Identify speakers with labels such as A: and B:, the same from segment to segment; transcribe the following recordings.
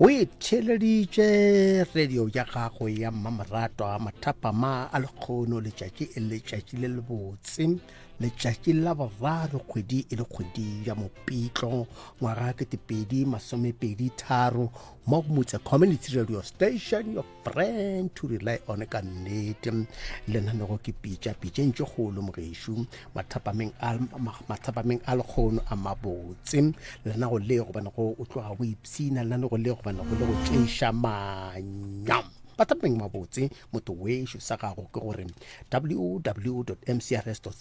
A: O e theeleditše radio ya gago ya mmamoratwa mathapama a lekgono letšatši e letšatši le lebotse letšatši la boraro kgwedi e le kgwedi ya mopitlo ngwaga 2023 mo go motse community radio station your friend to rely on ka nnete lenanego ke pitša pitšeng tše kgolo mogešo mathapameng a mathapameng a lekgono a mabotse lenago le gobane go o tloga o ipshina lenanego le gobane go le go tšeiša manya mathapameng mabotse motho wešo sa gago ke gore www mcrs co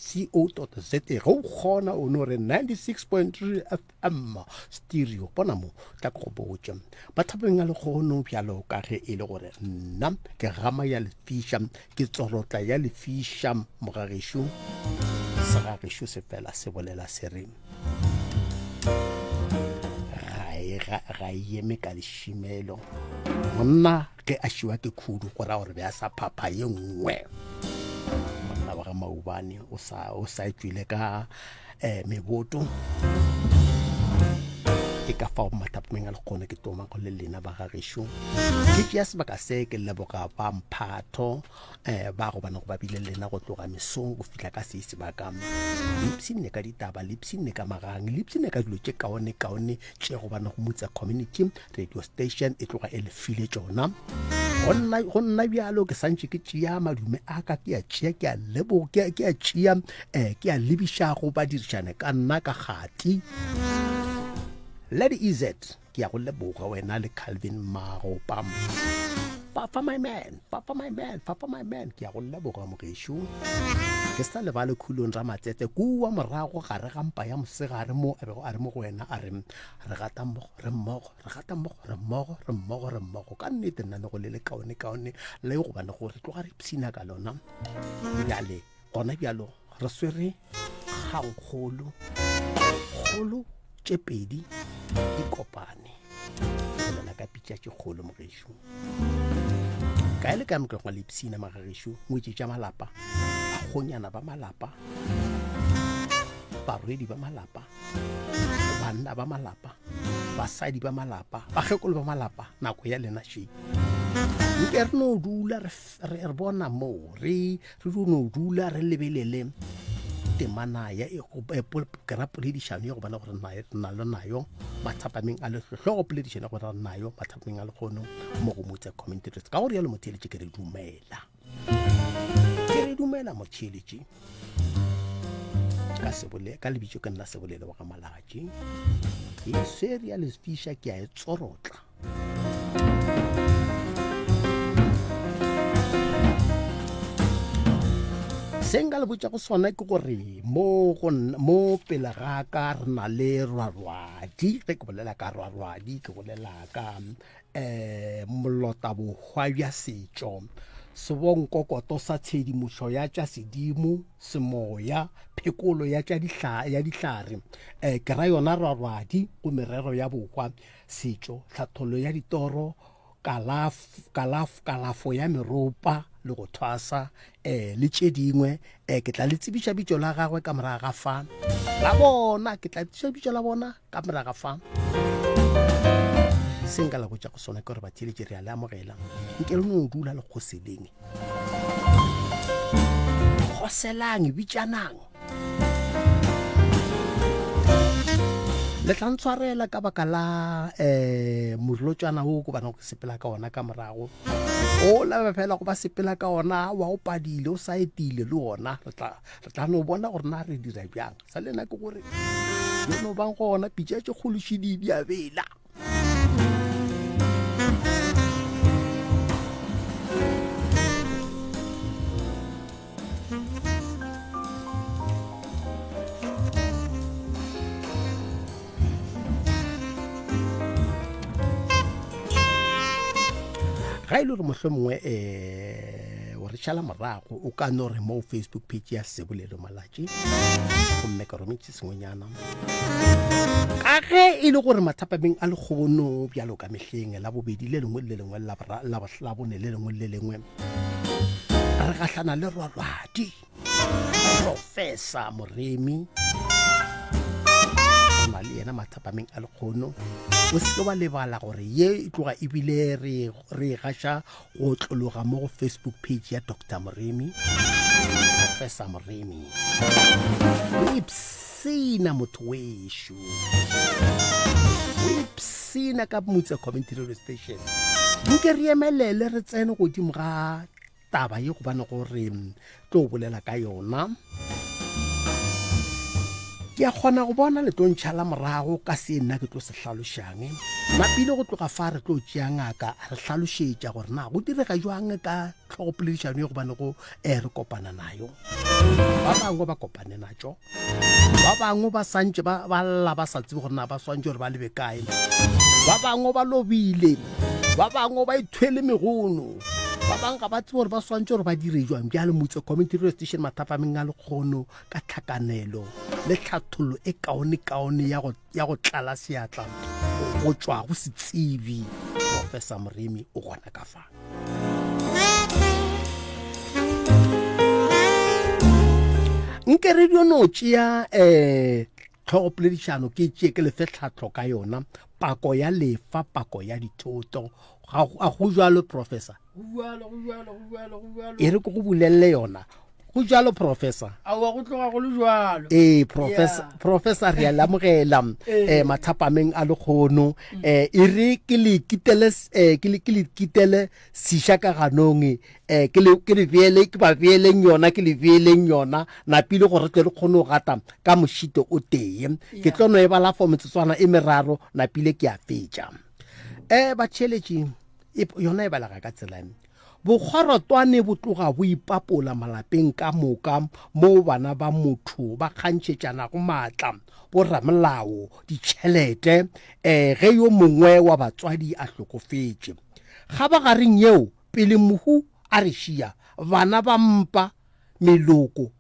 A: za ge o kgona o no re 96.3 fm stereo bona mo tla ke go botša mathapeng a lekgono bjalo ka ge e le gore nna ke gama ya lefiša ke tsorotla ya lefiša mogagešo segagešo se fela se bolela se re ga e ga e eme ka lešimelo monna ge a šiwa ke khudu go ra gore be a sa phapha ye nngwe monna wa ga maubane o sa o sa tšwile ka um meboto ke ka fao mathapameng a lekgone ke toma go le lena ba gagešo ke tšea sebaka se ke leboga ba mphatho um ba gobane go ba bile lena go tloga mesong go fihla ka se sebaka le ipshinne ka ditaba le ipshinne ka magang le ipshinne ka dilo tše kaone kaone tše gobane go motsa community radio station e tloga e le file tšona go nna bjalo ke santše ke tšea madume a ka ke a tšea ke a lebo ke a tšea um ke a lebiša go badirišane ka nna ka gati lady ez ke ya go leboga wena le calvin magopa fafa my man fafa my man fafa my man ke ya go leboga mogešo ke sa lebale khulong ramatsetse kua morago gare ga mpa ya mosegare mo a bego a re mo go wena a re re gata mmogo re mmogo re gata mmogo re mmogo re mmogo re mmogo ka nnete nna le go le le kaone kaone le gobane gore tloga re pshina ka lona bjale gona bjalo re swere kgangkgolo kgolo tše pedi di kopane bolela ka pitša tše kgolo mogešo kae le kae motlogwa le pshina magagešo ngwetši tša malapa bakgonyana ba malapa barwedi ba malapa banna ba malapa basadi ba malapa bakgekolo ba malapa nako ya lena še nke re no dula re bona moo re re no dula re lebelele temana ya e, e, kera poledišano ya go bona gore re na le nayo mathapameng a lehlogo poledišano ya gore re nayo mathapameng a lekgono mo go motse community ka gore yalo motheeletše ke re dumela ke re dumela motheeletše ka sebole ka lebitso ke nna sebolele wa ga malatši ke e swere ya lefiša ke a e tsorotla se nka le botša go sona ke gore mo go mo pele ga ka re na le rwarwadi ge ke bolela ka rwarwadi ke bolela ka um molotabohwa bja setšo, sebonkokoto sa tshedimošo ya tša sedimo, semoya, phekolo ya tša dihla, ya dihlare, um ke ra yona rwarwadi go merero ya bohwa, setšo, hlathollo ya ditoro, kalaf, kalaf, kalafo ya meropa le go thwasa, um le tše dingwe. Um ke tla le tsebiša bitšo la gagwe ka morago ga fa. La bona, ke tla tsebiša bitšo la bona. Ka moraga fa, se nka le botša go sona ke gore batheeletši re a le amogela. Nke le no dula le kgoseleng. Kgoselang, bitšanang. Le tla ntshwarela ka baka la um morulotšwana wo ko bana go sepela ka ona ka morago. O la fela go ba sepela ka ona wa o padile o sa etile le ona re tla re tla no bona gore na re dira bjang. Sa lena ke gore yo no bang gona pitša tše kgolo šidi di a bela. Ga e le gore mohlomongwe um o re šala morago o ka no re mo Facebook page ya Sebolelo Malatši gomme ka rometše sengwenyana ka ge e le gore mathapameng a lekgono bjalo ka mehleng la bobedi le lengwe le lengwe la bone le lengwe le lengwe re gahlana le rwarwadi professor Moremi. Re na le yena mathapameng a lekgono. O se ke wa lebala gore ye e tloga ebile re re e gaša go otlologa mo go Facebook page ya Dr. Moremi, Professor Moremi. O ipsina motho wešo. O ipsina ka Motse Community Radio Station. Nke re emelele re tsene godimo ga taba ye gobane gore tlo bolela ka yona. Ke a kgona go bona le tlo ntšhala morago ka se nna ke tlo se hlalošang. Napile go tloga fa re tlo tšea ngaka a re hlalošetša gore na go direga jwang ka tlhogopoledišano ye gobane go eh, re kopana nayo. Ba bangwe ba kopane natšo, ba bangwe ba santše ba ba lla ba sa tsebe gore na ba swantše gore ba lebe kae. Ba bangwe ba lobile, ba bangwe ba ithwele megono. Ba bangwe ga ba tsebe gore ba swantše gore ba dire jwang. Bjale Motse Community Radio Station mathapameng a lekgono ka tlhakanelo le tlhathollo e kaonekaone ya go, ya go tlala seatla go tšwa go setsebi Professor Moremi o gona ka fa. Nke re dio no tšea um tlhogopoledišano ke tšee ke lefe tlhahlo ka yona pako ya lefa pako ya dithoto ga go jalo professor
B: Go bjalo, go bjalo, go bjalo, go bjalo.
A: E re ke go bulelele yona. Go jalo professor.
B: Aowa go tloga go le jalo.
A: Ee professor, yeah. Professor re a lamogela eh mathapameng a lekgono. Mm. Eh e re ke le kitele eh ke le ke le kitele siša ka ganong eh ke le ke le beele ke ba beeleng yona ke le beeleng yona napile gore tle re kgone go gata ka mošito o tee. Ke tlo no e bala for metsotswana e meraro napile ke a fetša. Eh ba tšheletše E, yona e balega ka tsela ye. Bokgorotwane bo tloga bo ipapola malapeng ka moka moo bana ba motho ba kgantšhetšanago maatla, boramolao, ditšhelete, um ge yo mongwe wa batswadi a hlokofetše. Kgabagareng yeo, pele mohu a re šia, bana ba mpa, meloko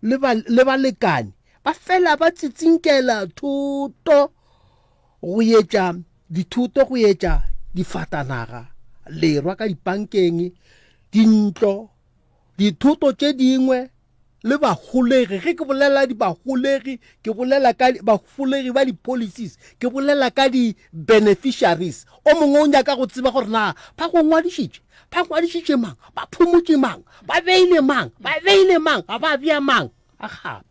A: le, ba, le balekane ba fela ba tsitsinkela thoto go etša dithoto go etša difatanaga, lerwa ka dipankeng, dintlo, dithoto tše dingwe le baholegi. Ge ke bolela di baholegi, ke bolela ka baholegi ba di-policies, ke bolela ka di-beneficiaries. O mongwe o nyaka go tseba gore na ba go ngwadišitše, ba ngwadišitše mang, ba phumotše mang, ba beile mang, ba beile mang, ga ba bea mang. Aga,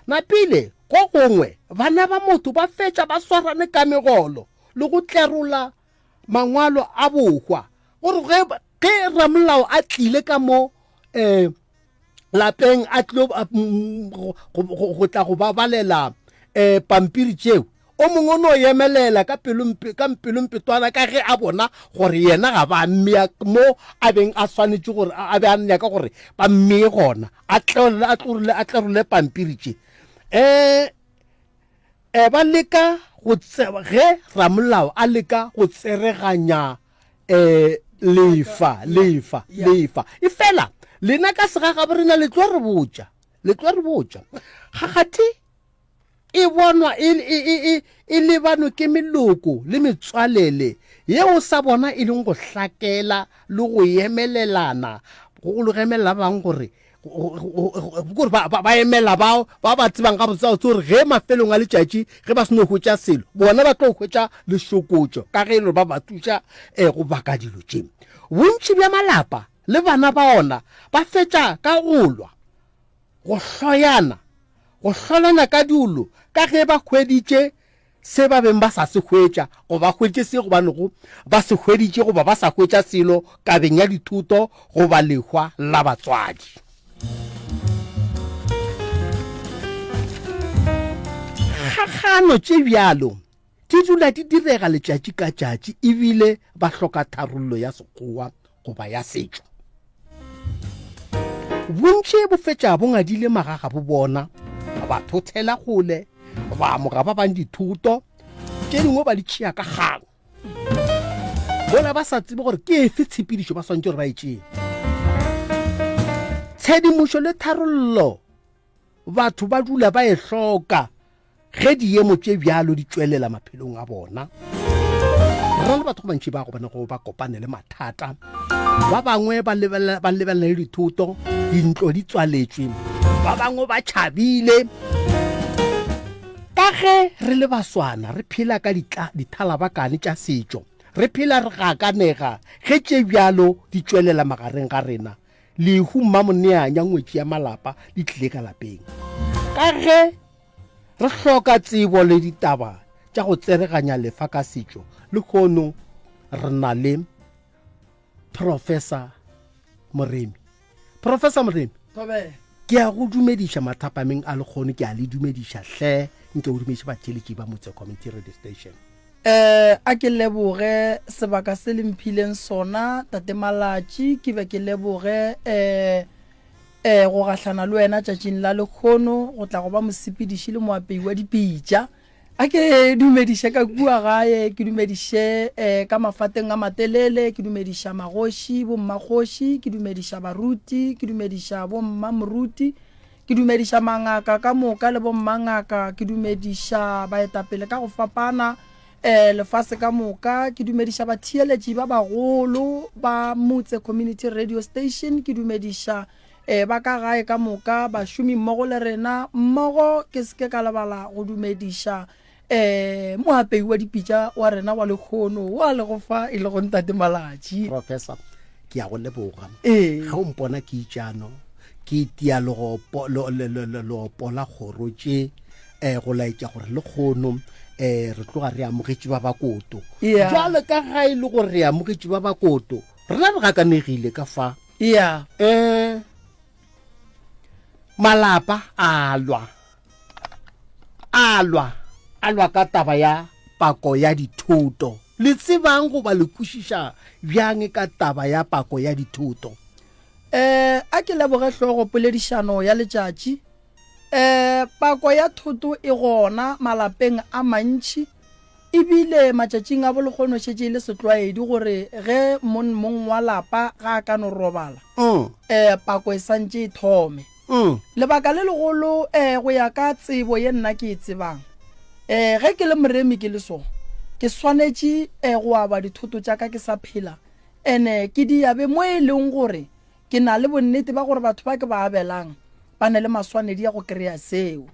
A: napile go gongwe bana ba motho ba fetša ba swarane ka megolo le go tlerola mangwalo a bohwa gore ge, ge ramolao a tlile ka mo um lapeng a tlo go tla go ba balela um pampiri tšeo o mongwe o no emelela ka pelompe ka mpelompetwana ka ge a bona gore yena ga ba mmea mo a beng a swanetše gore a be a nyaka gore ba mmee gona a tlerole a tlerole a tlerole pampiri tše um e ba leka go tseba ge ramolao a leka go tsereganya um lefa lefa lefa e fela lena ka segagabo rena le tlo re botša le tlo re botša gakgathe e bonwa e, e, e, e, e lebanwe ke meloko le metswalele yeo sa bona e leng go hlakela le go emelelana go go emelela ba bangwe gore gore ba, ba, ba emela bao ba ba tsebang gabotse gore ge mafelong a letšatši ge ba se no hwetša selo bona ba tlo hwetša lešokotšo ka ge e le gore ba ba thuša um go baka dilo tše bontši bja malapa le bana ba ona ba fetša ka go lwa go hloyana, go hlolana ka diolo ka ge ba hweditše se ba beng ba sa se hwetša, goba ba hweditše se gobanego ba se hweditše goba ba sa hwetša selo kabeng ya dithuto goba lehwa la batswadi. Kgakgano tše bjalo di dula di direga letšatši ka tšatši ebile ba hloka tharollo ya Sekgowa goba ya setšo. Bontši bo fetša bo ngadile magagabo bona, ba thothela kgole, ba amoga ba bang dithoto, tše dingwe ba di tšea ka kgang. Mola ba sa tsebe gore ke efe tshepedišo ba swantše gore ba e tšee. Tshedimošo le tharollo batho ba dula ba e hloka Ge diemo tše bjalo di tšwelela maphelong a bona, re na le batho ba bantši ba gobanego ba kopane le mathata. Ba bangwe ba lebelela ba lebelela le dithoto, dintlo di tswaletšwe, ba bangwe ba tšhabile. Ka ge re le baswana re phela ka ditla, dithalabakane tša setšo, re phela re gakanega ge tše bjalo di tšwelela magareng ga rena. Lehu Mmamoneanya ngwetši ya malapa le tlile ka lapeng. Ka ge re hloka tsebo le ditaba tša go tsereganya lefa ka setšo, lehono re na le Professor Moremi. Professor Moremi,
B: Thobela.
A: ke a go dumediša mathapameng a lekgono, ke a le dumediša hle, nke o dumediše batheeletši ba Motse Community Radio Station.
B: Eh, a ke leboge sebaka se le mphileng sona, Tate Malatši, ke be ke leboge eh, eh, go gahlana le wena tšatšing la lekgono, go tla go ba mosepediši le moapei wa dipitša. A ke dumediše ka kua gae, ke dumediše eh, ka mafateng a matelele, ke dumediša magoši, bommakgoši, ke dumediša baruti, ke dumediša bommamoruti, ke dumediša mangaka ka moka le bommangaka, ke dumediša baetapele ka go fapana eh, lefase ka moka, ke dumediša batheeletši ba bagolo ba Motse Community Radio Station, ke dumediša E, ba ka gae ka moka, bašomi mmogo le rena, mmogo ke se ke ka lebala go dumediša e, moapei wa dipitša wa rena wa lekgono wa lego fa e lego Ntate Malatši.
A: Professor, ke a go leboga.
B: Ee.
A: Ge o mpona ke itšano, ke itia legopo, lo, le, le, le, leopo la kgoro tše, eh, go laetša gore lekgono eh, re tloga re amogetše ba bakoto.
B: Yeah.
A: Jwale ka ga e le gore re amogetše ba bakoto, rena re gakanegile ka fa.
B: Yeah.
A: Eh, malapa a lwa a lwa a lwa ka taba ya pako ya dithoto le tsebang goba le kwešiša bjang ka taba ya pako ya dithoto
B: Eh, a ke leboge hlogo poledišano ya letšatši. Eh, pako ya thoto e gona malapeng a mantši. E bile matšatšing a bolekgono šetše e le setlwaedi gore ge mon mong wa lapa ga a ka no robala, um pako e santše e thome. Lebaka le legolo um go ya ka tsebo ye nna ke e tsebang, um ge ke le moremi ke le so, ke swanetše um go aba dithoto tša ka ke sa phela ene ke di abe mo e leng gore ke na le bonnete ba gore batho ba ke ba abelang ba na le maswanedi a go kry-a seo.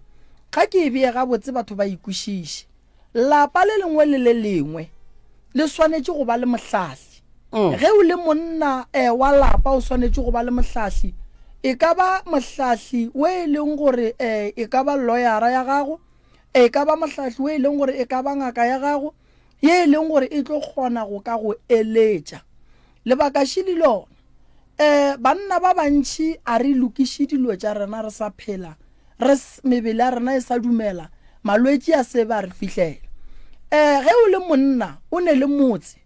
B: Ga ke e bee gabotse batho ba e kwešiše. Lapa le lengwe le le lengwe le swanetše go ba le mohlahli. Mm. Ge o le monna eh, wa lapa o swanetše go ba le mohlahli. E ka ba mohlahli o e leng gore eh, e ka ba loyara ya gago, e ka ba mohlahli o e leng gore e ka ba ngaka ya gago, ye e leng gore e tlo kgona go ka go eletša. Lebaka šili lona. Eh, banna ba bantši a re lokiše dilo tša rena re sa phela re mebele ya rena e sa dumela, malwetši a se ba re fihlela. Um ge o le monna o ne le motse,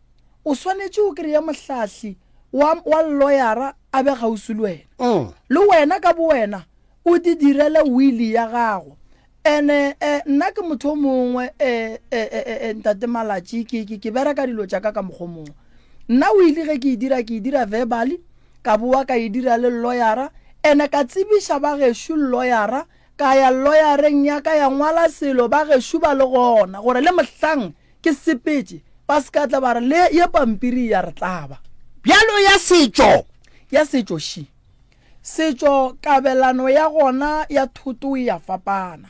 B: o swanetše o kry-e mohlahli wa, wa lloyara a be kgauswi le wena.
A: Mm.
B: Le wena ka bowena o di direle wili ya gago. Ene eh, nna ke motho o mongwe eh, eh, eh, eh, ntate Malatši, ke, ke, ke bereka dilo tša ka ka mokgwa o mongwe. Nna wili ge ke e dira, ke e dira verbally, Ka bowa ka e dira le lloyara, ene ka tsebiša ba gešo lloyara, ka ya lloyareng ya ka ya ngwala selo ba gešo ba le gona, gore le mohlang ke sepetše ba se ka tla ba re le ye pampiri ya re tlaba.
A: Bjalo ya setšo.
B: Ya setšo ši. Setšo kabelano ya gona ya thoto e ya fapana,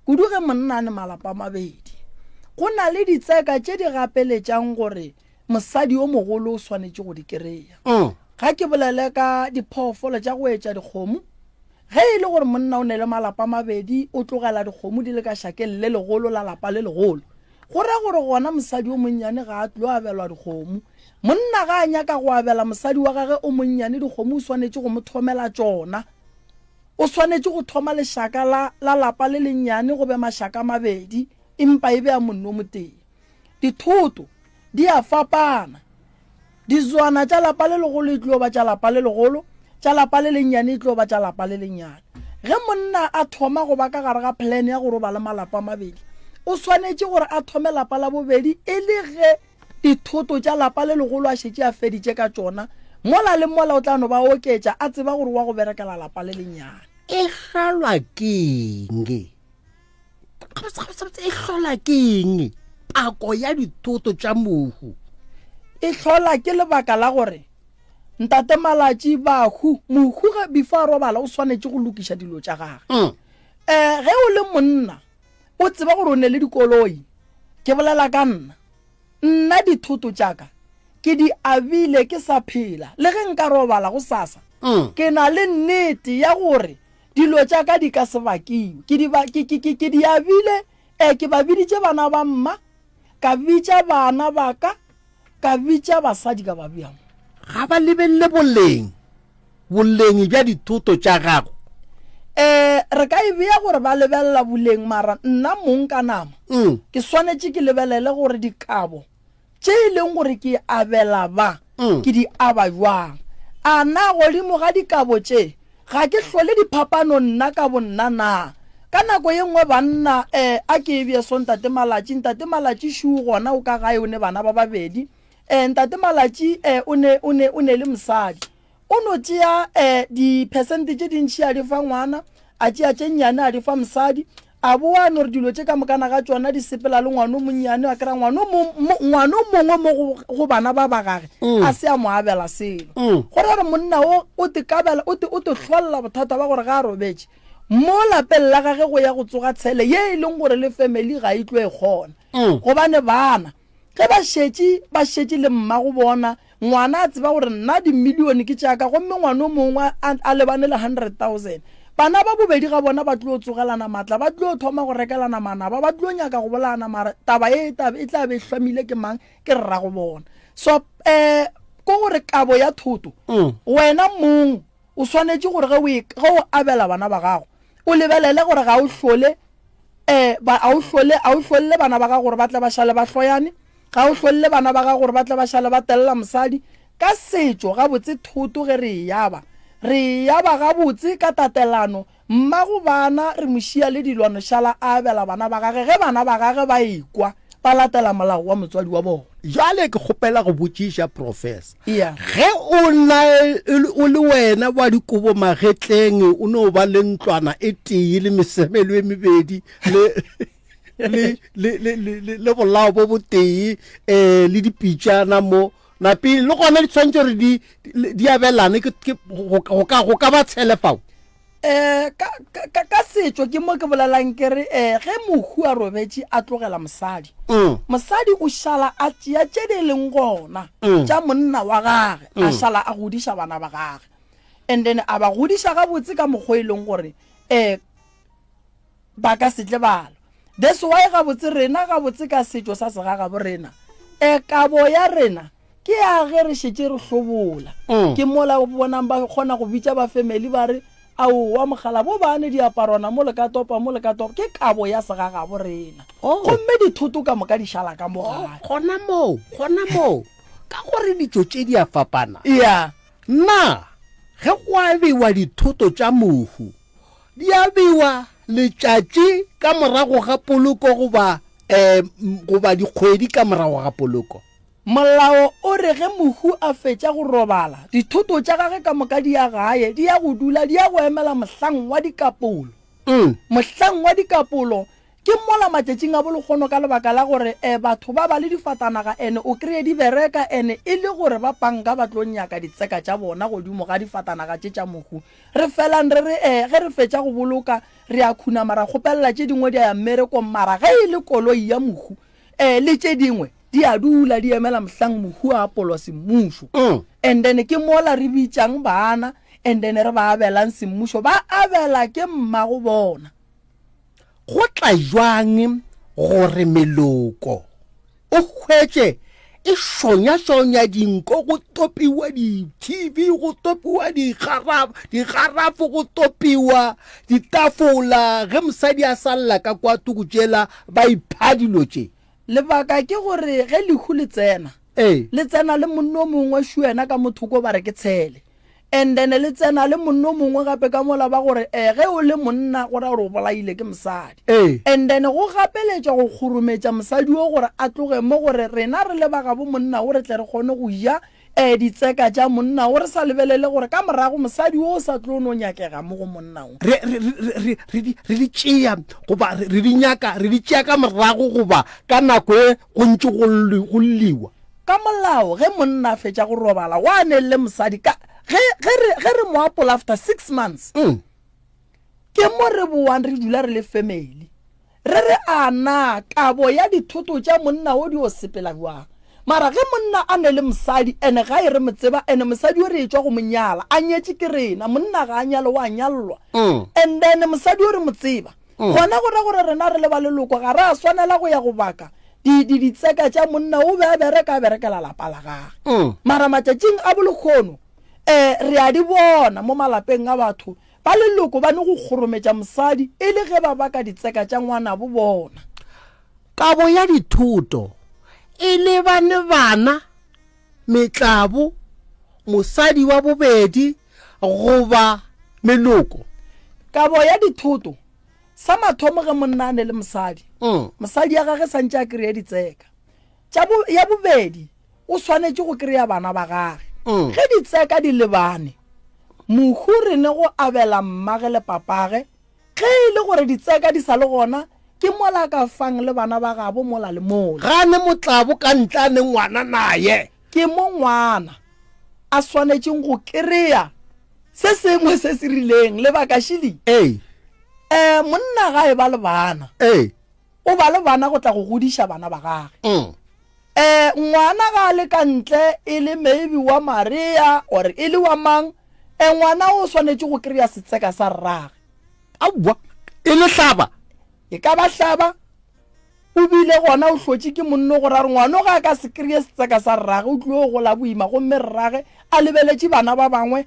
B: kudu ge monna a ne malapa a mabedi. Go na le ditseka tše di gapeletšang gore Mosadi yo mogolo o swanetše go di kereya. Ga ke bolele ka diphoofolo tša go etša dikgomo. Ge e le gore monna o ne le malapa a mabedi, o tlogela dikgomo di le ka šakeng le legolo la lapa le legolo. Go ra gore gona mosadi o monnyane ga a tlo abelwa dikgomo. Monna ga a nyaka go abela mosadi wa gage o monnyane dikgomo o swanetše go mo thomela tšona. O swanetše go thoma lešaka la la lapa le lennyane go be mašaka a mabedi empa e be a monna o motee. Dithoto di a fapana. Dizwana tša lapa le legolo e tlo ba tša lapa le legolo, tša lapa le lennyane e tlo ba tša lapa le lennyane. Ge monna a thoma go ba ka gare ga plan ya gore o ba le malapa a mabedi, o swanetše gore a thome lapa la bobedi e le ge dithoto tša lapa le legolo a šetše a feditše ka tšona. Mola le mola o tla no ba oketša a tseba gore wa go berekela lapa le lennyane.
A: E hlalwa keng? Gabotse-gabotse e hlola ke eng pako ya dithoto tša mohu?
B: E hlola ke lebaka la gore Ntate Malatši bahu, mohu ge before a robala o swanetše go lokiša dilo tša gage.
A: Mm.
B: Eh, ge o le monna O tseba gore o ne le dikoloi. Ke bolela ka nna. Nna dithoto tša ka ke di abile ke sa phela. Le ge nka robala gosasa, ke na le nnete ya gore dilo tša ka di ka se bakiwe. Ke di, ke, ke, ke, ke di abile, e, ke ba biditše bana ba mma, ka bitša bana ba ka, ka bitša basadi ka ba bea mo.
A: Ga ba lebelele boleng. Boleng bja dithoto tša gago.
B: E, re ka e bea gore ba lebelela boleng, mara nna mong ka nama ke swanetše ke lebelele gore dikabo tše e leng gore ke abela ba, ke di aba bjang. A na godimo ga dikabo tše ga ke hlole diphapano nna ka bonna na? Ka nako ye nngwe banna, e, a ke e bee so Ntate Malatši, Ntate Malatši šuu gona o ka gae o ne bana ba babedi, E, Ntate Malatši, e, o ne, o ne, o ne le mosadi. O no tšea, e, diphesente tše dintši a di fa ngwana, a tšea tše nnyane a di fa mosadi, a boa a no re dilo tše ka mokana ga tšona di sepela le ngwana o monnyane, a kry-a ngwana o mong, mo, ngwana o mongwe mo go, go bana ba ba gage, a se a mo abela selo. Go ra gore monna o, o te kabela, o te, o te hlolla bothata ba gore ga a robetše, mo lapeng la gage go ya go tsoga tshele ye e leng gore le family ga e tlo e kgona. Gobane bana, Ge ba šetše ba šetše le mmago bona, ngwana a tseba gore nna dimilione ke tša ka gomme ngwana o mongwe a, a lebane le 100,000. Bana ba bobedi ga bona ba tlo tsogelana matla, ba tlo thoma go rekelana manaba, ba tlo nyaka go bolayana mara taba ye e tla be e hlomile ke mang? Ke rrago bona. So um ko gore kabo ya thoto, wena mong o swanetše gore ge o e, ge o abela bana ba gago, o lebelele gore ga o hlole um ba, a o hlole, a o hlolle bana ba gago gore ba tle ba šale ba hloyane, ga o hlolle bana ba gago gore ba tle ba šale ba telela mosadi. Ka setšo, gabotse thoto ge re e aba, re e aba gabotse ka tatelano, mmago bana re mo šia le dilwano šala a abela bana ba gage ge bana ba gage ba ekwa ba latela molao wa motswadi wa bona.
A: Bjale ke kgopela go botšiša, Professor. Ge o na o le wena wa dikobo magetleng, o no ba le ntlwana e tee le mesemelo e mebedi le le le le le le bolao bo botee eh le dipitšana mo napile le gona di tshwanetse gore di di abelane ke go ka go ka ba tshele fao.
B: Um ka, ka, ka setšo ke mo ke bolelang ke re um ge mohu a robetše a tlogela mosadi, mm. mosadi o šala a tšea tše di leng gona mm. tša monna wa gage mm. a šala a godiša bana ba gage and then a ba godiša gabotse ka mokgwa e leng gore um ba ka se tle bala that's why gabotse rena gabotse ka setšo sa segagabo rena um kabo ya rena Ke ya ge re šetše re hlobola. Ke mola o bonang ba kgona go bitša ba family ba re, Aowa mogala bo bane diaparwana mo le ka topa mo le ka topa. Ke kabo ya segagabo rena. Gomme dithoto ka moka di šala ka mo gae.
A: Gona moo, gona moo, ka gore ditšo tše di a fapana.
B: Ya.
A: Na ge go abiwa dithoto tša mohu, di abiwa letšatši ka morago ga poloko goba, um, goba dikgwedi ka morago ga poloko?
B: Molao o re ge mohu a fetša go robala, dithoto tša gage ka moka di ya gae, di ya go dula, di ya go emela mohlang wa dikapolo. Mohlang wa dikapolo ke mola matšatšing a bolekgono ka lebaka la gore e batho ba ba le difatanaga ene o kreye di bereka ene e le gore ba panka ba tlo nyaka ditseka tša bona godimo ga difatanaga tše tša mohu. Re felang re re e ge re fetša go boloka re a khunama ra kgopelela tše dingwe di a ya mmerekong mara ge e le koloi ya mohu e le tše dingwe Di a dula di emela mohlang mohu a apolwa semmušo. And then ke mola re bitšang bana and then re ba abelang semmušo, ba abela ke mmago bona.
A: Go tla bjang gore meloko o hwetše e šonyašonya dinko, go topiwa di-TV, go topiwa digarafo, go topiwa ditafola, ge mosadi a sa lla ka kwa thoko tšela ba ipha dilo tše?
B: Lebaka ke gore ge lehu le tsena,
A: Ee.
B: le tsena le monna o mongwe šu yena ka mo thoko ba re ke tshele. And then le tsena le monna o mongwe gape ka mola ba gore eh ge o le monna go ra gore o bolaile ke mosadi.
A: Ee.
B: And then go gapeletšwa go kgorometša mosadi o gore a tloge mo gore rena re le ba gabo monna o re tle re kgone go ja eh ditseka tša monna o re sa lebelele gore ka morago mosadi o o sa tlo no nyakega mo go monna o.
A: Re, re, re, re, re di, re di tšea goba re, re di nyaka, re di tšea ka morago goba ka nako e go ntše go, go lliwa.
B: Ka molao ge monna a fetša go robala wa ne le mosadi ka ge, ge re, ge re mo apola after six months.
A: Mm.
B: Ke mo re boang re dula re le family. Re re a na kabo ya dithoto tša monna wo di yo sepela bjang? Mara ge monna a ne le mosadi ene gae re mo tseba ene mosadi yo re etšwa go mo nyala a nyetše ke rena monna ga a nyale wa nyallwa and then mosadi yo re mo tseba gona go ra gore rena re le ba leloko ga ra swanela go ya go baka di di ditseka tša monna o be a bereka a berekela lapa la gage mara matšatšing a bolekgono um re a di bona mo malapeng a batho Ba leloko ba ne go kgorometša mosadi e le ge ba baka ditseka tša ngwanabo bona.
A: Kabo ya dithoto e lebane bana, metlabo, mosadi wa bobedi goba meloko.
B: Kabo ya dithoto, sa mathomo ge monna a ne le mosadi, mosadi ya gage santše a kreye ditseka. Tša bo, ya bobedi, o swanetše go kry-a bana ba gage. Ge ditseka di lebane, mohu re ne go abela mmage le papage, ge e le gore ditseka di sa le gona, ke mola a ka fang le bana ba gabo mola le mola.
A: Ga a ne motlabo ka ntle a ne ngwana naye.
B: Ke mo ngwana a swanetšeng go kry-a se sengwe se se rileng. Lebaka šili?
A: Ee.
B: Um monna ga e ba le bana.
A: Ee.
B: O ba le bana go tla go godiša bana ba gage. Um ngwana ga a le ka ntle e le maybe wa Maria or e le wa mang, um ngwana o swanetše go kry-a setseka sa rrage.
A: Aowa, e le hlaba.
B: E ka ba hlaba, o bile gona o hlotše ke monno gore a re ngwano ga a ka se kry-e setseka sa rrage o tlile go gola boima gomme rrage a lebeletše bana ba bangwe.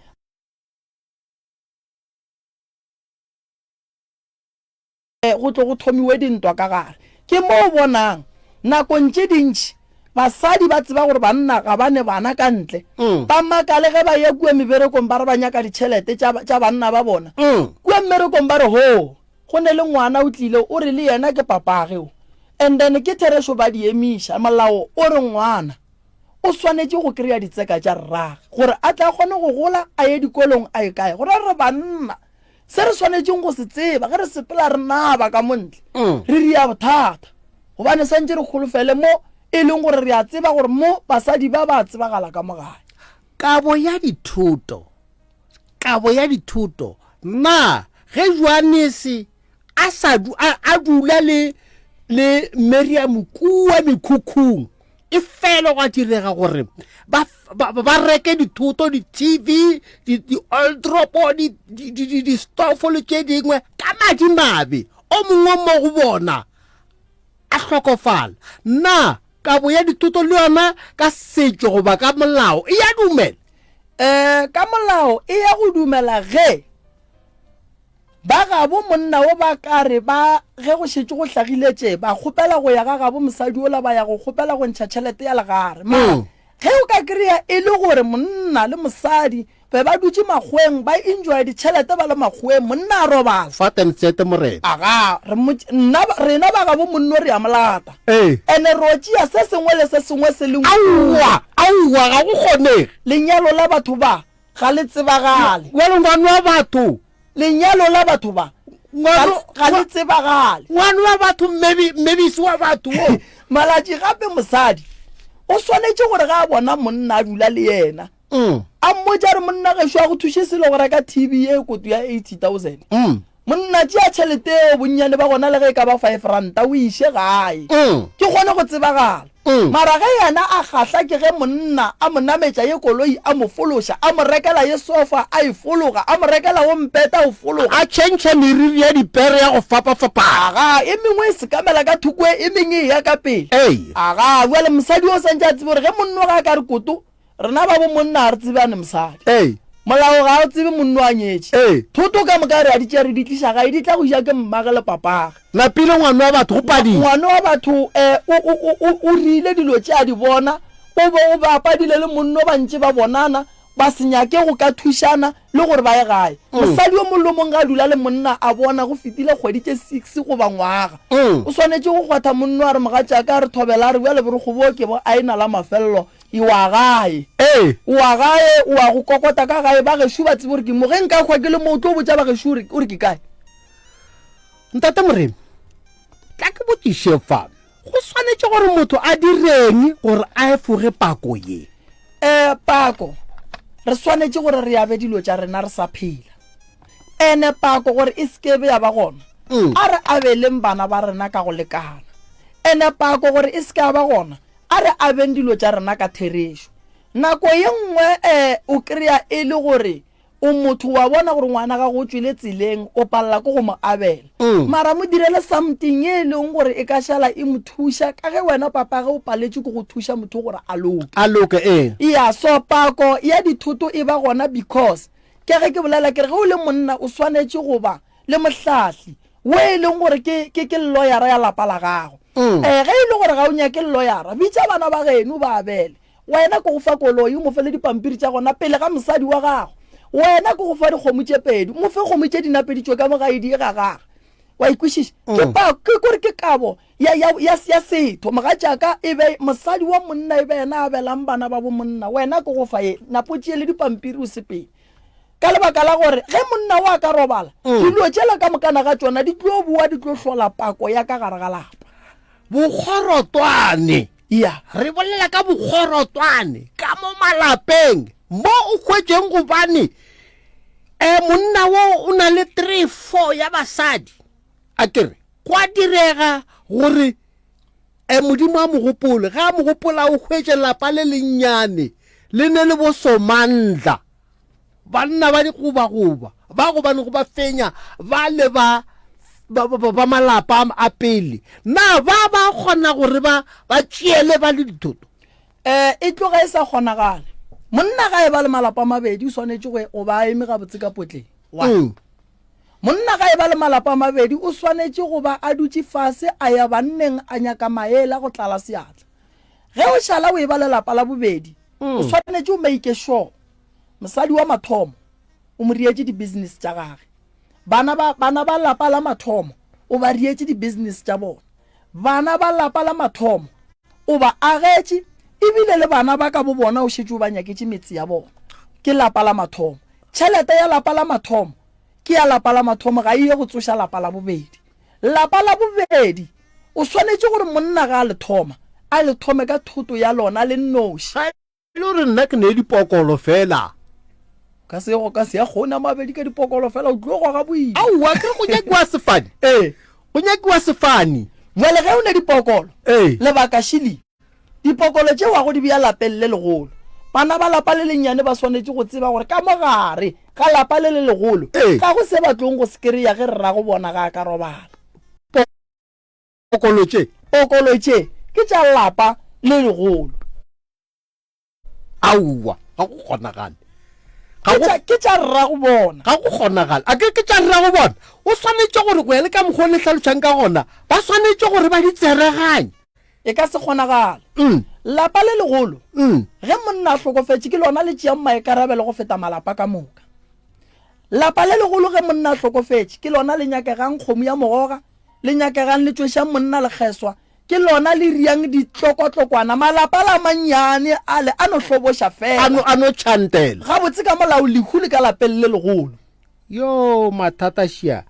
B: Go tlo go thomiwe dintwa ka gare. Ke mo o bonang nakong tše dintši basadi ba tseba gore banna ga ba ne bana ka ntle. Ba makale ge ba eya kua meberekong ba re ba nyaka ditšhelete tša, tša banna ba bona. Kua mmerekong ba re, Hoo, go ne le ngwana o tlile o re le yena ke papage o. And then ke therešo ba di emiša. Molao o re ngwana o swanetše go kry-a ditseka tša rrage gore a tle a kgone go gola a ye dikolong a ye kae. Go ra gore banna Se re swanetšeng go se tseba ge re sepela re naba ka mo ntle, re ria bothata gobane santše re holofele mo e leng gore re a tseba gore mo basadi ba ba tsebagala ka mo gae.
A: Kabo ya dithoto, kabo ya dithoto, na ge Johanese a sa du, a, a dula le, le Miriam kua mekhukhung, Efela gwa direga gore ba, ba, ba reke dithoto, di-TV, di-oldropo, di-stofo le tše dingwe ka madimabe. O mongwe mo go bona a hlokofala. Na kabo ya dithoto le yona ka setšo goba ka molao e ya dumela?
B: Um ka molao e ya go dumela ge Ba gabo monna wo ba ka re ba ge go šetše go hlagile tše, ba kgopela go ya ga gabo mosadi wola ba ya go kgopela go ntšha tšhelete ya legare. Mara ge o ka kry-a e le gore monna le mosadi be ba dutše makgoweng ba enjoya ditšhelete ba le makgoweng, monna a robala.
A: Fa ten sete morena.
B: Aga, re mmotše, nna, rena ba gabo monno re a mo lata.
A: Ee.
B: Ene ro tšea se sengwe le se sengwe se leng
A: Aowa, aowa, ga go kgonege.
B: Lenyalo la batho ba ga le tsebagale.
A: Bjale ngwana wa batho.
B: Lenyalo la batho ba ga le tsebagale.
A: Ngwana wa batho, mmebisi wa batho wo.
B: Malatši gape mosadi o swanetše gore ga a bona monna a dula le yena mm. a mmotša re monna gešo a go thuše selo go reka tv ye koto ya 80000 mm. Monna, tšea tšhelete yeo, bonnyane ba gona le ge e ka ba five ranta, o e iše gae. Ke kgone go tsebagala. Mara ge yena a kgahla ke ge monna a mo nametša ye koloi a mo fološa, a mo rekela ye sofa a e fologa, a mo rekela wo mpeta o fologa.
A: A tšhentšha meriri ya dipere ya go fapafapana.
B: Agaa, e mengwe e sekamela ka thoko e mengwe e eya ka pele.
A: Ee.
B: Agaa, bjale mosadi yo o santše a tsebe gore ge monna o ge a ka re koto, Rena ba bo monna ga re tsebane mosadi.
A: Ee.
B: Molao ga o tsebe monno a nyetše.
A: Ee.
B: Thoto ka moka re a di tšea re di tliša gae di tla go ja ke mmage le papage.
A: Napile ngwano wa batho go padile.
B: Ngwano wa batho um o, o, o, o rile dilo tše a di bona, o be o be a padile le monno ba ntše ba bonana, ba se nyake go ka thušana le gore ba ye gae. Mosadi yo mongwe le yo mongwe ge a dula le monna a bona go fetile kgwedi tše six goba ngwaga, o swanetše go kgwatha monno a re mogatšaka a re thobela a re bjale borokgo bo ke bo a e na la mafelelo E wa gae.
A: Ee.
B: O wa gae, o wa go kokota ka gae, ba gešo ba tsebe gore ke mo. Ge nka hwa ke le mo, o tlo botša ba gešo gore, o re ke kae?
A: Ntate Moremi, tla ke botšiše fa, go swanetše gore motho a direng gore a efoge pako ye?
B: Ee, pako, re swanetše gore re abe dilo tša rena re sa phela. Ene pako gore e se ke be ya ba gona. A re abeleng bana ba rena ka go lekana. Ene pako gore e se ke ya ba gona, a re abeng dilo tša rena ka therešo. Nako ye nngwe o kry-a e le gore o motho wa bona gore ngwana gago o tšwele tseleng, o palela ke go mo abela. Mara mo direle something ye e leng gore e ka šala e mo thuša ka ge wena papage o paletšwe ke go thuša motho gore a loke.
A: A loke, ee.
B: Ya, so pako ya dithoto e ba gona because ke ge ke bolela ke re ge o le monna o swanetše go ba le mohlahli wo e leng gore ke, ke, ke lloyara ya lapa la gago. Mm. Eh, ge e le gore ga o nyake lloyara, bitša bana ba geno o ba abele. Wena ke go fa koloi, o mo fe le dipampiri tša gona pele ga mosadi wa gago. Wena ke go fa dikgomo tše pedi, mo fe kgomo tše di napeditšwe ka mo gae di e gagara. Wa ikwešiša? Ke mm. pa, ke kore ke kabo ya, ya, ya, ya setho. Mogatšaka e be mosadi wa monna e be yena a abelang bana ba bo monna. Wena ke go fa ye, napo tšee le dipampiri o sepele. Ka lebaka la gore ge monna o a ka robala, mm. dilo tšela ka mokana ga tšona di tlo boa di tlo hlola pako ya ka gare ga lapa.
A: Bokgorotwane.
B: Ya.
A: Re bolela ka bokgorotwane ka mo malapeng mo o hwetšeng gobane um monna wo o na le 3 4 ya basadi. A kere gwa direga gore um Modimo a mo gopole, ge a mo gopola o hwetše lapa le lennyane le ne le bo Somandla. Banna ba digobagoba ba gobane go ba fenya ba le ba ba, ba, ba malapa a pele na ba ba kgona gore ba ba tšeele ba le dithoto?
B: Um e tloga e sa kgonagale. Monna ga e ba le malapa a mabedi o swanetše go go ba a eme gabotse ka potleng. One. Mm. Monna ga e ba le malapa a mabedi o swanetše go ba a dutše fase a ya banneng a nyaka maele go tlala seatla. Ge o šala o e ba le lapa la bobedi o mm. swanetše o make sure Mosadi wa mathomo o mo rietše di-business tša gage. Bana ba, bana ba lapa la mathomo o ba rietše di-business tša bona. Bana ba lapa la mathomo o ba agetše, ebile le bana ba ka bo bona o šetše o ba nyaketše metse ya bona. Ke lapa la mathomo. Tšhelete ya lapa la mathomo ke ya lapa la mathomo, ga e ye go tsoša lapa la bobedi. Lapa la bobedi o swanetše gore monna ga a le thoma, a le thome ka thoto ya lona le nnoši.
A: E le gore nna ke ne dipokolo fela.
B: Ka se go ka se ya kgona mabedi ka dipokolo fela o tlo goga boima.
A: Aowa ke re go nyakiwa sefani.
B: Ee.
A: Go nyakiwa sefani.
B: Jwale ge o ne dipokolo.
A: Ee.
B: Lebaka šili. Dipokolo tše wa go di bea lapeng le legolo. Bana ba lapa le lennyane ba swanetše go tseba gore ka mo gare ga lapa le le legolo
A: Ee.
B: ga go se ba tlong go se kry-a ge rrago bona ga a ka robala.
A: Pokolo tše.
B: Pokolo tše ke tša lapa le legolo.
A: Aowa, ga go kgonagale.
B: Ga go, ke tša rrago bona.
A: Ga go kgonagale. A ke ke tša rrago bona. O swanetše gore go ya le ka mokgwa o le hlalošang ka gona, ba swanetše gore ba di tsereganye.
B: E ka se kgonagale.
A: Mm.
B: Lapa le legolo,
A: mm.
B: ge monna a hlokofetše, ke lona le tšeang maikarabelo go feta malapa ka moka. Lapa le legolo ge monna a hlokofetše, ke lona le nyakegang kgomo ya mogoga, le nyakegang le tšwešang monna lekgeswa, Ke lona le riang ditlokotlokwana, malapa la mannyane ale a no hloboša fela.
A: A no, a no tšhantela.
B: Gabotse ka molao lehu le ka lapeng le legolo.
A: Yoo, mathata šia.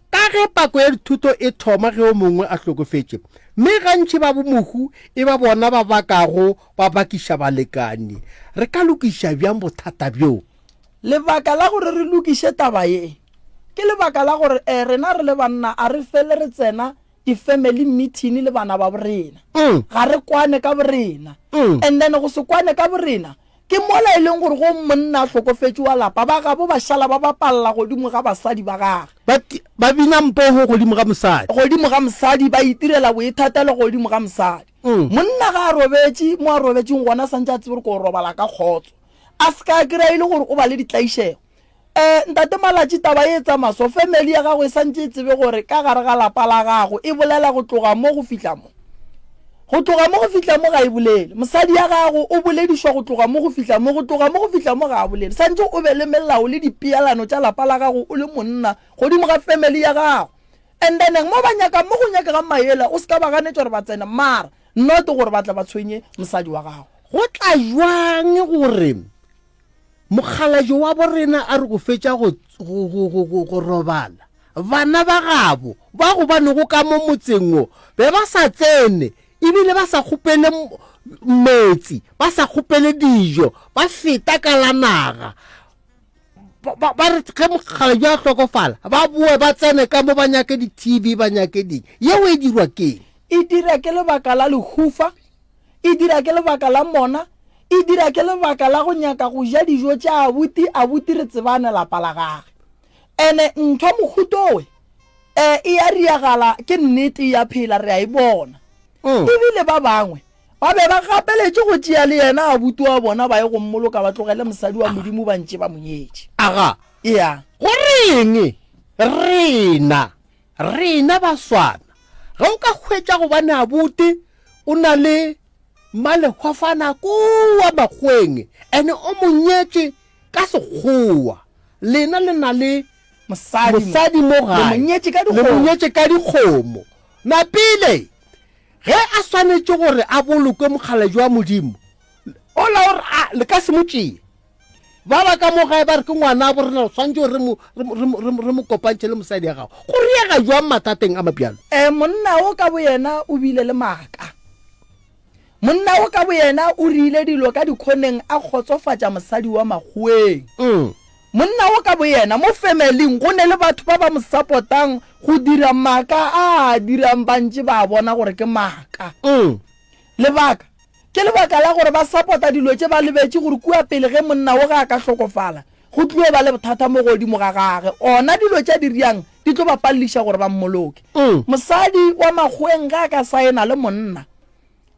A: Ka ge pako ya dithuto e thoma ge o mongwe a hlokofetše, mme gantši ba bomohu e ba bona ba bakago ba bakiša balekani. Re ka lokiša bjang bothata bjo?
B: Lebaka la gore re lokiše taba ye, ke lebaka la gore eh, rena re le banna a re fele re tsena di-family meeting le bana ba borena
A: mm.
B: ga re kwane ka borena
A: mm.
B: and then go se kwane ka borena ke mola e leng gore go monna a hlokofetše wa lapa ba gabo ba šala ba bapalela godimo ga basadi ba gage
A: ba bina mpogo godimo ga mosadi
B: godimo ga mosadi ba itirela boithatelo godimo ga mosadi
A: mm.
B: monna ga a robetše mo a robetšeng gona santse a tsebe gore ko robala ka kgotso a se ka kry-a e le gore o ba le ditlaišego Eh, Ntate Malatši, taba ye e tsamaya so. Family ya gago e santše e tsebe gore ka gare ga lapa la gago e bolela go tloga mo go fihla mo. Go tloga mo go fihla mo ga e bolele. Mosadi ya gago o boledišwa go tloga mo go fihla mo, go tloga mo go fihla mo ga a bolele. Santše o be le melao le dipeelano tša lapa la gago o le monna godimo ga family ya gago. And then mo ba nyaka mo go nyakegang maele o se ka ba ganetša gore ba tsene mara not gore ba tle ba tshwenye mosadi wa gago.
A: Go tla jwang gore Mokgalabje wa bo rena a re go fetša go, go, go, go, go, go robala, bana ba gabo ba gobanego ka mo motseng wo be ba sa tsene ebile ba sa kgopele meetse, ba sa kgopele dijo, ba feta ka la naga. Ba, ba re ge mokgalabje a hlokofala, ba boe ba tsene ka mo ba nyake di-TV, ba nyake ding. Yeo e dirwa keng?
B: E dira ke lebaka la lehufa, e dira ke lebaka la mona, e dira ke lebaka la go nyaka go ja dijo tša abuti, abuti re tsebane lapa la gage. Ene ntho mohutowe e e ya riagala ke nnete e ya phela re a e bona. Ebile ba bangwe Ba be ba gapeletše go tšea le yena abuti wa bona ba ye go mmoloka ba tlogele mosadi wa Modimo ba ntše ba mo nyetše.
A: Aga,
B: Eya.
A: go reng rena, rena baswana, ge o ka hwetša gobane abuti o na le mmalehwafana kua makgoweng, ene o mo nyetše ka sekgowa, lena le na le
B: Mosadi mo.
A: mosadi mo
B: Le mo
A: gae,
B: nyetše ka
A: le mo
B: dikgomo.
A: nyetše ka dikgomo. Napile Ge a swanetše gore a bolokwe mokgalabje wa Modimo, ola o re, A le ka se mo tšee. Ba ba ka mo gae ba re ke ngwanabo rena, re swanetše gore re mo, re mo, re mo, re mo, re mo kopantšhe le mosadi ya gago. Go riega bjang mathateng a mabjalo?
B: E, monna wo ka boyena o bile le maaka. Monna wo ka boyena o riile dilo ka dikhoneng a kgotsofatša mosadi wa makgoweng.
A: Mm.
B: Monna wo ka boyena, mo family-ng go ne le batho ba ba mo support-ang go dira maaka a a dirang ba ntše ba bona gore ke maaka. Lebaka? Ke lebaka la gore ba support-a dilo tše ba lebetše gore kua pele ge monna wo ge a ka hlokofala go tlio ba le bothata mo godimo ga gage. Ona dilo tše a di riang di tlo ba palliša gore ba mmoloke. Mosadi wa makgoweng ge a ka saena le monna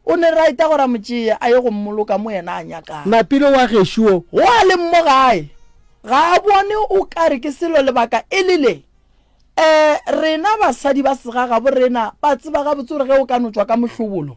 B: O ne right gore a mo tšee a ye go mmoloka mo yena a nyakang.
A: Napile wa gešo wo.
B: Go a leng mo gae, ga a bone o ka re ke selo lebaka e le le. E, rena basadi ba segagabo rena ba tseba gabotse gore ge o ka no tšwa ka mohlobolo,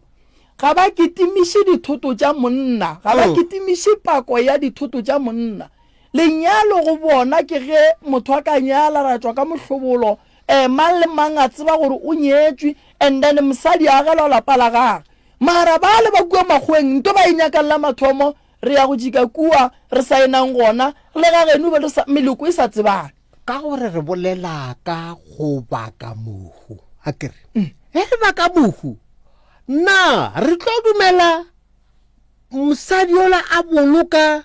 B: ga ba kitimiše dithoto tša monna, ga ba kitimiše pako ya dithoto tša monna. Lenyalo go bona ke ge motho a ka nyala ra tšwa ka mohlobolo, eh, mang le mang a tseba gore o nyetšwe and then mosadi a agelwa lapa la gage. Mara bale ba kua makgoweng nto ba e nyakang la mathomo re ya go jika kua re saenang gona le ga geno be re sa meloko e sa tsebane.
A: Ka gore re bolela ka go baka mohu, a ke re, ge re baka mohu, na re tlo dumela mosadi yola a boloka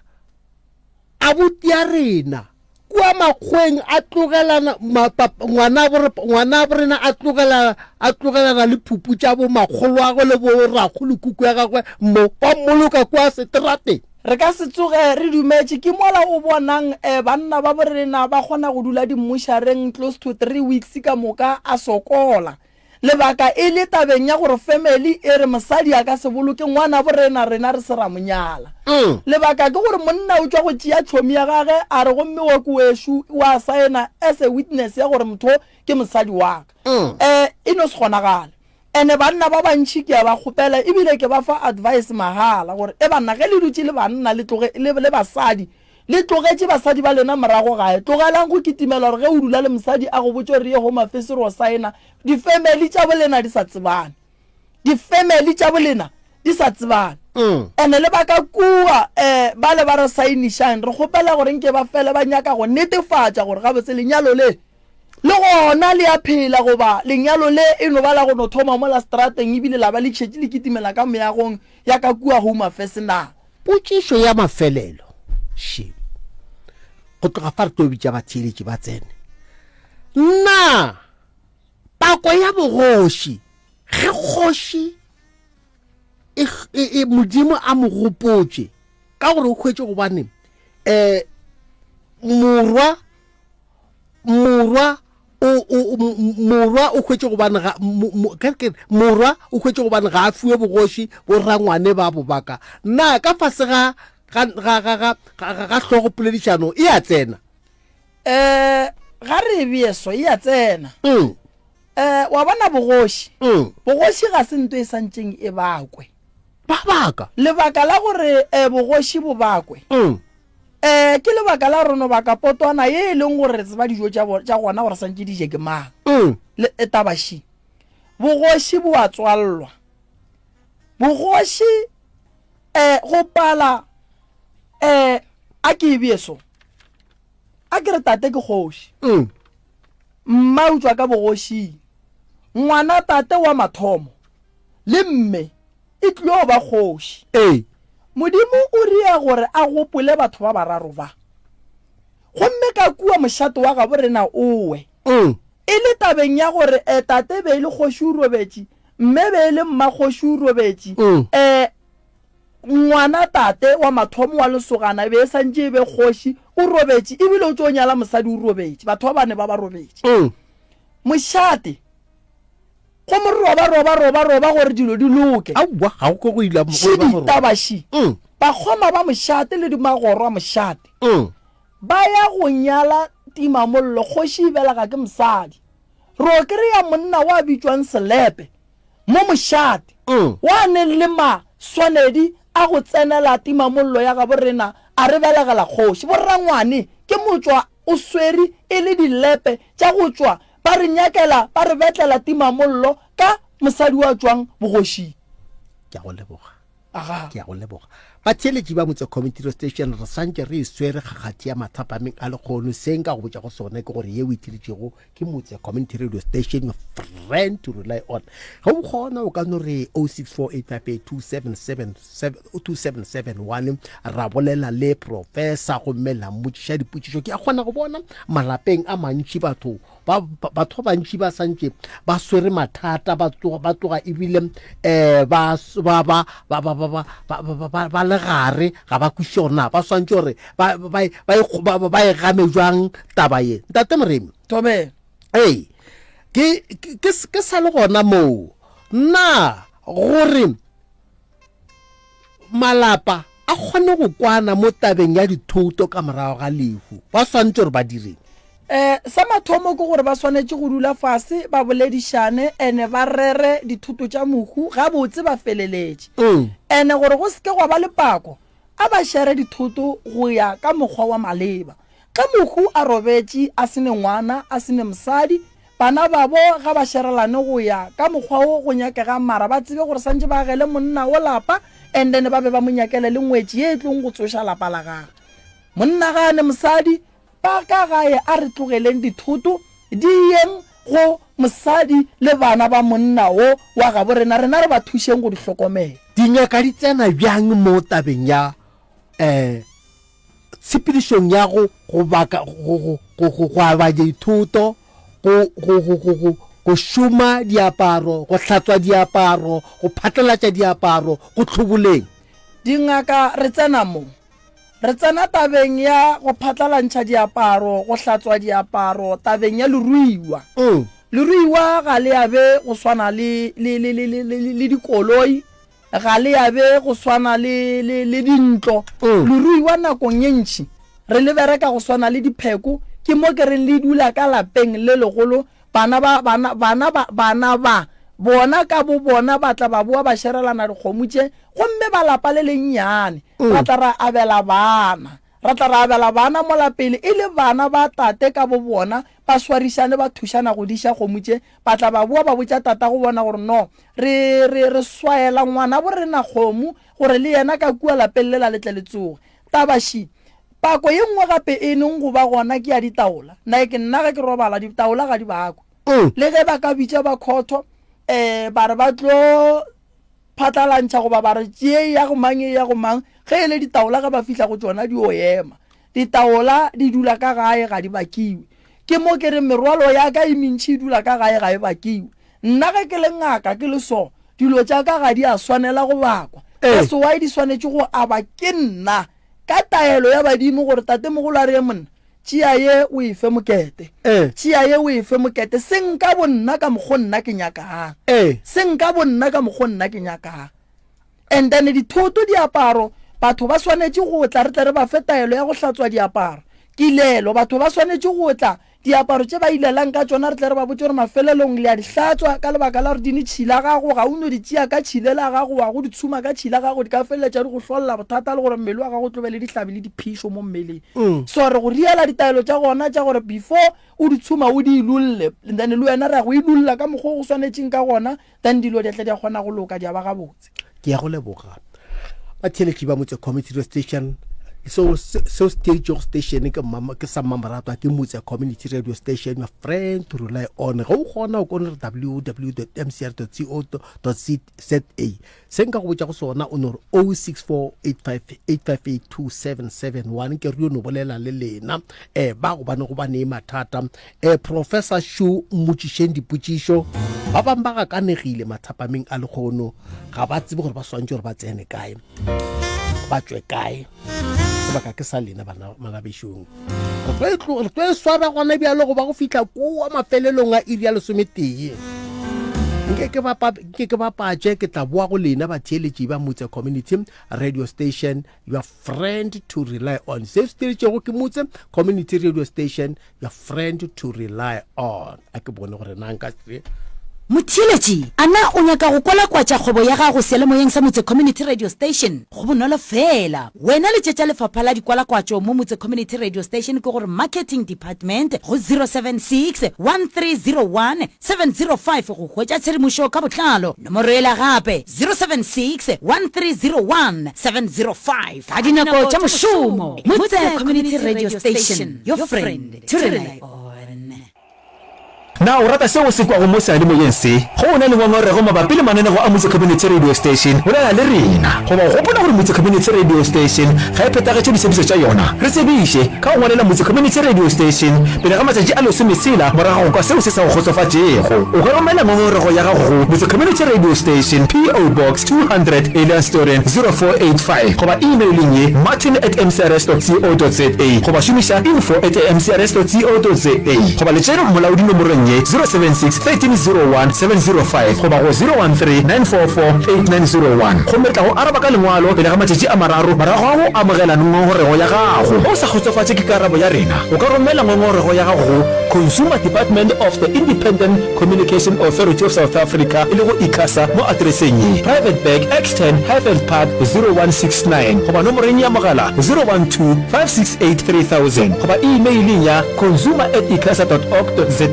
A: Abuti ya rena kua makgweng a tlogelana ngwanabo rena a tlogela a tlogelana le phupu tša bo makgoloagwe le bo rakgolokuku ya gagwe mo ba mmoloka kua seterateng.
B: Re ka se tsoge re dumetše. Ke mola o bonang banna ba borena ba kgona go dula dimmošareng close to three weeks ka moka a sokola. Lebaka e le tabeng ya gore family e re mosadi a ka se boloke ngwanabo rena, rena re se ra mo nyala. Lebaka ke gore monna o tšwa go tšea tšhomi ya gage a re gomme wa ko wešo wa saena as a witness ya gore motho ke mosadi wa ka. Eh e no se kgonagale. Ene banna ba bantši ke a ba kgopela ebile ke ba fa advice mahala gore e banna ge le dutše le banna le tloge le le basadi Le tlogetše basadi ba lena morago gae. Tlogelang go kitimela gore ge o dula le mosadi a go botše gore re ye Home Affairs re yo saena. Difemeli tša bolena di sa tsebane. Difemeli tša bolena di sa tsebane. Ene le ba ka kua um bale ba re saenišang, re kgopela gore nke ba fele ba nyaka go netefatša gore gabotse lenyalo le le gona le a phela goba lenyalo le e no ba la go no thoma mola strateng ebile la ba le tšhetše le kitimela ka meagong ya ka kua Home Affairs na.
A: Potšišo ya mafelelo še, go tloga fa re tlo bitša batheeletši ba tsene, Na pako ya bogoši ge kgoši e, e, e, Modimo a mo gopotše ka gore o hwetše gobane um morwa morwa o, o, morwa o hwetše gobane ga, ke ke morwa o hwetše gobane ga a fiwe bogoši bo rangwane ba bo baka. Na ka fase ga ga ga ga ga ga ga hlogo poledišano e a tsena?
B: Eh, ga re e bee so, e a tsena.
A: Mm.
B: Eh, wa bona bogoši?
A: Mm.
B: Bogoši ga se nto e santšeng e bakwe.
A: Ba baka.
B: Lebaka la gore eh, bogoši bo bakwe.
A: Mm.
B: Ee, ke lebaka la gore no baka potwana ye e leng gore re tseba dijo tša tša gona gore santše di je ke mang.
A: Mm.
B: Le e taba ši. Bogoši bo a tswallwa. Bogoši eh go pala eh a ke e bee so. A ke re tate ke kgoši.
A: Mm.
B: Mma o tšwa ka bogošing. Ngwana tate wa mathomo le mme e tlio ba kgoši.
A: Ee.
B: Modimo o ria gore a gopole batho ba bararo ba. Gomme ka kua mošate wa gabo rena o we. E le tabeng ya gore e tate be e le kgoši o robetše, mme be e le mmakgoši o robetše, e ngwana tate wa mathomo wa lesogana e be e santše e be kgoši o robetše, ebile o tšo nyala mosadi o robetše. Batho ba bane ba ba robetše. Mošate go mo roba roba roba roba gore dilo di loke.
A: Aowa, ga go ko go ila go
B: Še ditaba še. Bakgoma ba mošate le magoro a mošate ba ya go nyala timamollo, kgoši e belega ke mosadi. Ro kry-a monna wa bitšwang Selepe mo mošate, wa neng le maswanedi a go tsenela timamollo ya gabo rena, a re belegela kgoši. Borrangwane ke motšwa o swere e le dilepe tša go tšwa ba re nyakela ba re betlela timamollo ka mosadi wa tšwang bogošing.
A: Ke a go leboga.
B: Aga.
A: Ke a go leboga. Batheeletši ba Motse Community Radio Station, re santše re e swere kgakgathi ya mathapameng a lekgono. Se nka go botšago sona ke gore ye o e theeletšego ke Motse Community Radio Station, your friend to rely on. Ge o kgona o ka no re 0648582777 2771 ra bolela le professor gomme la mmotšiša dipotšišo. Ke a kgona go bona malapeng a mantši batho ba batho ba bantši ba santše ba swere mathata ba tloga ba tloga ebile um ba ba ba ba ba ba ba ba ba ba le gare ga ba kwešiše gore na ba swantše gore ba ba ba ba ba e game jwang taba ye ntate Moremi
B: Thobela.
A: Ee ke ke ke sa le gona moo na gore Malapa a kgone go kwana mo tabeng ya dithoto ka morago ga lehu, ba swanetše gore ba direng?
B: Um Sa mathomo ke gore ba swanetše go dula fase ba boledišane ene ba rere dithoto tša mohu gabotse ba feleletše. Ene gore go se ke gwa ba le pako, a ba šere dithoto go ya ka mokgwa wa maleba. Ge mohu a robetše a se ne ngwana, a se ne mosadi, bana babo ga ba šerelane go ya ka mokgwa wo go nyakegang mara ba tsebe gore santše ba agele monna wo lapa and then ba be ba mo nyakele le ngwetši ye e tlong go tsoša lapa la gagwe. Monna ga a ne mosadi, ba ka gae a re tlogeleng dithoto di yeng go mosadi le bana ba monna wo wa gabo rena, rena re ba thušeng go di hlokomela.
A: Dingaka di tsena bjang mo tabeng ya um tshepedišong ya go go baka go go go go go aba dithoto, go go go go go go šoma diaparo, go hlatswa diaparo, go phatlalatša diaparo, go hloboleng.
B: Dingaka re tsena mo. Re tsena tabeng ya go phatlalantšha diaparo, go hlatswa diaparo, tabeng ya leruiwa. Leruiwa ga le abe go swana le le le le le le dikoloi, Ga le ya be go swana le, le, le dintlo. Leruiwa nakong ye ntši re le bereka go swana le dipheko. Ke mo ke reng le dula ka lapeng le legolo, bana ba, bana, bana ba, bana ba bona ka bo bona ba tla ba boa ba šerelana dikgomo tše, gomme ba lapa le lennyane ra tla ra abela bana. Ra tla ra abela bana mola pele e le bana ba tate ka bo bona ba swarišane ba thušana go diša kgomo tše, ba tla ba boa ba botša tatago bona gore no re, re, re swaela ngwanabo rena kgomo gore le yena ka kua lapeng lela le tle le tsoge. Taba še, pako ye nngwe gape e neng go ba gona ke ya ditaola. Nike nna ge ke robala ditaola ga di bakwe. Le ge ba ka bitša ba khotho um ba re ba tlo phatlalantšha goba ba re tšee ya go mang e ya go mang, ge e le ditaola ge ba fihla go tšona di o ema. Ditaola di dula ka gae ga di bakiwe. Ke mo ke reng merwalo ya ka e mentši e dula ka gae ga e bakiwe. Nna ge ke le ngaka ke le so, dilo tša ka ga di a swanela go bakwa. That's why di swanetše go aba ke nna ka taelo ya badimo gore tatemogolo a re ye monna, Tšea ye o e fe mokete. Tšea ye o e fe mokete. Se nka bo nna ka mokgo nna ke nyakang. Se nka bo nna ka mokgo nna ke nyakang. And then dithoto, diaparo, batho ba swanetše go tla re tle re ba fe taelo ya go hlatswa diaparo. Kilelo, batho ba swanetše go tla Diaparo tše ba ilelang ka tšona re tle re ba botše gore mafelelong le a di hlatswa ka lebaka la gore di ne tšhila gago, ga o no di tšea ka tšhile la gago wa go di tshuma ka tšhila gago di ka feleletša di go hlolla bothata le gore mmele wa gago o tlo be le dihlabi le diphišo mo mmeleng. So re go riela ditaelo tša gona tša gore before o di tshuma o di ilolle then le wena re ya go ilolla ka mokgwa o go swanetšeng ka gona then dilo di tla di a kgona go loka di a ba gabotse.
A: Ke ya go leboga batheeletši ba Motse Community Radio Station. Seo seo se theeditšego station ke mama ke sa mmamoratwa ke Motse Community Radio Station your friend to rely on. Ge o kgona o kone re www.mcr.co.za. Se nka go botša go sona o no re 064858582771 ke re yo no bolela le lena eh ba gobane go ba ne mathata eh Professor Shu mmotšišeng dipotšišo ba bang ba gakanegile mathapameng a lekgono ga ba tsebe gore ba swantše gore ba tsene kae ba tšwe kae sebaka ke sa lena bana malabešong re tlo e e swara gona bjalo go ba go fihla kowa mafelelong a iri ya lesometee nke ke nke ke bapatše ke tla boa go lena batheeletši ba motse community radio station your friend to rely on se se theeletšego ke motse community radio station your friend to rely on a ke bone gore na nka se
C: Motheeletši, a na o nyaka go kwalakwatša kgwebo ya gago seyalemoyeng sa Motse Community Radio Station? Go bonolo feela. Wena letšetša lefapha la dikwalakwatšo mo Motse Community Radio Station ke gore Marketing Department go 076 1301 705 go hwetša tshedimošo ka botlalo. Nomoro yela gape, 076 1301 705. Ka dinako tša mošomo, Motse Community Radio Station, your friend to rely on.
D: Na o rata seo o se kwago mo seyalemoyeng se? Ge o na le ngongorego mabapi le mananego a Motse Community Radio Station, bolela le rena. Goba o gopola gore Motse Community Radio Station ga e phethagetše ditshepišo tša yona? Re tsebiše ka go ngwalela Motse Community Radio Station pele ga matšatši a lesometshela morago ga go kwa seo se sa go kgotsofatšego. O ka romela ngongorego ya gago go Motse Community Radio Station, PO Box 200, Eliastoren, 0485 goba e-maileng ye, martin at mcrs dot co dot za goba šomiša info at mcrs dot co dot za goba letšere molaodi nomorong ye, 076 1301 705 goba go 013 944 8901 gomme re tla go araba ka lengwalo pele ga matšatši a mararo morago ga go amogela ngongorego ya gago. Ge o sa kgotsofatše ke karabo ya rena, o ka romela ngongorego ya gago go Consumer Department of the Independent Communication Authority of South Africa, e lego ICASA, mo atereseng ye, Private Bag, X10, Highveld Park, 0169, goba nomoreng ya mogala 012 568 3000, goba imeileng ya consumer at icasa dot org dot za,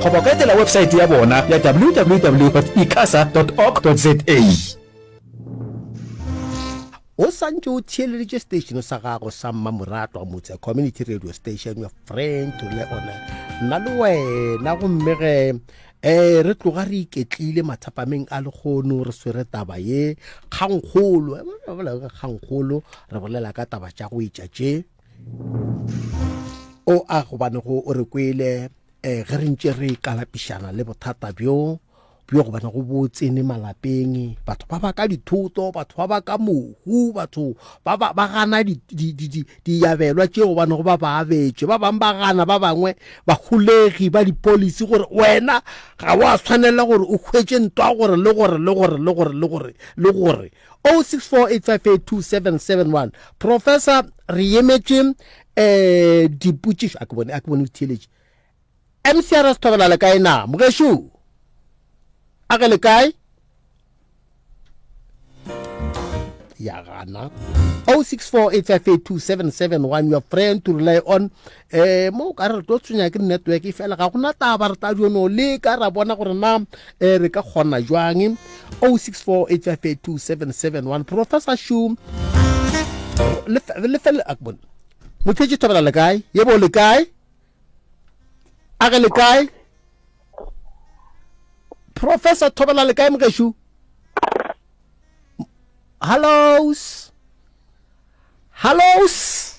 D: goba o ka etela websaete ya bona ya www dot icasa dot org dot za.
A: O sa ntše o theeleditše seteišene sa gago sa mmamoratwa Motse Community Radio Station, your friend le ona nna le wena. Gomme ge um re tloga re iketlile mathapameng a lekgono re swere taba ye kgangkgolo, re bolela ka kgangkgolo, re bolela ka taba tša go etša tše o a gobane go o re kwele um ge re ntše re kalapišana le bothata bjo bjo gobane go bo tsene malapeng batho ba baka dithoto batho ba baka mohu batho ba ba ba gana diabelwa tše gobane go ba ba abetše ba bangwe ba gana ba bangwe baholegi ba dipolisi gore wena ga wa tshwanela gore o hwetše ntwa gore le gore le gore le gore le gore le gore 0648582771 professor re emetše um dipotšišo a ke bone a ke bone o theeletše MCRS Thobela le kae na? Mogešo? A ge le kae? Ya gana. 0648582771 your friend to rely on eh mo ka re tlo tshwenya ke network e fela ga gona taba re tla dio le ka ra bona gore na eh re ka kgona jwang 0648582771 professor Shu le le fela a ke bone mothetše thobela le kae yebo le kae A re le kae? Professor Thobela le kae mogešu? Hallos. Hallos.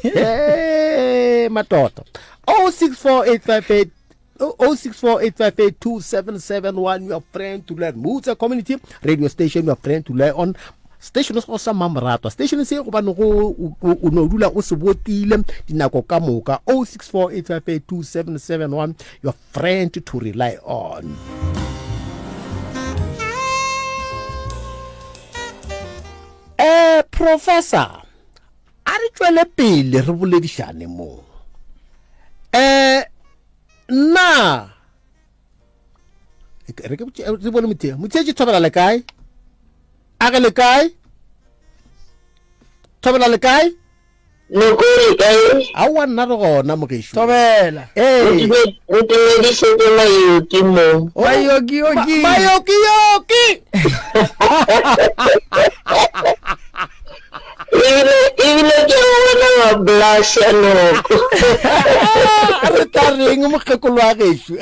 A: Hey, matoto. 064858 0648582771 your friend to learn Mutsa Community Radio Station your friend to learn on Station se go sa mmamoratwa station se gobane go o no dula o se botile dinako ka moka 0648582771 your friend to rely on. Eh professor a re tšwele pele re boledišane mo eh nna re ke re bone mothea mothea ke thobela le kae a re le kae thobela le kae
E: Noko le kae?
A: Aowa nna re gona mogešo.
B: Thobela.
A: Ee.
E: Re tumediše ke Mayoki mo.
A: Oh,
B: Mayoki-yoki.
A: Mayoki-yoki.
E: Ebile ebile ke a bona wa blusha noko.
A: Re tla reng mokgekolo wa gešo?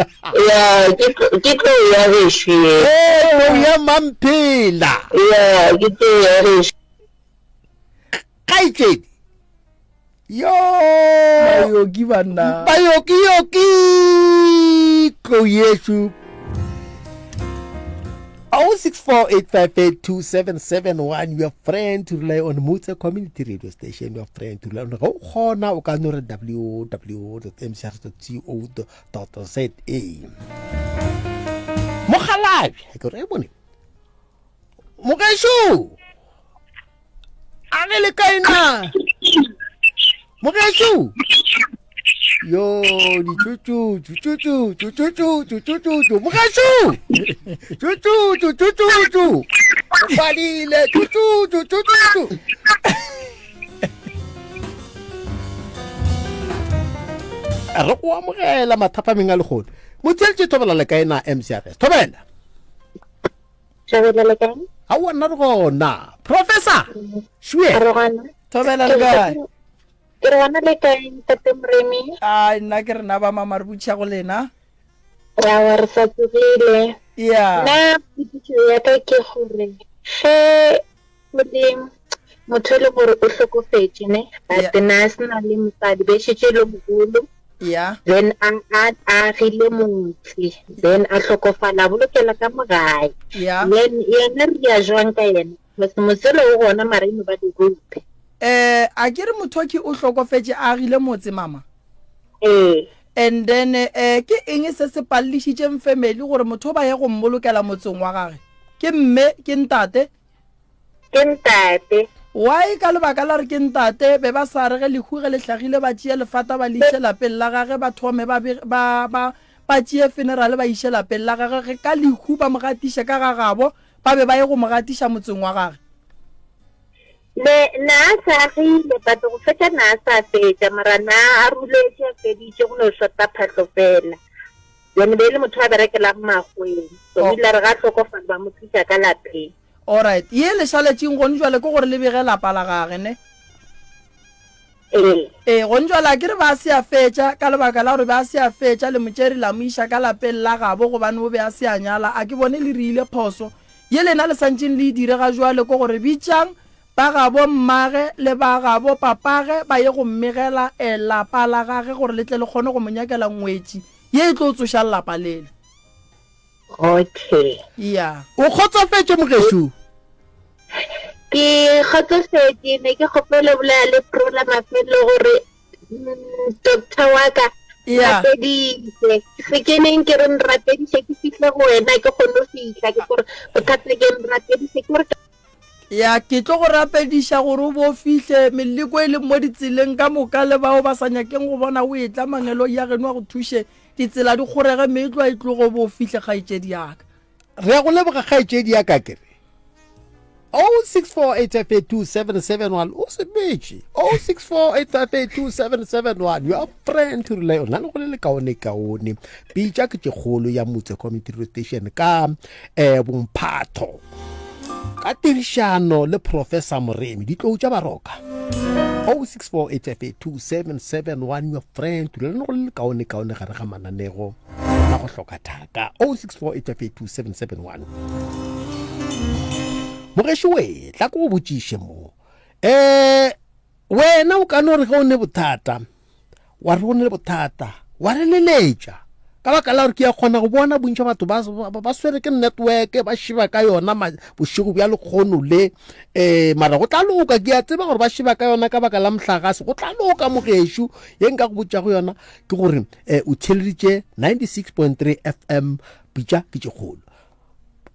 E: Ya, ke tlo- ke tlo ya gešo ye.
A: Ee, tlou ya mamphela.
E: Ya, ke tlo ya gešo.
A: Kgaetšedi. Yo!
B: Bayoki banna.
A: Bayoki yoki! Tlou yešo. 0648582771 your friend to rely on Motse Community Radio Station your friend to rely on ga o kgona o ka no re www.mcr.co.za Mokgalabje ke re bone Mogešo a ge le kae na mogešo yo ditšutšutšu tšutšutšu tšutšutšu tšutšutšu mogešo tšutšutšu tšutšutšu o padile tšutšutšu tšutšutšu re go amogela mathapameng a legono motheletše thobela le kae na mcrs thobela
E: Thobela le kae?
A: Aowa nna re gona. Professor! Šue!
E: Re gona.
B: Thobela le kae?
E: Ke re gona le kae ntate Moremi?
B: Ai nna ke rena ba mama re butšha go lena.
E: Aowa re sa tsogile.
B: Ya.
E: Nna potšišo ya ka ke gore ge go le motho e le gore o hlokofetše ne but na a se na le mosadi be šetše e le mogolo
B: Yeah.
E: Then a a a agile motse then a hlokofala a bolokela ka mo gae.
B: Yeah.
E: Then yena re ya jwang ka yena? Because motsele o gona mara e no ba dirope.
B: Eh a ke re mothoki o hlokofetše a agile motse mama?
E: Ee.
B: And then eh ke eng se se pallišitšeng family gore motho ba ye go mmolokela motseng wa gage? Ke mme ke ntate?
E: Ke ntate.
B: Why ka lebaka la re ke ntate be ba sa re ge lehu ge le hlagile ba tšee lefata ba le iše lapeng la gage ba thome ba ba ba ba tšee funeral ba iše lapeng la gage ge ka lehu ba mo gatiše ka ga gabo ba be ba ye go mo gatiša motseng wa gage.
E: Ne na a sa agile but go fetša na a sa fetša mara na a ruletše a feditše go no shota phahlo fela then be e le motho a berekelang makgweng so o ile a re ga hlokofala ba mo tliša ka lapeng.
B: Alright, ye le šaletšeng gone jwale ke gore le bege lapa la gage, ne?
E: Ee.
B: Ee, gone jwale a ke re ba se a fetša, ka lebaka la gore be a se a fetša, le mo tšere la mo iša ka lapeng la gabo gobane o be a se a nyala, a ke bone le riile phoso. Ye lena le santšeng le e dire ga jwale ke gore bitšang ba gabo mmage le ba gabo papage ba ye go mmegela eh, lapa la gage gore le tle le kgone go mo nyakela ngwetši ye e tlo tsošang lapa lela.
E: Okay.
B: Ya.
A: O kgotsofetše mogešo?
E: Ke kgotsofetše, ne ke kgopela bolela le pro la mafelo gore mm, doctor wa ka
B: Ya.
E: rapediše se ke neng ke re nrapediše ke fihle go wena ke kgone go fihla ke gore bothata ke nrapediše ke gore
B: Ya, ke tlo go rapediša gore o bo fihle meleko e leng mo ditseleng ka moka le bao ba sa nyakeng go bona o etla mangeloi ya geno a go thuše ditsela di kgorege meetlwa e tloge o bo o fihle kgaetšedi ya ka.
A: Re a go leboga kgaetšedi ya ka ke re 0648582771 o sepetše 0648582771 your friend to rely on na le go le lekaone kaone pitša ke tše kgolo ya motse community radio station ka um bomphatho ka tirišano le professor moremi ditlou tša baroka 0648582771 your friend tulelane go le lekaone kaone gare ga mananego la go hloka thaka 0648582771 mogešo we tla ko go botšiše mo um wena o ka no re ge o ne bothata wa re o ne le bothata wa re leletša ka baka la gore ke ya kgona go bona bontši batho ba, ba, ba swere ke network ba šiba ka yona bošego bja lekgono le um mara go tla loka ke ya tseba gore ba šiba ka yona ka baka la mohlagase go tla loka mogešo ye nka go botša go yona ke gore um o theleditše 96.3 fm pitša ke tše kgolo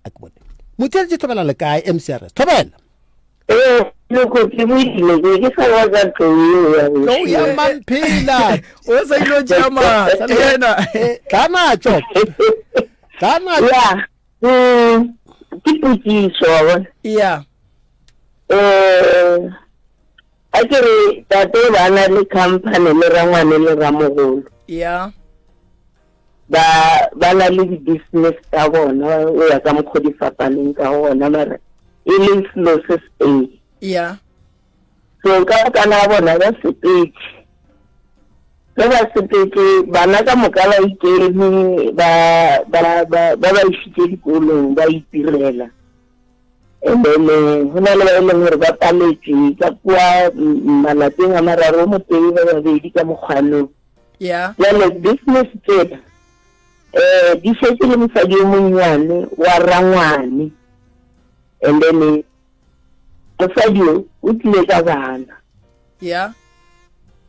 A: a ke bone motheleditše thobela le kae mcrs thobela
E: Ee, loko ke buile ke ke sa wa ka tlou eo ya
A: Tlou ya mamphela.
B: O sa ile tšea maatla le yena.
A: Tla natšo. Tla natšo.
E: Ya. Mm, ke potšišo wa bona.
B: Ya.
E: Eh, a ke re tate ba na le company le rangwane le ramogolo.
B: Ya.
E: Ba ba na le di-business tsa bona o ya ka mokgwa di fapaneng ka gona mara e le selo se setee.
B: Ya.
F: So ka mokana ga bona ba sepetše. Ge ba sepetše, bana ka moka ba ikeme, ba, ba, ba, ba ba išitše dikolong, ba itirela. And then eh, go na le ba e leng gore ba paletšwe ka kua malapeng a mararo, o motee ba babedi ka mokgwanong.
B: Yeah.
F: Jale business tsela eh di šetše le mosadi yo monnyane wa rangwane and then eh, mosadi yo o tlile ka bana.
B: Yeah.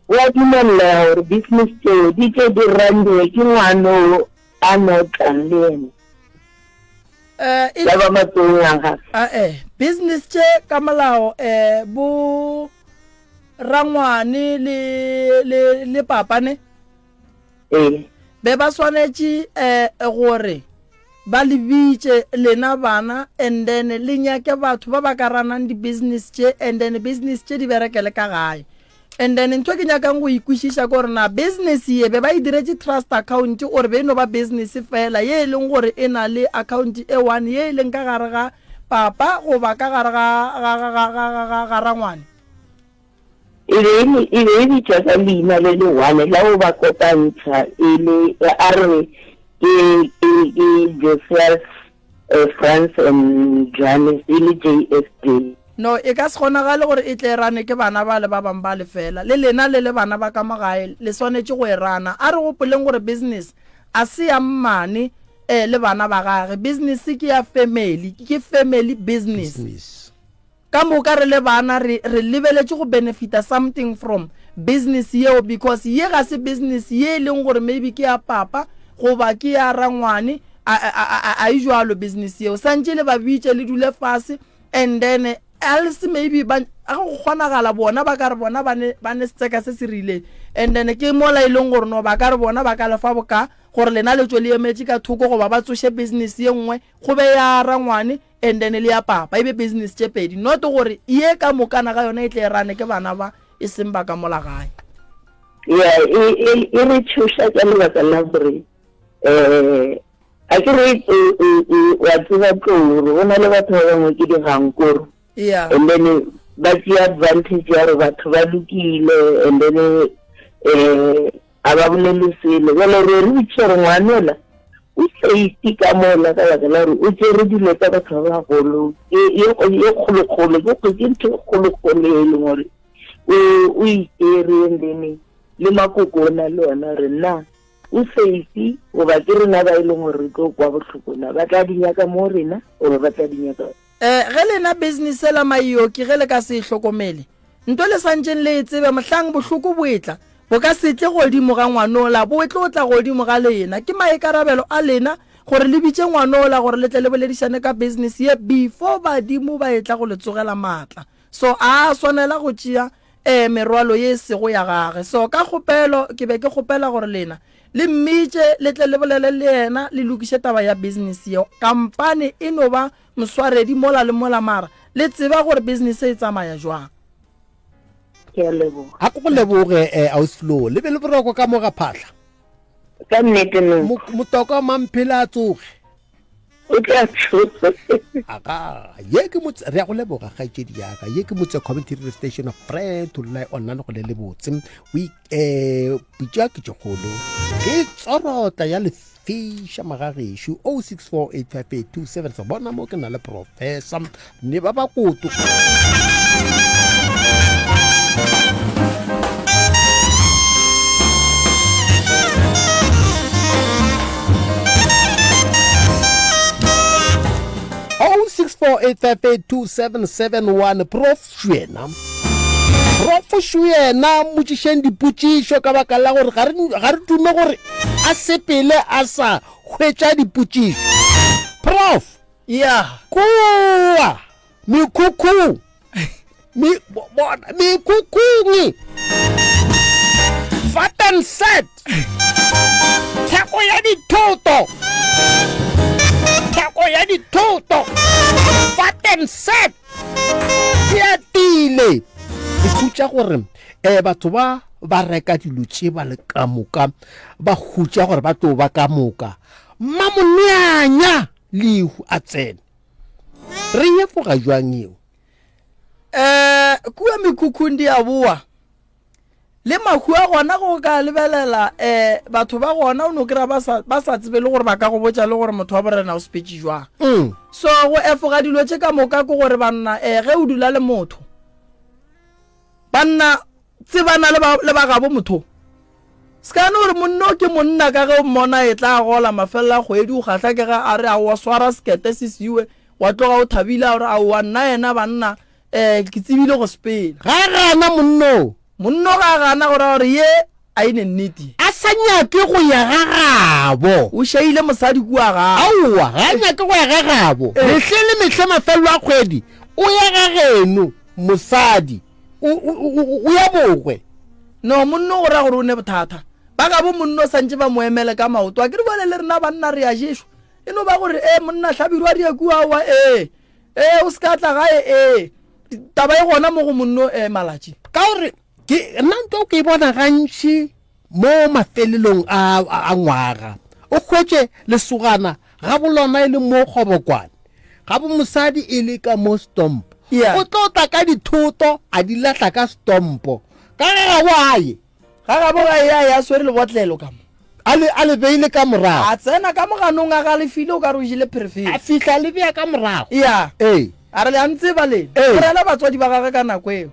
F: O a dumelela gore business tseo di tle di raniwe ke ngwana o a no tlang le yena.
B: Eh, e-
F: Ya ba matsogong a gagwe.
B: Ah, eh, business tše ka molao eh bo rangwane le le le papa ne
F: Ee.
B: be ba swanetše eh gore ba le bitše lena bana and then le nyake batho ba ba ka ranang di-business tše and then business tše di berekele ka gae And then ntho e ke nyakang go e kwešiša ke gore na business ye be ba e diretše trust account or be e no ba business fela ye e leng gore e na le account e one ye e leng ka gare ga papa goba ka gare ga ga ga ga ga ga ga ga rangwane?
F: E be e le e be e bitšwa ka leina le le one la go ba kopantšha e le a re ke ke ke Josias eh, Frans and Johannes e le JFJ.
B: No, e ka se kgonagale gore e tle e rane ke bana bale ba bang bale fela. Le lena le le bana ba ka mo gae le swanetše go e rana. A re gopoleng gore business a se ya mmane eh, le bana ba gage. Business ke ya family, ke family business.
A: Business.
B: Ka moka re le bana re, re lebeletše go benefita something from business yeo because ye ga se business ye e leng gore maybe ke ya papa goba ke ya rangwane, a, a, a, a, a e jwalo business yeo. Santše le ba bitše le dule fase and then else maybe ba, ga go kgonagala bona ba ka re bona ba ne, ba ne setseka se se rileng and then ke mola e leng gore no ba ka re bona ba ka le fa boka gore lena le tšwe le emetše ka thoko goba ba tsoše business ye nngwe go be ya rangwane and then le ya papa e be business tše pedi not gore ye ka mokana ga yona e tle e rane ke bana ba e seng ba ka mola gae.
F: Ya e e e re tshoša ka lebaka la gore eh a ke re wa tseba tlou gore go na le batho ba bangwe ke digankoro
B: yeah
F: and then ba tšea advantage ya gore batho ba lokile and then eh A ba bolele selo. Bjale re re botšiša gore ngwanola o safe ka mola ka baka la gore o tšere dilo tsa batho ba bagolo ye kgolokgolo ke ke ntho e kgolokgolo e leng gore o e tšere and then le makoko o na le ona gore na o safe goba ke rena ba e leng gore re tlo kwa bohloko na ba tla di nyaka mo rena goba ba tla di nyaka
B: Eh, ge lena business la Maioki ge le ka se e hlokomele, nto le santšeng le e tsebe, mohlang bohloko bo etla, bo ka se tle godimo ga ngwanola, bo tlo tla godimo ga lena. Ke maikarabelo a lena gore le bitše ngwanola gore le tle le boledišane ka business ye before badimo ba etla go le tsogela maatla. So a a swanela go tšea eh merwalo ye e sego ya gage. So ka kgopelo ke be ke kgopela gore lena le mmitše le tle le bolele le yena le lokiše taba ya business yeo. Kampane e no ba moswaredi mola le mola mara le tseba gore business e tsamaya jwang.
F: Ke a leboga.
A: A ko go leboge eh, Ausi Flo. Le be le boroko ka mo ga phahla.
F: Ka nnete no.
A: Motoko wa mamphele a tsoge.
F: O tla tsoga.
A: Aga, ye ke motse re ya go leboga kgaetšedi ya ka. Ye ke motse community radio station of friend to rely on nna le go le le botse. O eh pitša ke tše kgolo. Ke tsorotla ya lefiša magagešo 06485827 se bona mo ke na le professor ne ba ba koto. Oh 0648582771 prof Šwena prof Šwena mmotšišeng dipotšišo ka baka la gore ga re ga re dume gore a sepele a sa hwetša dipotšišo prof
B: Yeah.
A: Kua mekhukhung me, bona mekhukhung Vatten set theko ya dithoto theko ya dithoto Vatten set e atile e khutša gore um batho ba ba reka dilo tše ba le ka moka ba hutša gore ba tlo ba ka moka mmamoneanya lehu a tsene. Re efoga jwang eo?
B: Eh, kua mekhukhung di a boa. Le mahu a gona go ka lebelela eh batho ba gona o no kry-a ba sa ba sa tsebe le gore ba ka go botša le gore motho wa borena o sepetše jwang.
A: Mm.
B: So go efoga dilo tše ka moka ke gore banna eh ge o dula le motho banna tsebana le ba le ba gabo motho. Se ka no re monno ke monna ka ge o mmona e tla gola mafelelo a kgwedi o kgahla ke ge a re aowa swara sekete se siwe wa tloga o thabile a re aowa nna yena banna um ke tsebile go sepela.
A: Ga a gana monno.
B: Monno ga a gana go ra gore ye a e ne nnete.
A: A sa nyake go ya ga gabo.
B: O šaile mosadi kua gabo.
A: Aowa ga a nyake go ya ga gabo. Mehle le mehle mafelelo a kgwedi o ya ga geno mosadi. O, o, o, o ya bogwe.
B: No, monno go ra gore o ne bothata. Ba gabo monno santše ba mo emele ka maoto. A ke re bjale le rena banna re a ješwa. E no ba gore ee monna Hlabirwa re ye kua aowa ee. Ee o se ka tla gae ee. Taba e gona mo go monno ee Malatši.
A: Ka gore ke nna nto ke e bona gantši Mo mafelelong a, a, a ngwaga, o hwetše lesogana ga bolona e le mo kgobokwane, ga bomosadi e le ka mo stompo.
B: Yeah.
A: O tlo tla ka dithoto a di lahla ka stompo. Ka ge ga bo a ye.
B: Ga gabo ga e a ye a swere lebotlelo ka mo.
A: A le, a le beile ka morago.
B: A tsena ka moganong a galefile o ka re o jele pherefere.
A: A fihla a le bea ka morago.
B: Yeah.
A: Ee.
B: A re le a ntseba lena.
A: Ee.
B: O rela batswadi ba gagwe ka nako eo.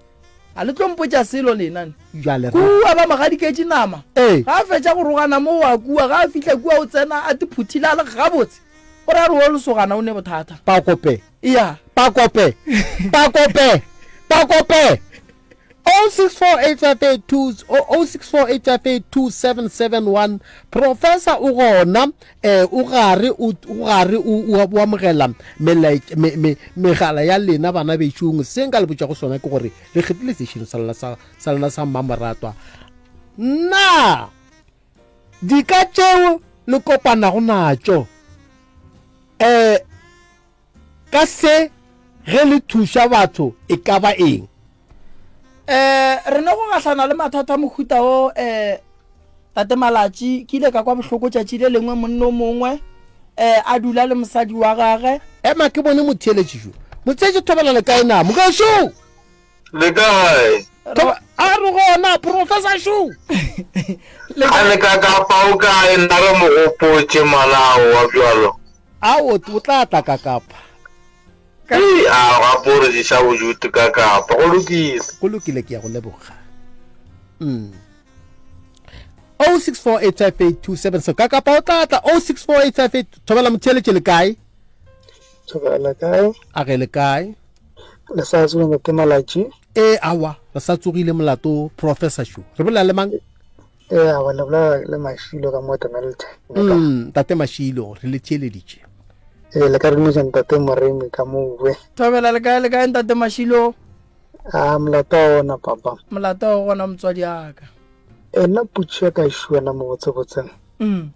B: A le tlo mpotša selo lena ne?
A: Bjale ra.
B: Kua ba mo gadiketše nama.
A: Ee.
B: Ga a fetša go rogana mo wa kua, ga a fihla kua o tsena a tiphuthile a le gabotse. O ra re wo lesogana o ne bothata.
A: Pakope.
B: Iya.
A: Pakope. Pakope. Pakope. 064858 0648582771 Professor o gona eh o gare o gare o o amogela megala ya lena bana bešong. Se nka le botšago sona ke gore le kgethile sešeno sa lena sa sa lena sa mmamoratwa. Na dika tšeo le kopanago natšo eh Ka se, ge le thuša batho e ka ba eng?
B: Um re ne go gahlana le mathata a mohuta wo um tate Malatši, ke ile ka kwa bohloko tšatši le lengwe monna o mongwe um a dula le mosadi wa gage.
A: Ema ke bone motheeletši šo. Motheetši thobela le kae na? Mogešo!
G: Le kae?
A: A re gona, Professor šo.
G: A le ka kapa o kae nna re mo gopotše malao wa bjalo.
A: A o o tla tla ka kapa.
G: Ei, a gape o re ješa bodutu ka kapa. Go lokile.
A: Go lokile ke ya go leboga. Mm. 06485827 ka kapa o tla tla 064858 thobela motheeletše le kae?
H: Thobela kae?
A: A ge le kae?
H: Le sa tsoga ntate Malatši?
A: Ee, awa, re sa tsogile molato Professor šo. Re bolela le mang?
H: Ee, awa, le bolela le Mashilo ka mo Dennilton.
A: Mm, ntate Mashilo, re le theeleditše.
H: Ee, le ka dumetša ntate Moremi ka mo bue.
B: Thobela le kae le kae ntate Mashilo?
H: A molato wa ona papa.
B: Molato wa gona motswadi aka.
H: Ena putšo ya ka e šuana mo botsebotseng.
B: Mm.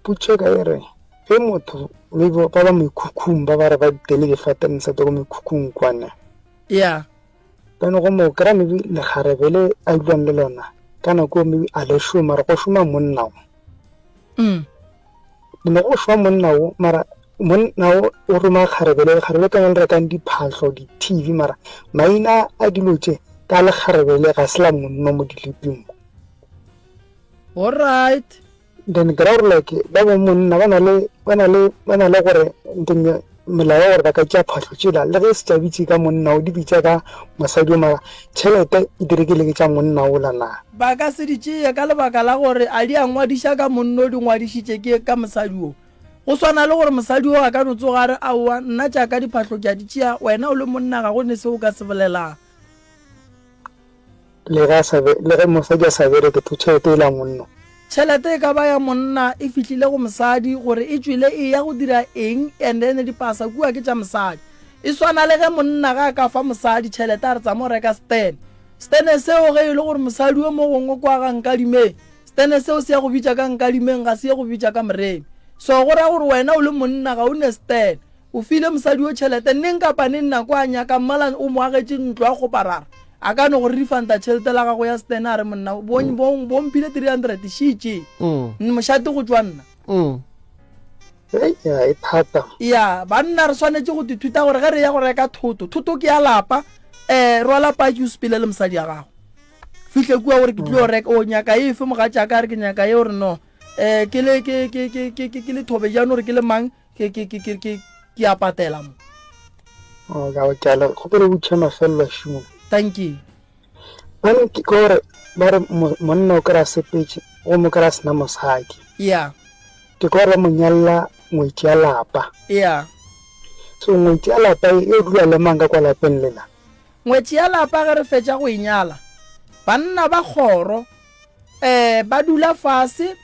H: Putšo ya ka e re ge motho maybe ba ba mekhukhung ba ba re ba tele difateng sa ko mekhukhung kwana.
B: Yeah.
H: Then go mo kry-a maybe lekgarebe le a utlwang le lona ka nako maybe a le šoma mara go šoma monna o.
B: Mm.
H: Ne go šoma monna o mara monna o o roma kgarebe le lekgarebe ka le rekang diphahlo di-tv mara maina a dilo tše ka lekgarebe le ga se la monna mo diliping mo.
B: All right.
H: Then ke ra gore like ba bo monna ba na le ba na le ba na le gore nteng melao ya gore ba ka tšea phahlo tšela le ge se tša bitše ka monna o di bitša ka mosadi o mara tšhelete e direkile ke tša monna ola na.
B: Ba ka se di tšee ka lebaka la gore a di a ngwadiša ka monna o di ngwadišitše ke ka mosadi o. Go swana le gore mosadi o a ka no tsoga a re aowa nna tša ka diphahlo ke a di tšea wena o le monna ga go ne se o ka se bolelang.
H: Le ge a sa be, le ge mosadi a sa bereke to tšhelete e la monno.
B: Tšhelete e ka ba ya monna e fihlile go mosadi gore e tšwele e ya go dira eng and then dipasa kua ke tša mosadi. E swana le ge monna ga a ka fa mosadi tšhelete a re tsama o reka stene. Stene seo ge e le gore mosadi o mo gongwe kwa ga Nkadimeng, stene seo se ya go bitša ka Nkadimeng ga se ye go bitša ka Moremi. So go ra gore wena o le monna ga o ne stene. O file mosadi yo tšhelete neng kapa neng nako a nyaka mmala o mo agetše ntlo a kgoparara a ka no go refunda tšhelete la gago ya stene a re monna bo, bo, bo mphile 300 šitše mm. mošate go tšwa nna mm.
H: Hei, ya e thata.
B: Ya, banna re swanetše go tithuta gore ge re ya go reka thoto, thoto ke ya lapa, eh, rwala paki o sepele le mosadi ya gago. Fihle kua gore ke tlilo reka, o nyaka efe mogatšaka a re ke nyaka ye o re no. Eh, ke le ke ke ke ke ke ke le thobejane gore ke le mang ke ke ke ke ke ke a patela mo.
H: Oh, ka ke a le kgopela o botšiša mafelelo a šimo.
B: Thank you.
H: Bane ke gore ba re monna o kry-a sepetše gomme o kry-a sena mosadi.
B: Yeah.
H: Ke kwa ba mo nyalla ngwetši ya lapa.
B: Yeah.
H: So ngwetši ya lapa e e dula le mang ka kwa lapeng lela?
B: Ngwetši ya lapa ge re fetša go e nyala, banna ba kgoro eh ba dula fase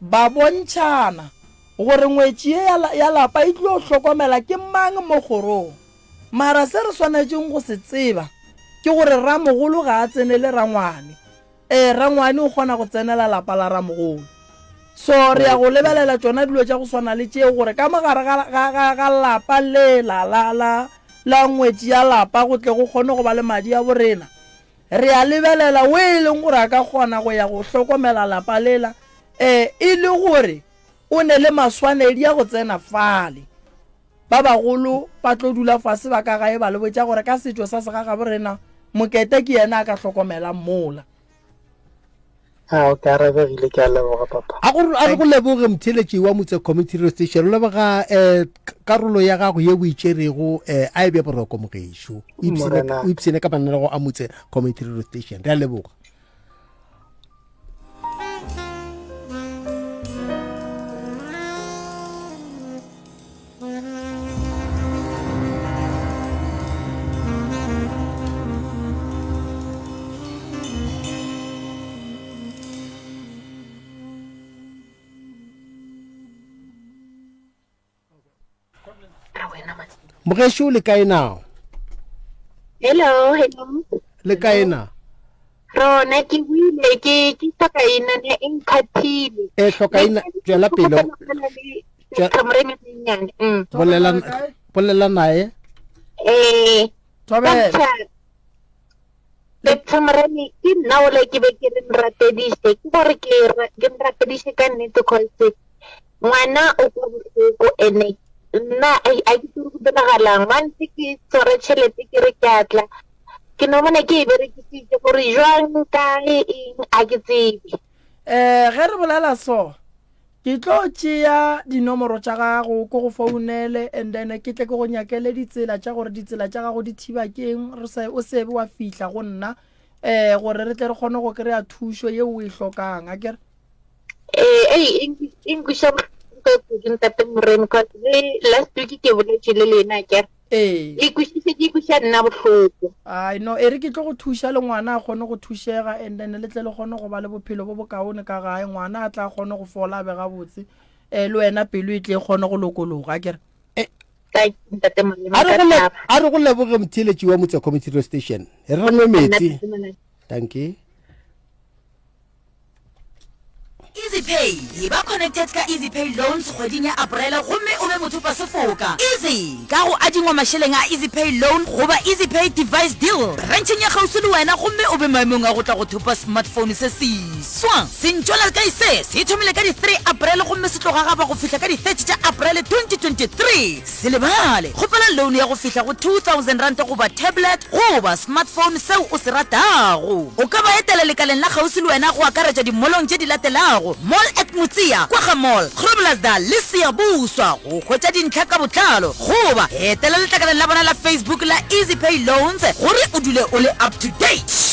B: ba bontšhana gore ngwetši ye ya, ya lapa e tlo hlokomela ke mang mo kgorong. Mara se re swanetšeng go se tseba ke gore ramogolo ga a tsenele rangwane. Ee, rangwane o kgona go tsenela lapa la ramogolo. So re ya go lebelela tšona dilo tša go swana le tšeo gore ka mo gare ga, ga, ga, ga lapa lela la, la, la ngwetši ya lapa go tle go kgone go ba le madi a borena. Re a lebelela o e leng gore a ka kgona go ya go hlokomela lapa lela, ee, e le gore o ne le maswanedi a go tsena fale. Ba bagolo ba tlo dula fase ba ka gae ba le botša gore ka setšo sa segagabo rena Mokete ke yena a ka hlokomelang mola.
H: A o ke arabegile ke a leboga papa.
A: A go a re go leboge motheeletši wa Motse Community Radio Station. Re leboga eh, karolo ya gago ye o e tšerego eh, a e be boroko mogešo. O ipshine
H: Morena.
A: o ipshine ka mananeo a Motse Community Radio Station. Re a leboga. Mogešo le kae na?
E: Hello, hello.
A: Le kae na?
E: Rona ke buile ke ke hlokaina ne e nkhathile.
A: E hlokaina tšwela pele.
E: Mm.
A: Bolela bolela naye.
E: Eh.
B: Thobela.
E: Doctor Moremi ke nna ola ke be ke re nrapediše ke gore ke ke nrapediše ka nnete cause ngwana o kwa bohloko ene nna a ke tsebe go diragalang once ke tshwara tšhelete ke re ke atla ke no bona ke e berekisitse gore jwang kae eng a ke tsebe.
B: Um ge re bolela so Ke tlo tšea dinomoro tša gago ko go founele and then ke tle ke go nyakele ditsela tša gore ditsela tša gago di thiba ke eng re se o sebe wa fihla go nna eh gore re tle re kgone go kry-a thušo yeo o e hlokang a kere
E: Ee, ei, e nkwi- e nkweša bohloko ka kudu ntate Moremi cause le last week ke boletše le lena akere
B: Ee.
E: E kwešiše ke kweša nna bohloko.
B: Ai no, e re ke tlo go thuša le ngwana a kgone go thušega and then le tle le kgone go ba le bophelo bo bokaone ka gae, ngwana a tla kgone go fola a be gabotse, eh le wena pelo e tle e kgone go lokologa, akere?
A: Eh,
E: Ka ntate Molemo
A: a re
E: ka
A: go le-
E: thaba.
A: a re go leboge motheeletši wa Motse Community Radio Station. Re re nwe metsi. Dankie.
C: EasyPay, Eba connected ka EasyPay Loans kgweding ya Aprele gomme o be mothopa sefoka. Easy! Ka go adingwa mašeleng a EasyPay Loan goba EasyPay Device Deal brancheng ya kgauswi le wena gomme o be maemong a go tla go thopa smartphone se seswa. Sentšwelakae se se thomile ka di 3 Aprele gomme se tlo gagaba go fihla ka di 30 tša Aprele 2023. Se lebale, kgopela loan ya go fihla go R2000 goba tablet goba smartphone seo o se ratago. O ka ba etela lekaleng la kgauswi le wena go akaretša dimolong tše di latelago, Mall at Motseya, Kwagga Mall, Groblersdal le Siyabuswa go hwetša dintlha ka botlalo goba etela letlakaleng la bona la Facebook la EasyPay Loans gore o dule o le up to date.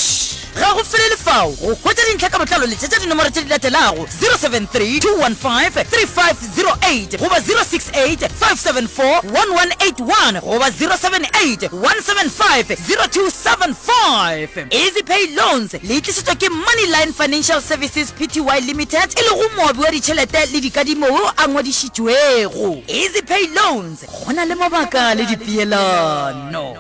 C: Ga go felele fao, go hwetša dintlha ka botlalo letšetša dinomoro tše di latelago, 073 215 3508 goba 068 574 1181 goba 078 175 0275. EasyPay Loans le tlišetšwa ke Moneyline Financial Services Pty Limited e lego moabi wa ditšhelete le dikadimo wo a ngwadišitšwego. EasyPay Loans, go na le mabaka le dipeelano.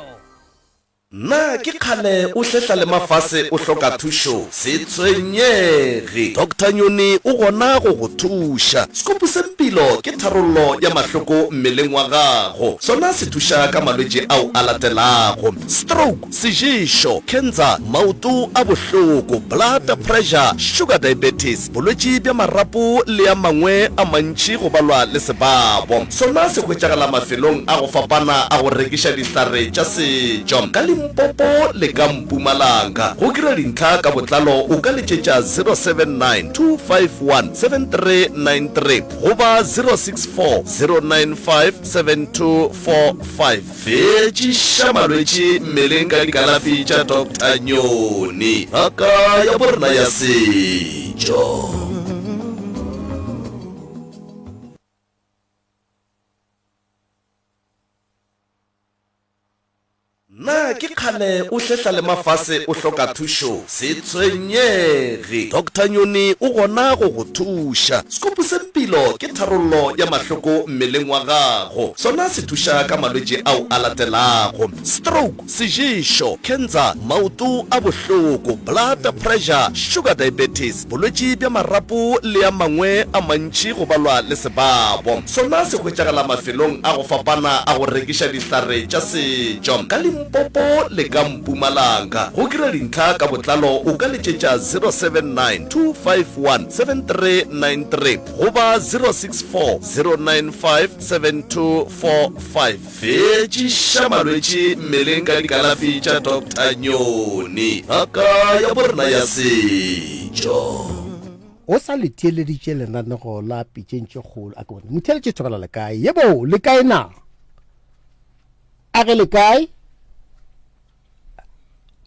I: Na ke kgale o hlehla le mafase o hloka thušo? Se tshwenyege, Doctor Nyoni o gona go go thuša. Sekopu se Mpilo ke tharollo ya mahloko mmeleng wa gago. Sona se thuša ka malwetši ao a latelago, stroke, seješo, cancer, maoto a bohloko, blood pressure, sugar diabetes, bolwetši bja marapo le a mangwe a mantši go balwa le sebabo. Sona se hwetšagala mafelong a go fapana a go rekiša dihlare tša setšo ka Limpopo le ka Mpumalanga. Go kry-a dintlha ka botlalo o ka letšetša 079 251 7393 goba 064 095 7245. Fetšiša malwetši mmeleng ka dikalafi tša Doctor Nyoni, ngaka ya borena ya setšo. Na ke kgale o hlehla le mafase o hloka thušo? Se tshwenyege, Doctor Nyoni o gona go go thuša. Sekopu se Mpilo ke tharollo ya mahloko mmeleng wa gago. Sona se thuša ka malwetši ao a latelago, stroke, seješo, cancer, maoto a bohloko, blood pressure, sugar diabetes, bolwetši bja marapo le a mangwe a mantši go balwa le sebabo. Sona se hwetšagala mafelong a go fapana a go rekiša dihlare tša setšo ka Limpopo le ka Mpumalanga. Go kry-a dintlha ka botlalo o ka letšetša 079 251 7393 goba 064 095 7245. Fetšiša malwetši mmeleng ka dikalafi tša Doctor Nyoni, ngaka ya borena ya setšo.
A: O sa le theeleditše lenanego la Pitšeng tše Kgolo. A ke bone. Motheeletši Thobela le kae? Yebo, le kae na? A ge le kae?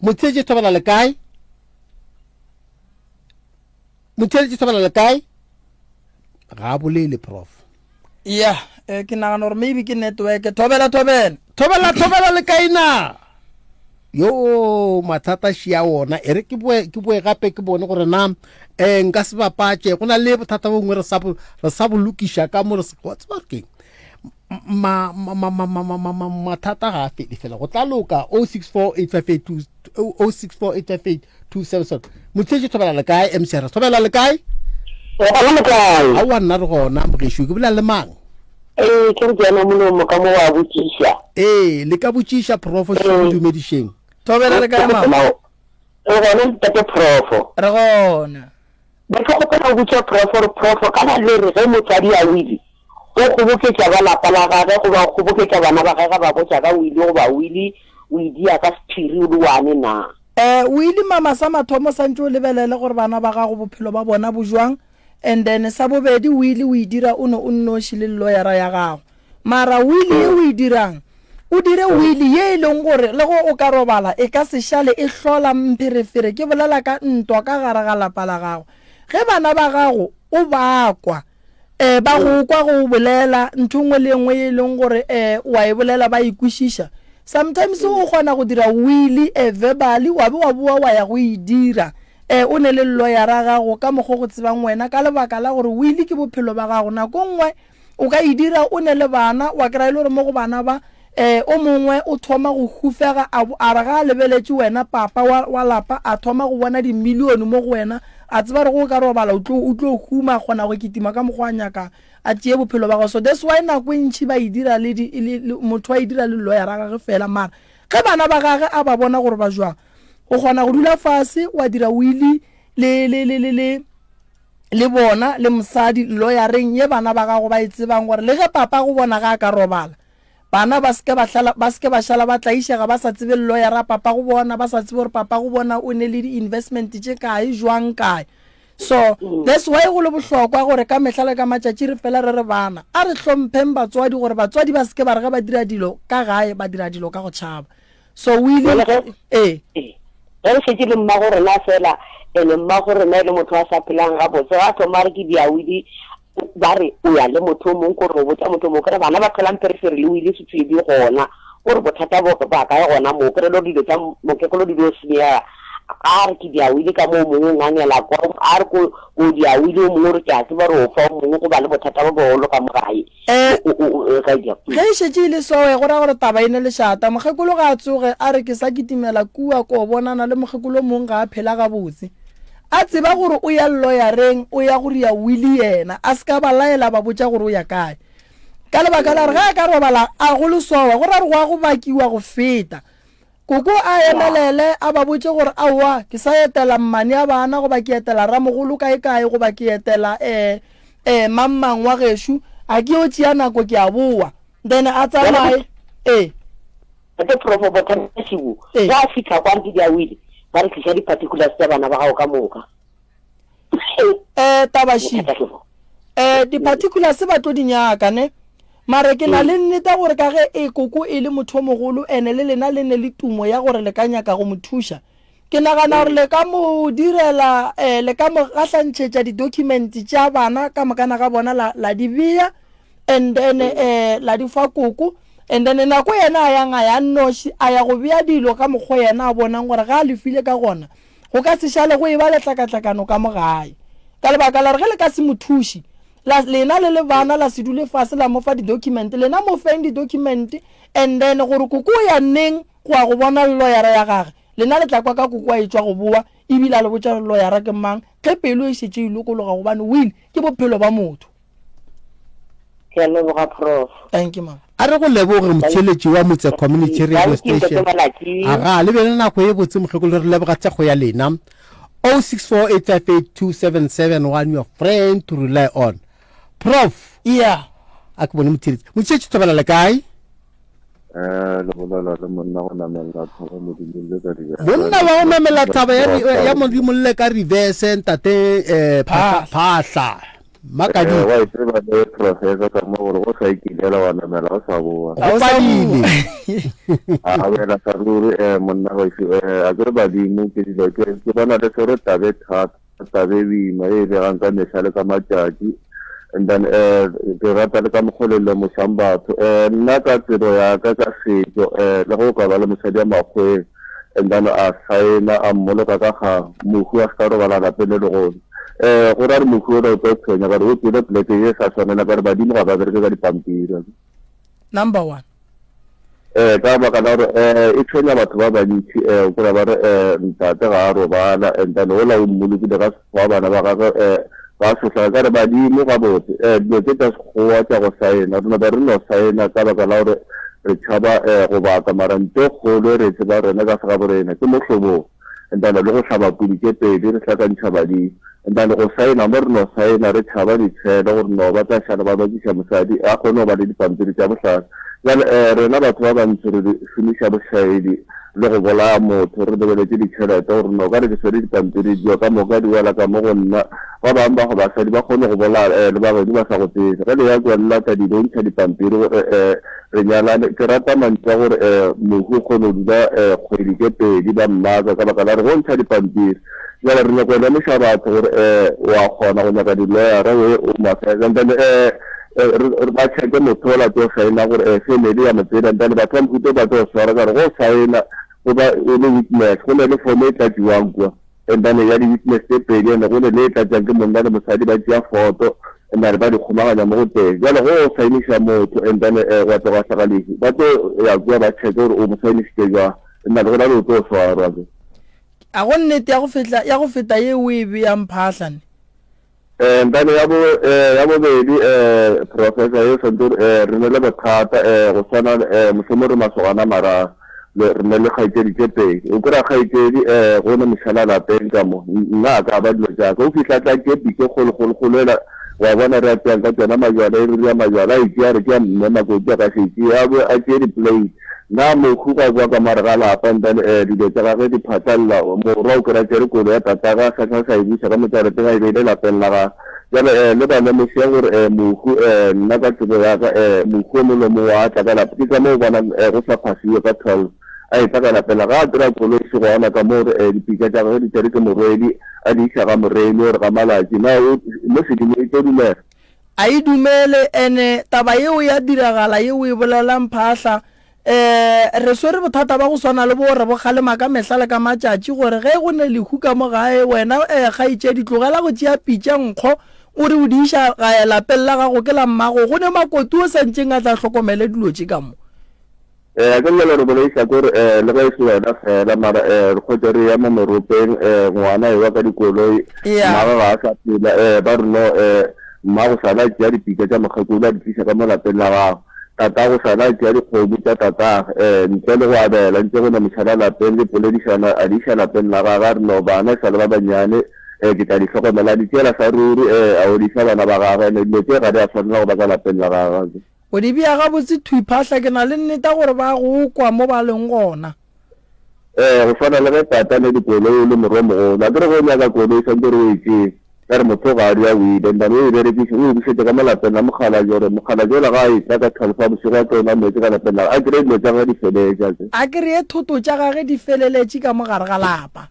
A: Motheeletši Thobela le kae? Motheeletši Thobela le kae? Ga a bolele prof.
B: Ya, eh, ke nagana gore maybe ke network. Thobela, thobela.
A: Thobela, thobela le kae na? Yo, mathata šia wona. E re ke boe, ke boe gape ke bone gore na eh nka se bapatše. Go na le bothata bo bongwe re sa bo re sa bo lokiša ka mo re se wa tseba ke ma ma ma ma ma ma ma mathata ga a fele fela go tla loka 064858 064858 277 motheetši thobela le kae mcr thobela le kae
F: Re gona le kae?
A: Aowa nna re gona mogešo ke bolela le mang?
F: Ee, ke re ke ena molomo ka mo wa botšiša.
A: Ee, le ka botšiša profo se go dumedišeng.
B: Thobela le kae mama?
F: Re gona ntate profo.
B: Re gona.
F: Be ke kgopela go botša profo gore profo kana le re ge motswadi a wile o kgoboketša ba lapa la gage goba o kgoboketša bana ba gage ba botša ka wili goba wili o e dia ka sephiri o le one na?
B: Eh o ile mama sa mathomo santše o lebelele gore bana ba gago bophelo ba bona bo jwang and then sa bobedi o ile o e dira o ne o nnoši le lloyara ya gago mara wili ye o e dirang o dire wili ye e leng gore le go o ka robala e ka se šale e hlola mpherefere ke bolela ka ntwa ka gare ga lapa la gago ge bana ba gago o ba kwa um ba go kwa go bolela ntho nngwe le nngwe e leng gore um wa e bolela ba e kwešiša sometimes o kgona go dira wili um verbally wa be wa boa wa ya go e dira um o ne le lloyara gago ka mokgwa go tsebang wena ka lebaka la gore wili ke bophelo ba gago nako nngwe o ka e dira o ne le bana wa kry-a e le gore mo go bana ba um o mongwe o thoma go hufega a a re ga a lebeletše wena papa wa, wa lapa a thoma go bona dimilione mo go wena a tseba gore go o ka robala o tlo o tlo huma a kgona go kitima ka mokgwa a nyakang a tšee bophelo ba gago so that's why nako e ntšhi ba e dira le, di, le, le motho a e dira le lawyer a gage fela mara ge bana ba gage a ba bona gore ba jwang o kgona go dula fase wa dira wili le le le le le le bona le mosadi lawyereng ye bana ba gago ba e tsebang gore le ge papa go bona ga a ka robala Bana ba se ke ba hlala, ba se ke ba šala ba tlaišega ba sa tsebe lawyer a papa go bona, ba sa tsebe gore papa go bona o ne le di-investment tše kae, jwang, kae. So, that's why go le bohlokwa gore ka mehla le ka matšatši re fela re re bana, a re hlompheng batswadi gore batswadi ba se ke ba re ge ba dira dilo ka gae, ba dira dilo ka go tšhaba. So o ile,
F: Jwale ge,
B: ee.
F: ee, ge re šetše le mmago rena fela, ene mmago rena e le motho a sa phelang gabotse, ga thoma a re ke diawidi, ba re o ya le motho o mongwe, kore o botša motho o mongwe, kere bana ba tholang pherefere le wile setswedi gona, kore bothata bo ba kae gona moo, kere le gore dilo tša mokekolo di dio senyega. A re ke diawile ka mo o mongwe o ngangela kwa, a re ko ko diawile o mongwe o re ke a tseba gore o fa o mongwe go ba le bothata bo bogolo ka mo gae.
B: Eh,
F: O, o, o, ka dia.
B: Ge e šetše e le soe, go ra gore taba e ne lešata. Mokgekolo ga a tsoge a re ke sa kitimela kua ko bonana le mokgekolo mong ga a phela gabotse. A tseba gore o ya lloyareng, o ya go ria wili yena, a se ka ba laela ba botša gore o ya kae. Ka lebaka la gore ge a ka robala a go le soe, go ra gore go a go bakiwa go feta. Koko a emelele a ba botše gore aowa ke sa etela mmane a bana goba ke etela ramogolo kaekae goba ke etela eh eh mangmang wa gešo a ke yo tšea nako ke a bowa then a tsamaye ee.
F: Tate Prof Bothata Šibu
B: Ee.
F: ge a fihla kwa re ke diawile ba re tliša di-particulars tša bana ba gago ka moka.
B: Eh taba še
F: Bothata ke bo.
B: eh di-particulars ba tlo di nyaka ne mare ke na le nnete gore ka ge e koko e le motho o mogolo ene le lena le ne le tumo ya gore le ka nyaka go mo thuša ke nagana gore le ka mo direla eh le ka mo gahlantšhetša di-document tša bana ka mokana ga bona la, la di bea and then eh la di fa koko and then nako yena a yang a ya nnoši a ya go bea dilo ka mokgwa yena a bonang gore ga a lefile ka gona Go ka se šale go eba le tlakatlakano ka mo gae. Ka lebaka la gore ge le ka se mo thuše, la, lena le le bana la se dule fase la mo fa di-document, lena mo feng di-document and then gore koko o ya neng go ya go bona lloyara ya gage, lena le tla kwa ka koko a etšwa go bowa ebile a le botša gore lloyara ke mang ge pelo e šetše e lokologa gobane will ke bophelo ba motho.
F: Ke a leboga Prof.
B: Thank you mama.
A: A re go leboge motheeletši wa Motse Community Radio
F: Thank you, Ntate
A: Station.
F: Malatji.
A: Aga, le be le nako ye botse mokgekolo, re leboga thekgo ya lena. 0648582771 your friend to rely on. Prof.
B: Yeah.
A: A ke bone motheeletši. Motheeletši thobela le kae?
J: Eh, le bolela le monna go namela thaba modimo le ka reverse.
A: Monna wa go namela thaba ya, ya modimo le ka reverse ntate eh, Phahla. Phahla. Makadi.
J: Eh, wa e tseba le professor ka mo gore go sa ikilela wa namela o sa boa.
A: Go padile.
J: A wela sa ruri eh monna wa eh a ke re badimo ke dilo ke ke bona le swere tabe thata. Taba e boima e e begang ka mehla le ka matšatši. And then eh ke rata le ka mokgwa le lemošang batho. Eh nna ka tsebo ya ka ka setšo eh le ge o ka ba le mosadi ya makgweng and then a saena a mmoloka ka ga mohu a se ka robala lapeng le legolo. Eh go ra re mohu ola o tlo tshwenya ka re o tswile poleke ye sa swanela ka re badimo ga ba bereke ka dipampiri.
B: Number one.
J: Eh, ka baka la gore eh, e tshwenya batho ba bantši eh, o kry ba re eh, ntate ga a robala and then ola o mmolokile ka sekgowa bana ba gagwe eh, ba sohla ka re badimo gabotse eh, dilo tše tša sekgowa tša go saena re no ba re no saena ka baka la gore re tšhaba eh, go baka mara nto kgolo re tseba rena ka segabo rena ke mohlobong And then le go hlaba pudi tše pedi re hlakantšha badimo. And then go saena mo re no saena re tšhaba ditshelo gore no ba tla šala ba bakiša mosadi a kgone go ba le dipampiri tša bohlatse. Bjale um rena batho ba bantsho re šomiša bošaedi le go bolaya motho re lebeletše ditšhelete gore no ka re ke swere dipampiri dilo ka moka di wela ka mo go nna. Ba bangwe ba go basadi ba kgone go bolaya um le ba geno ba sa go tsebe. Ge le ya kua le lata dilo o ntšha dipampiri gore um Re nyalane. Ke rata mantšu a gore mohu o kgone go dula kgwedi tše pedi ba mmaka ka baka la gore go ntšha dipampiri. Bjale re nyaka go lemoša batho gore wa kgona go nyaka di-lawyer-a we o mafela and then ba checke motho ola tlo saena gore family ya mo tseba and then batho ba mohuta o ba tlo swara ka gore go saena go ba o le witness go ne le form e tlatšiwang kua. And then ya di-witness tše pedi and go ne le e tlatšang ke monna le mosadi ba tšea foto and then ba di kgomaganya mo go tee. Bjale go o saeniša motho and then eh, gwa tloga hlaga lehu ba tlo ya kua ba checke gore o mo saenišitše jwang and then go na le o tlo swarwa ke.
B: A go nnete ya go fetla ya go feta ye o e beyang Phaahla ne?
J: Eh, ntane ya bo eh, ya bobedi eh, professor e santse eh, re ne le bothata eh, go swana eh, mohlomong re masogana mara le re ne le kgaetšedi tše pedi o kry-a kgaetšedi eh, go ne mošala lapeng ka mo nna a ka ba dilo tša ka o fihla tla tše pitše kgolokgolokgolo ela wa bona re apeyang ka tsona majwala e re ria majwala a itšea re ke ya mme makoti a ka se tšee a bo a tšee di-plate na mohu ga kwa ka mare ga lapa and then eh, dilo tša gage di phatlalla morwa o kry-a tšere kolo ya tataga a sa sa e buša ka motšaleteng a e beile lapeng la gage jale um le ba lemoše gore um mohu um nna ka tsebo ya ka um mohu o mongwe le mongwe wa tla ka lapa ke ka moo bonang um go sa phasiwe ka 12 a e tla ka lapeng la ga a kry-a koloi se gona ka moo gore um dipitša tša gage di tšere ke morwedi a di iša ga moremi gore ga malatši na mo sedimo e tlo dumela
B: A e dumele, ene taba yeo ya diragala ye o e bolelang Phahla. Um re swere bothata ba go swana le bo re bo kgalema ka mehla le ka matšatši gore ge go ne lehu ka mo gae wena um kgaetšedi tlogela go tšea pitša nkgo o re o di iša gae lapeng la gago ke la mmago go ne makoti o sa ntšeng a tla hlokomele dilo tše ka mo.
J: Ee, ke bjale re bolediša ke gore um le ge e se wena fela mara um re kgwetše re ya mo meropeng um ngwana ewa ka dikoloi mmagwe ga a sa phela um ba re no um mmago sala a tšea dipitša tša mokgekolo a di tliša ka mo lapeng la gago. Tatago sala a tšea dikgomo tša tatagwe, ee, ntle le go abela, ntše go no mo šala lapeng le poledišano, a di iša lapeng la gagwe, a re, No, bana e sa le ba bannyane, ee, ke tla di hlokomela. A di tšeela sa ruri, ee, a odiša bana ba gagwe, ene dilo tše ga di a swanela go ba ka lapeng la gagwe.
B: O di bea gabotse thwi, Phahla, ke na le nneta gore ba go kwa mo ba leng gona.
J: Ee, go swana le ge tata ne dikoloi o le morwamogolo. Akere ge o nyaka koloi swantse gore o e tšee. Ka re motho ga a dula o ile and then o e berekiše o e bušetše ka mo lapeng la mokgalabje gore mokgalabje ola ga a etla ka twelve ya bošego a tlo nwa meetse ka lapeng la gagwe a kry-e dilo tša gagwe di feleletše a tsebe.
B: A kry-e thoto tša gage di feleletše ka mo gare ga lapa.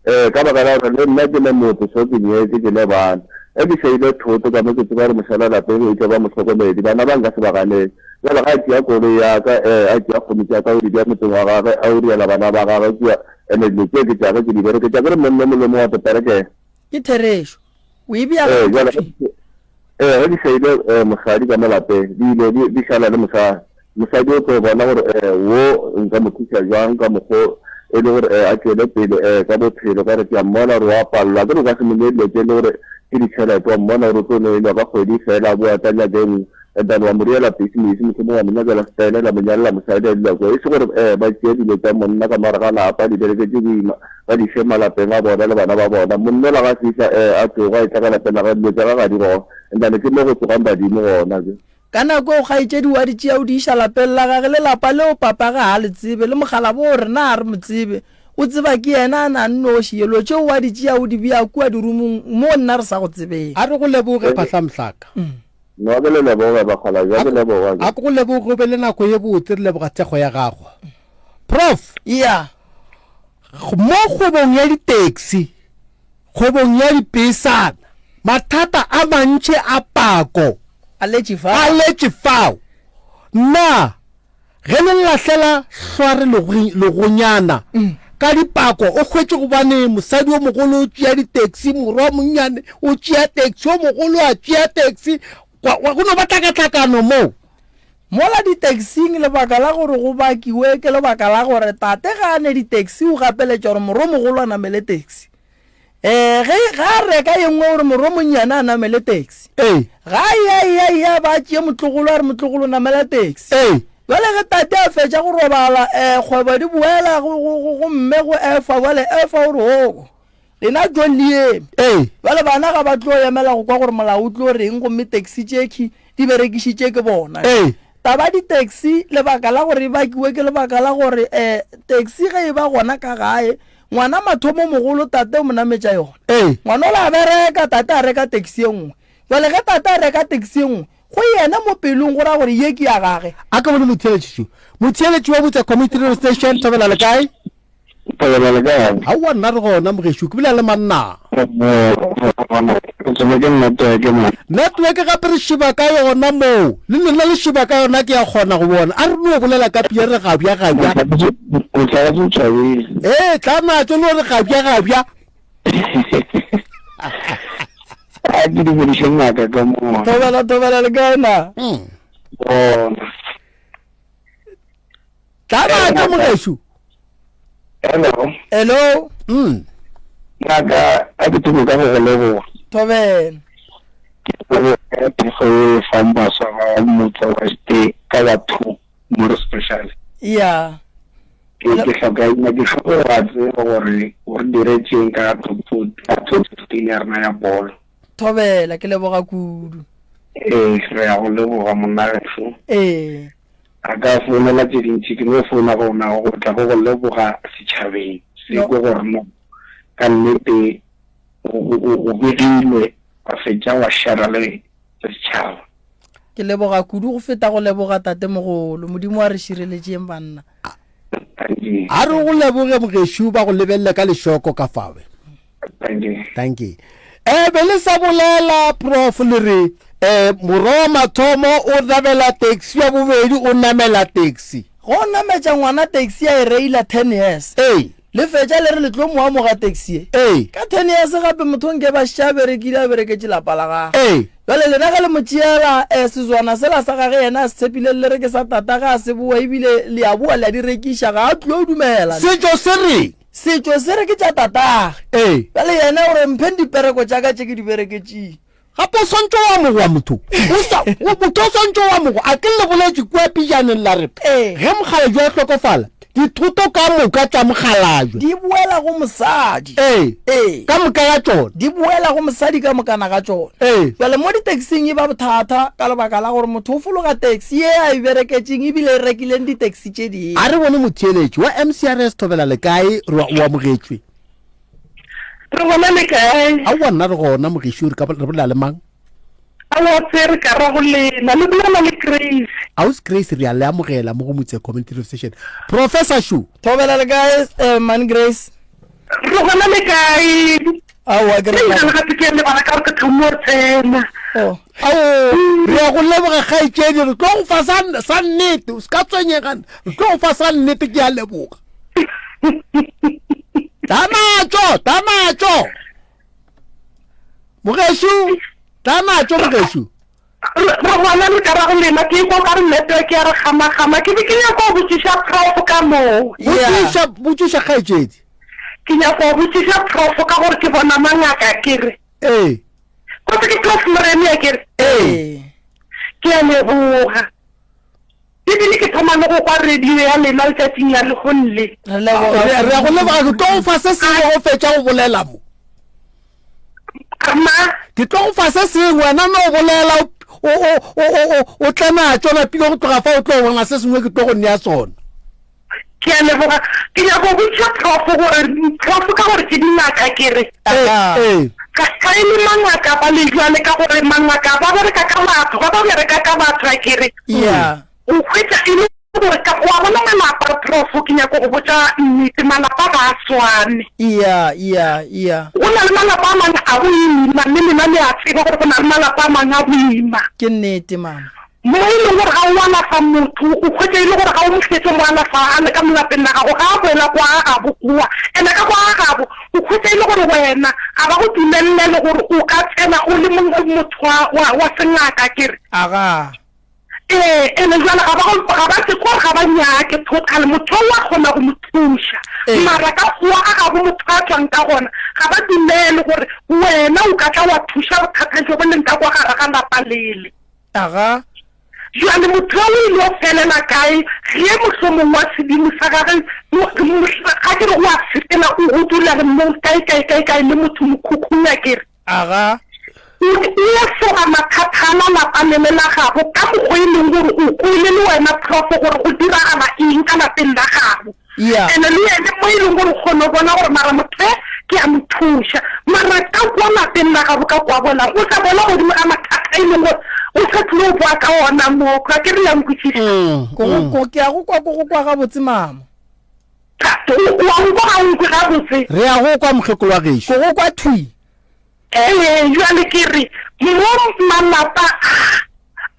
J: Ee, ka baka la gore le nna ke le motho so ke nyetše ke le bana. Ge ke šaile thoto ka mo ke tseba gore mošala lapeng o tlo ba mohlokomedi, bana ba nka se ba ganele. Bjale ge a tšea koloi ya ka, ee, a tšea kgomo tša ka o di bea motseng wa gagwe, a o riela bana ba gagwe kua, ene dilo tše ke tša ge ke di bereketše, akere monna o mongwe le o mongwe wa peperekela.
B: Ke therešo. O e bea
J: Ee,
B: gabotse
J: bjale
B: thwi.
J: ee, ge ke šaile eh, mosadi ka mo lapeng, di ile di, di šala le mosadi. Mosadi o tlo bona gore eh, wo nka mo thuša jwang ka mokgo e le gore eh, a tšwele pele eh, ka bophelo, ka gore ke a mmona gore wa palelwa. Akere o ka se mo nee dilo tše e le gore ke ditšhelete, wa mmona gore o tlo neelwa ka kgwedi fela, a boa a tla nyaka e nngwe. And then wa mo riela business, mohlomongwe wa mo nyakela setaele, la mo nyalela mosadi a dula kua. E se gore eh, ba tšee dilo tša monna ka mo gare ga lapa, di bereke tše boima, ba di še malapeng a bona le bana ba bona. Monna ola ga a fihla eh, a tsoga, a etla ka lapeng la gagwe, dilo tša gagwe ga di gona. And then ke mo go tsogang badimo gona. Ke.
B: Ka nako eo kgaetšedi wa di tšea o di iša lapeng la gage, le lapa leo papage ga a le tsebe, le mokgalabo o re na a re mo tsebe, o tseba ke yena a na a nnoši, yelo tšeo wa di tšea o di bea kua dirumong moo nna re sa go tsebeng.
A: A re go leboge Phahlamhlaka.
J: No, a ke le leboge, bakgalabje, a ke leboge.
A: A ke go leboge, o be le nako ye botse, re leboga thekgo ya gago. Prof.
B: Ya.
A: Mo kgwebong ya di-taxi, kgwebong ya dipesana, mathata a mantši a pako
B: A letše fao.
A: A letše fao. Na Ge le lahlela hlware legonyana ka dipako, o hwetše gobane mosadi o mogolo o tšea di-taxi, morwa o monnyane o tšea taxi, o mogolo a tšea taxi, go no ba tlakatlakano moo.
B: Mola di-taxing lebaka la gore go bakiwe ke lebaka la gore tate ga a ne di-taxi o gapeletša gore morwa o mogolo a namele taxi. Ee, ge, ge a reka ye nngwe gore morwa monnyane a namele taxi.
A: Ee.
B: Ga a eya, eya, eya, ba tšee motlogolo a re motlogolo namela taxi.
A: Ee.
B: Bjale ge tate a fetša go robala, eh, kgwebo di boela go, go, go, go mme go Efa, bjale Efa o re, Oo, lena tšong le eme.
A: Ee.
B: Bjale bana ga ba tlo emela go kwa gore molao o tlo reng gomme taxi tšekhwi di berekišitše ke bona.
A: Ee.
B: Taba ya di-taxi, lebaka la gore e bakiwe ke lebaka la gore, eh, taxi ge e ba gona ka gae, Ngwana mathomo mogolo tate o mo nametša yona.
A: Ee.
B: Ngwana ola a bereka, tate a reka taxi ye nngwe. Jwale ge tate a reka taxi ye nngwe, go yena mo pelong go ra gore ye ke ya gage.
A: A ke bone motheeletši šo. Motheeletši wa Butsa Community Radio Station, Thobela le kae?
G: Thobela le kae?
A: Aowa nna re gona mogešo, ke bolela le mang na?
G: Ke tsebe ke network man.
A: Network gape re šiba ka yona moo. Le lena le šiba ka yona ke ya kgona go bona. A re no bolela ka pia re gabja gabja.
G: O hlagetše o tšhabile.
A: Ee, tla natšo no re gabja gabja.
G: A ke dumediše ngaka ka mo.
B: Thobela thobela le kae na?
G: Bona.
A: Tla natšo mogešo.
G: Hello.
B: Hello.
A: Mm.
G: Ngaka a ke thome ka go go leboga.
B: Thobela.
G: Ke leboga thekgo e fang baswa ba motse West ka batho more especially.
B: Yeah.
G: Ke ke hloka ina ke hloka go a tseba gore o re diretšeng ka top ka top 15 ya rena ya bolo.
B: Thobela ke leboga kudu.
G: Ee, re ya go leboga monna gešo.
B: Ee.
G: A ka founela tše dintši, ke no founa gona go tla go go leboga setšhabeng se kwe gore no ka nnete o begilwe wa fetša wa shera le setšhaba.
B: Ke leboga kudu go feta go leboga tatemogolo. Modimo a re šireletšeng banna.
A: A re go leboge mogešu ba go lebelele ka lešoko ka fawe. Dankie. Eh be le sa bolela prof le re eh morwa wa mathomo o namela taxi wa bobedi o namela taxi.
B: Go nametša ngwana taxi a e reila 10 years.
A: Ee.
B: Le fetša le re le tlo mo amoga taxi ye.
A: Ee.
B: Ka 10 years gape motho nke ba šetše a berekile a bereketše lapa la gagwe.
A: Ee.
B: Bjale lena ge le mo tšeela eh, sezwana sela sa gage yena a se tshepile le re ke sa tata ge a se boa ebile le a boa le a di rekiša ga a tlo dumela.
A: Setšo se reng?
B: Setšo se re ke tša tatage.
A: Ee.
B: Bjale yena o re mpheng dipereko tša ka tše ke di bereketšeng.
A: Gape o swantše o amogwa motho. O sa, o, motho o swantše o amogwa. A ke le boletše kua pijaneng la re,
B: Ee.
A: ge mokgalabje a hlokofala, dithoto ka moka tša mokgalabje.
B: Di boela go mosadi.
A: Ee.
B: Ee.
A: Ka moka ga tšona.
B: Di boela go mosadi ka mokana ga tšona.
A: Ee.
B: Bjale mo ditaxing e ba bothata ka lebaka la gore motho o fologa taxi ye a e bereketšeng ebile e rekileng ditaxi tše dingwe.
A: A re bone motheeletši wa MCRS Thobela le kae, re o amogetšwe.
K: Re gona le kae?
A: Aowa nna re gona mogešo re ka re bolela le mang?
K: Aowa se re ka ra go lena le bolela le Grace.
A: Ausi Grace re a le amogela mo go Motse Community Radio Station. Professor Shu.
B: Thobela le kae eh, man Grace?
K: Re gona le kae?
B: Aowa ke re.
K: Ke gape ke lebala ka gore ke thomo tsena.
B: Oh.
A: Ao re ya go leboga kgaetšedi re tlo go fa sa sa nnete o se ka tswenyega re tlo go fa sa nnete ke a leboga. Tla natšo, tla natšo. Mogešu, tla natšo mogešu.
K: Re gona re ka ra go lena ke kwa ka re network ya re gamagama ke be ke nyaka go botšiša prof ka moo.
A: Botšiša, botšiša kgaetšedi.
K: Ke nyaka go botšiša prof ka gore ke bona mangaka ke re.
A: Ee.
K: Kotse ke prof Moremi a ke re.
A: Ee.
K: Ke a leboga. Ebile ke thoma le go kwa radio ya lena letšatšing la lehono le.
B: Re leboga.
A: Re re a go leboga ke tlo go fa se sengwe go fetša go bolela mo.
K: Ma.
A: Ke tlo go fa se sengwe wena no bolela o o o o o o tle natšo napile go tloga fa o tlo bona se sengwe ke tlo go nea sona.
K: Ke a leboga. Ke nyaka go botšiša prof gore prof ka gore ke dingaka ke re.
A: Ee.
K: Ga ga e le mangaka ba le jwale ka gore mangaka ba bereka ka batho ba ba bereka ka batho a ke re.
B: Yeah.
K: O hwetša e le gore ka wa bona malapa prof ke nyaka go botša nnete malapa ga a swane.
B: Yeah, yeah, yeah.
K: Go na le malapa a mangwe a boima mme lena le a tseba gore go na le malapa a mangwe a boima.
B: Ke nnete mama.
K: Mo e leng gore ga o alafa motho, o hwetša e le gore ga o mo fetše mo alafa a le ka mo lapeng la gago, ga a boela kwa ga gabo kua. And-e ka kwa ga gabo, o hwetša e le gore wena ga ba go dumelele gore o ka tsena o le motho wa, wa, wa sengaka, ke re.
B: Agaa.
K: Ee, and-e jwale ga ba go, ga ba, ke gore ga ba nyake total, motho o wa kgona go mo thuša, mara ka kwa ga gabo motho a tšwang ka gona, ga ba dumele gore wena o ka tla wa thuša bothata jo bo leng ka kwa gare ga lapa lele.
B: Aga.
K: Bjale motho yo o ile felela kae ge mohlomong wa sedimo sa gage, ga ke re o a sepela o go dula mo kae kae kae kae le motho mokhukhung a ke re.
B: Aga.
K: O o soga mathata a la lapa lele la gabo ka mokgwa e leng gore o kwele le wena prof gore go diragala eng ka lapeng la gabo.
B: Yeah.
K: Ene le yene mo e leng gore o kgone go bona gore mara motho e ke a mo thuša. Mara ka kwa lapeng la gabo ka kwa bona o sa bona godimo ga mathata e leng gore o sa tlile go boa ka ona mo. Ga ke re la nkwešiša.
A: Mm,
B: Ko go
A: mm.
B: ko ke a go kwa ko go kwa gabotse mama.
K: Ka- O o a nkwa ga o nkwe gabotse.
A: Re a go kwa mokgekolo wa gešo.
B: Ko go kwa thwi.
K: Ee, jwale ke re mo malapa a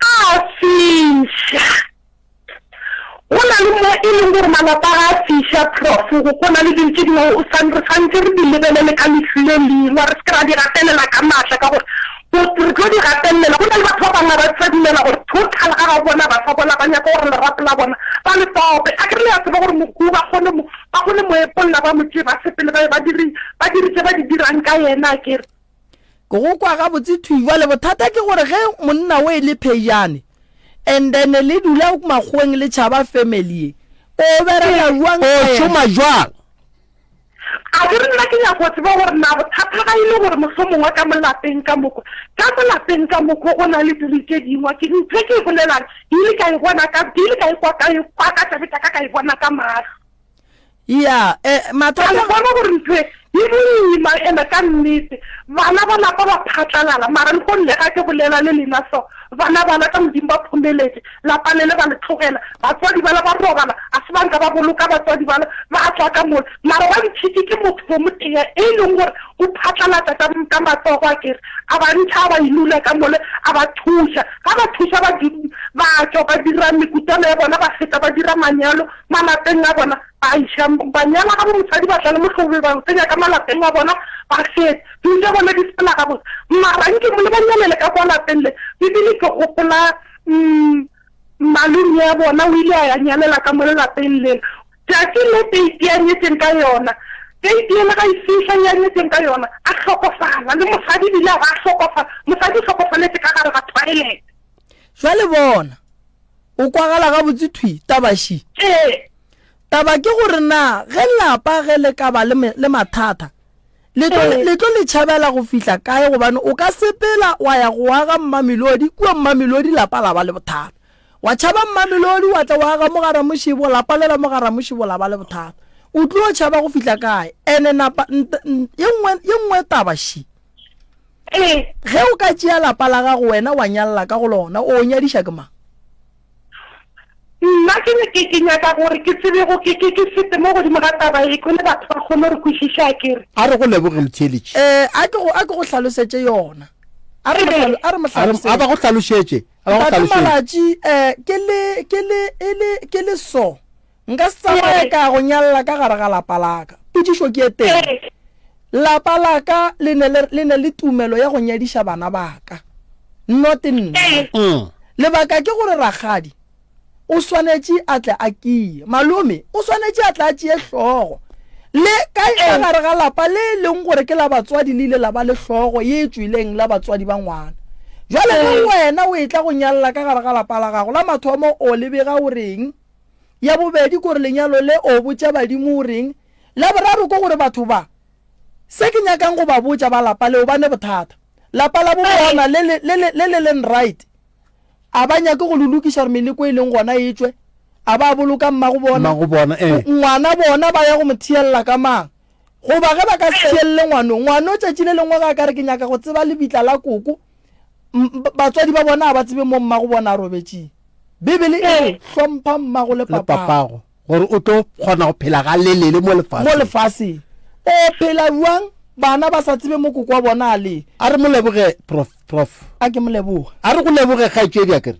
K: a fiša. Go na le mo e leng gore malapa ga a fiša, Prof. Go na le dilo tše dingwe o sa, re santše re di lebelele ka leihlo le lengwe, re se ke ra di gatelela ka maatla ka gore re tlo di gatelela. Go na le batho ba bangwe ga ba sa dumela gore total ga ga bona ba sa bola ba nyaka gore lerato la bona ba le tope. Akere le a tseba gore mohu ba kgone mo, ba kgone mo epolla ba mo tšee ba sepele ba ye ba dire, ba dire tše ba di dirang ka yena akere.
B: Ke go kwa gabotse thwi jwale bothata ke gore ge monna o e le phejane and then le dula makgoweng le tšhaba family ye o bereka jwang
A: O
B: ka yena?
A: šoma jwang?
K: A ke re nna ke nyaka go tseba gore na bothata ga e le gore mohlomongwe ka mo lapeng ka mokwa, ka mo lapeng ka mokwa go na le dilo tše dingwe. Ke ntho e ke e bolelang ke ile ka e bona ka, ke ile ka e kwa ka e kwa ka tsebe tša ka ka e bona ka mahlo.
B: Ya, eh, mathata.
K: Ka bona gore ntho e e boima ene ka nnete. Bana ba lapa ba phatlalala, mara lehono le ga ke bolela le lena so, bana bala ka Modimo ba phomeletše, lapa lele ba le tlogela, batswadi bala ba robala, a se ba nka ba boloka batswadi bala, ba tšwa ka mola. Mara ba ntšhitše ke motho o motee e leng gore. O phatlalatša ka, ka matsogo a kere, a ba ntšha a ba inula ka mole, a ba thuša. Ga ba thuša ba, ba tšwa ba dira mekutwana ya bona, ba feta ba dira manyalo malapeng a bona, ba iša, ba nyala gabo mosadi, ba tla le mohlobolo ba o tsenya ka malapeng a bona, ba feta. Dilo tša bona di sepela gabotse. Mara nke le ba nyalele ka kwa lapeng le, bibele ke gopola, mm, malome ya bona o ile a ya nyalela ka mo lelapeng lela. Tšatši le teiti a nyetšeng ka yona, teiti yela ga e fihla ye a nyetšeng ka yona, a hlokofala, le mosadi ebile a ba a hlokofala, mosadi o hlokofaletše ka gare ga toilet.
B: Jwale bona, o kwagala gabotse thwi, taba še.
K: Ee.
B: Taba ke gore na ge lapa ge le ka ba le, le mathata, le tlo,
K: Ee.
B: le tlo le tšhabela go fihla kae? Gobane o ka sepela wa ya go aga Mmamelodi, kua Mmamelodi lapa la ba le bothata. Wa tšhaba Mmamelodi wa tla wa aga mo ga Ramošebo, lapa lela mo ga Ramošebo la ba le bothata. O tlo tšhaba go fihla kae? Ene napa, nt, nt, ye nngwe, ye nngwe taba še.
K: Ee.
B: Ge o ka tšea lapa la gago wena wa nyalla ka go lona, o nyadiša ke mang?
K: Nna ke, ke, ke nyaka gore ke tsebe go, ke, ke, ke fete mo godimo ga taba ye, ke le batho ba kgone gore kwešiša, a ke re.
A: A re go leboge motheeletši.
B: Eh, a ke go, a ke go hlalosetše yona. A re mo hlalo, a re mo
A: A re, a ba go hlalošetše. A ba go
B: Ntate
A: hlalošetše.
B: Malatši, eh, ke le, ke le, e le, ke le so, nka se tsamaye ka ya go nyalla ka gare ga lapa la ka. Potšišo ke e tee. Lapa la ka le ne le, le ne le tumelo ya go nyadiša bana ba ka, not nna. Lebaka ke gore rakgadi o swanetše a tle a kiye. Malome o swanetše a tle a tšee hlogo. Le ka ka gare ga lapa le e leng gore ke la batswadi le ile la ba le hlogo ye e tšwileng la batswadi ba ngwana. Bjale ge wena o etla go nyalla ka gare ga lapa la gago, la mathomo o le bega o reng? Ya bobedi ke gore lenyalo le o botša badimo o reng? La boraro ke gore batho ba, se ke nyakang go ba botša ba lapa leo ba ne bothata. Lapa la bo bona le le le le le leng right. A ba nyake go le lokiša gore meleko e leng gona e tšwe? A ba boloka mmago bona?
A: Mmago bona, ee.
B: Ngwana bona ba ya go mo thiella ka mang? Goba ge ba ka se thielle ngwano, ngwano tšatši le lengwe ge a ka re ke nyaka go tseba lebitla la koko, batswadi ba bona ga ba tsebe mo mmago bona a robetšeng. Bibele e re, Hlompha mmago le
A: Le papago. Gore o tlo kgona go phela galelele mo lefaseng.
B: Mo lefaseng. O phela bjang bana ba sa tsebe mo koko wa bona a leng?
A: A re mo leboge, Prof. Prof.
B: A ke mo leboge.
A: A re go leboge, kgaetšedi, a ke re.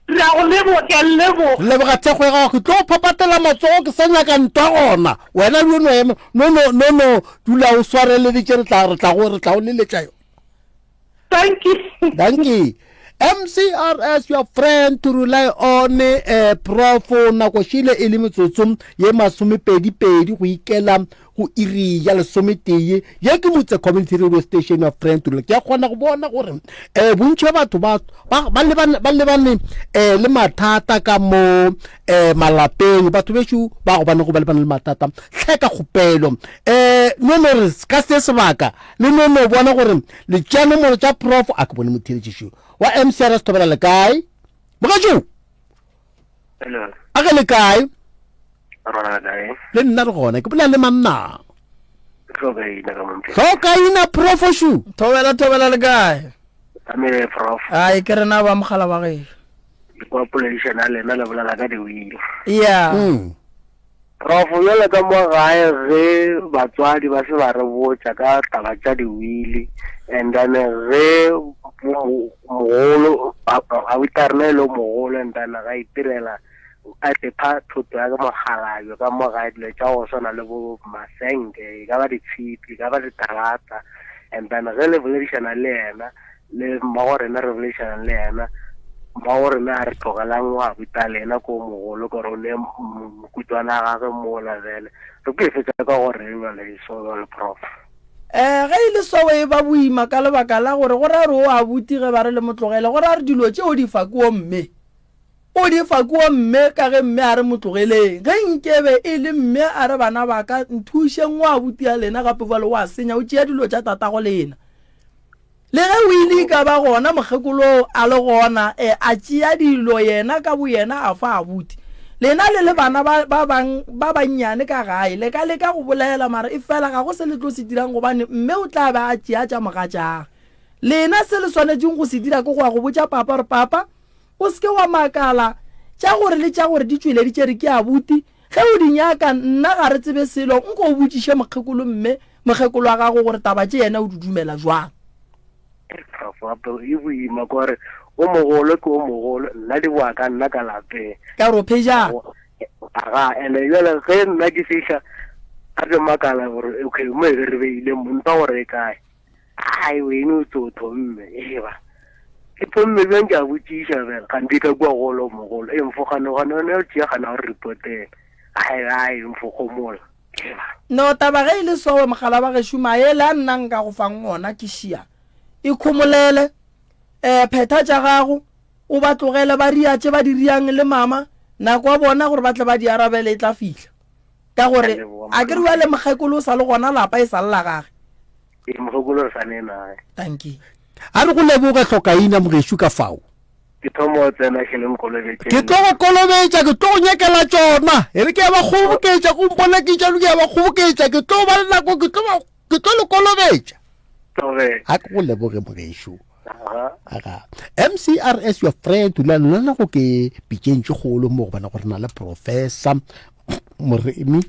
K: Re a go leboga, ke a le leboga.
A: Re leboga thekgo ya gago. Ke tlo go phaphatela matsogo, ke sa nyaka ntwa gona. Wena bjo no ema, no no no no dula o swareleditše, re tla re tla go re tla go leletša yona.
K: Thank you.
A: Thank you. MCRS your friend to rely on eh, prof nako šile e le metsotso ye masomepedi-pedi go ikela go iri ya lesometee ye ke motse community radio station your friend to rely ke a kgona go bona gore um bontši ba batho ba ba lebane ba lebane um le mathata ka mo um malapeng batho bešo ba go bane go ba lebane le mathata hle ka kgopelo um no no re ka se sebaka Le no no bona gore le tšea nomoro tša prof a ke bone motheeletšišo wa MCRS Thobela le kae? Mogatšo!
L: Hello.
A: A ge le kae?
L: Rona le kae?
A: Le nna re gona ke bolela le manna.
L: Hlokaina ka momphe.
A: Hlokaina profošu.
B: Thobela thobela le kae?
L: Amele prof.
B: Ai ke rena ba mogala wa gešo.
L: Ke kwa poledišano ya lena le bolela ka diwili.
B: Yeah.
A: Mm.
L: Prof, bjale ka mo gae ge batswadi ba se ba re botša ka taba tša diwili and then ge mogolo abuti a rena e le mogolo and then ga itirela a tepha thoto ya ke mokgalabje ka mo gae dilo tša go swana le bo masenke e ka ba ditshipi e ka ba ditarata and then ge le boledišana le yena Le mmago rena re boledišana le yena. Mmago rena a re tlogelang wa ruta lena ko mogolo ka gore o ne mokutwana a gage mola bjale. Re tlo e fetša ka go reng bjale so bjale prof?
B: Eh, ge e le so e ba boima ka lebaka la gore go ra re o abuti ge ba re le mo tlogele, go ra re dilo tše o di fa ke o mme. O di fa ke o mme ka ge mme a re mo tlogeleng. Ge nkebe e le mme a re bana ba ka nthušeng o abuti a lena gape bjale o a senya o tšea dilo tša tatago lena. Le ge o ile e ka ba gona mokgekolo a le gona, e, a tšea dilo yena ka boyena a fa abuti. Lena le le bana ba, ba bang ba bannyane ka gae, le ka leka go bolela, mara efela ga go se le tlo se dirang gobane mme o tla be a tšea tša mogatšagwe. Lena se le swanetšeng go se dira ke go ya go botša papa gore, Papa, o se ke wa makala, tša gore le tša gore di tšweleditše re ke abuti, Ge o di nyaka, nna ga re tsebe selo, nko o botšiše mokgekolo mme. mokgekolo wa gago gore taba tše yena o di dumela jwang.
L: Prof, gape e boima kore o mogolo ke o mogolo, nna di boa ka nna ka lapeng.
B: Ka gore o phejana.
L: Aga, ene jale ge nna ke fihla a ke makala gore okay mo e be re beile mo ntwa gore e kae. Ai wene o tso thomme eba. Ke thomme bjang ke a botšiša bjale gante ka kua golo mogolo e mfo gane gane o tšea gana gore reportela. Ai ai mfo gomola.
B: No taba ge e le sowe mogala wa gešo maele a nna nka go fang ona ke šia. Ikhomolele, eh, phetha tša gago, o ba tlogele ba ria tše ba di riang le mama, nako ya bona gore ba tle ba di arabele e tla fihla. Ka gore a ke re bjale mokgekolo o sa le gona lapa e sa le la gage.
L: Ee, mokgekolo re sa ne nae.
B: Dankie.
A: A re go leboge Hlokaina mogešo ka fao.
L: Ke thoma go tsena hle le nkolobetše.
A: Ke tlo go kolobetša, ke tlo go nyakela tšona. E re ke ya ba kgoboketša, go mpona ke tšalo ke ya ba kgoboketša, ke tlo ba le nako, ke tlo ba ke tlo le kolobetša.
L: Tloge.
A: A ke go leboge mogešo. Aga. MCRS your friend la lona go ke pitšeng tše kgolo mo gobane gore na le professor Moremi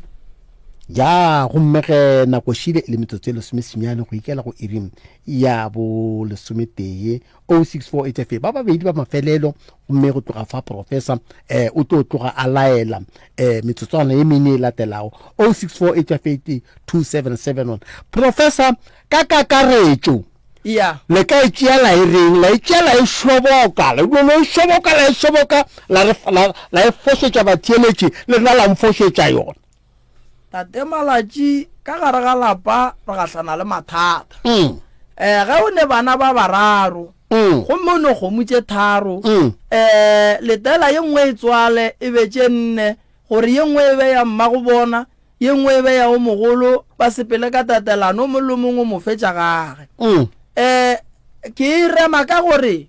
A: ya gomme ge nako šile e le metsotso e lesomesenyane go ikela go iring ya bo lesometee 0648 ba babedi ba mafelelo gomme go tloga fa professor eh o tlo tloga a laela eh metsotswana ye mene e latelago 0648 2771 professor ka kakaretšo
B: ya
A: le ka e tšea la e reng la e tšea la e šoboka la dula e šoboka la e šoboka la re la, la e fošetša batheeletši le nna la mfošetša yona
B: Tate Malatši, ka gare ga lapa re gahlana le mathata.
A: Mm.
B: Eh, ge o ne bana ba bararo
A: Mm.
B: gomme o ne kgomo tše tharo
A: Mm.
B: eh, letela ye nngwe e tswale e be tše nne gore ye nngwe e be ya mmago bona ye nngwe e be ya o mogolo ba sepele ka tatelano o mongwe le o mongwe o mo fetša gage.
A: Mm.
B: Eh, ke e rema ka gore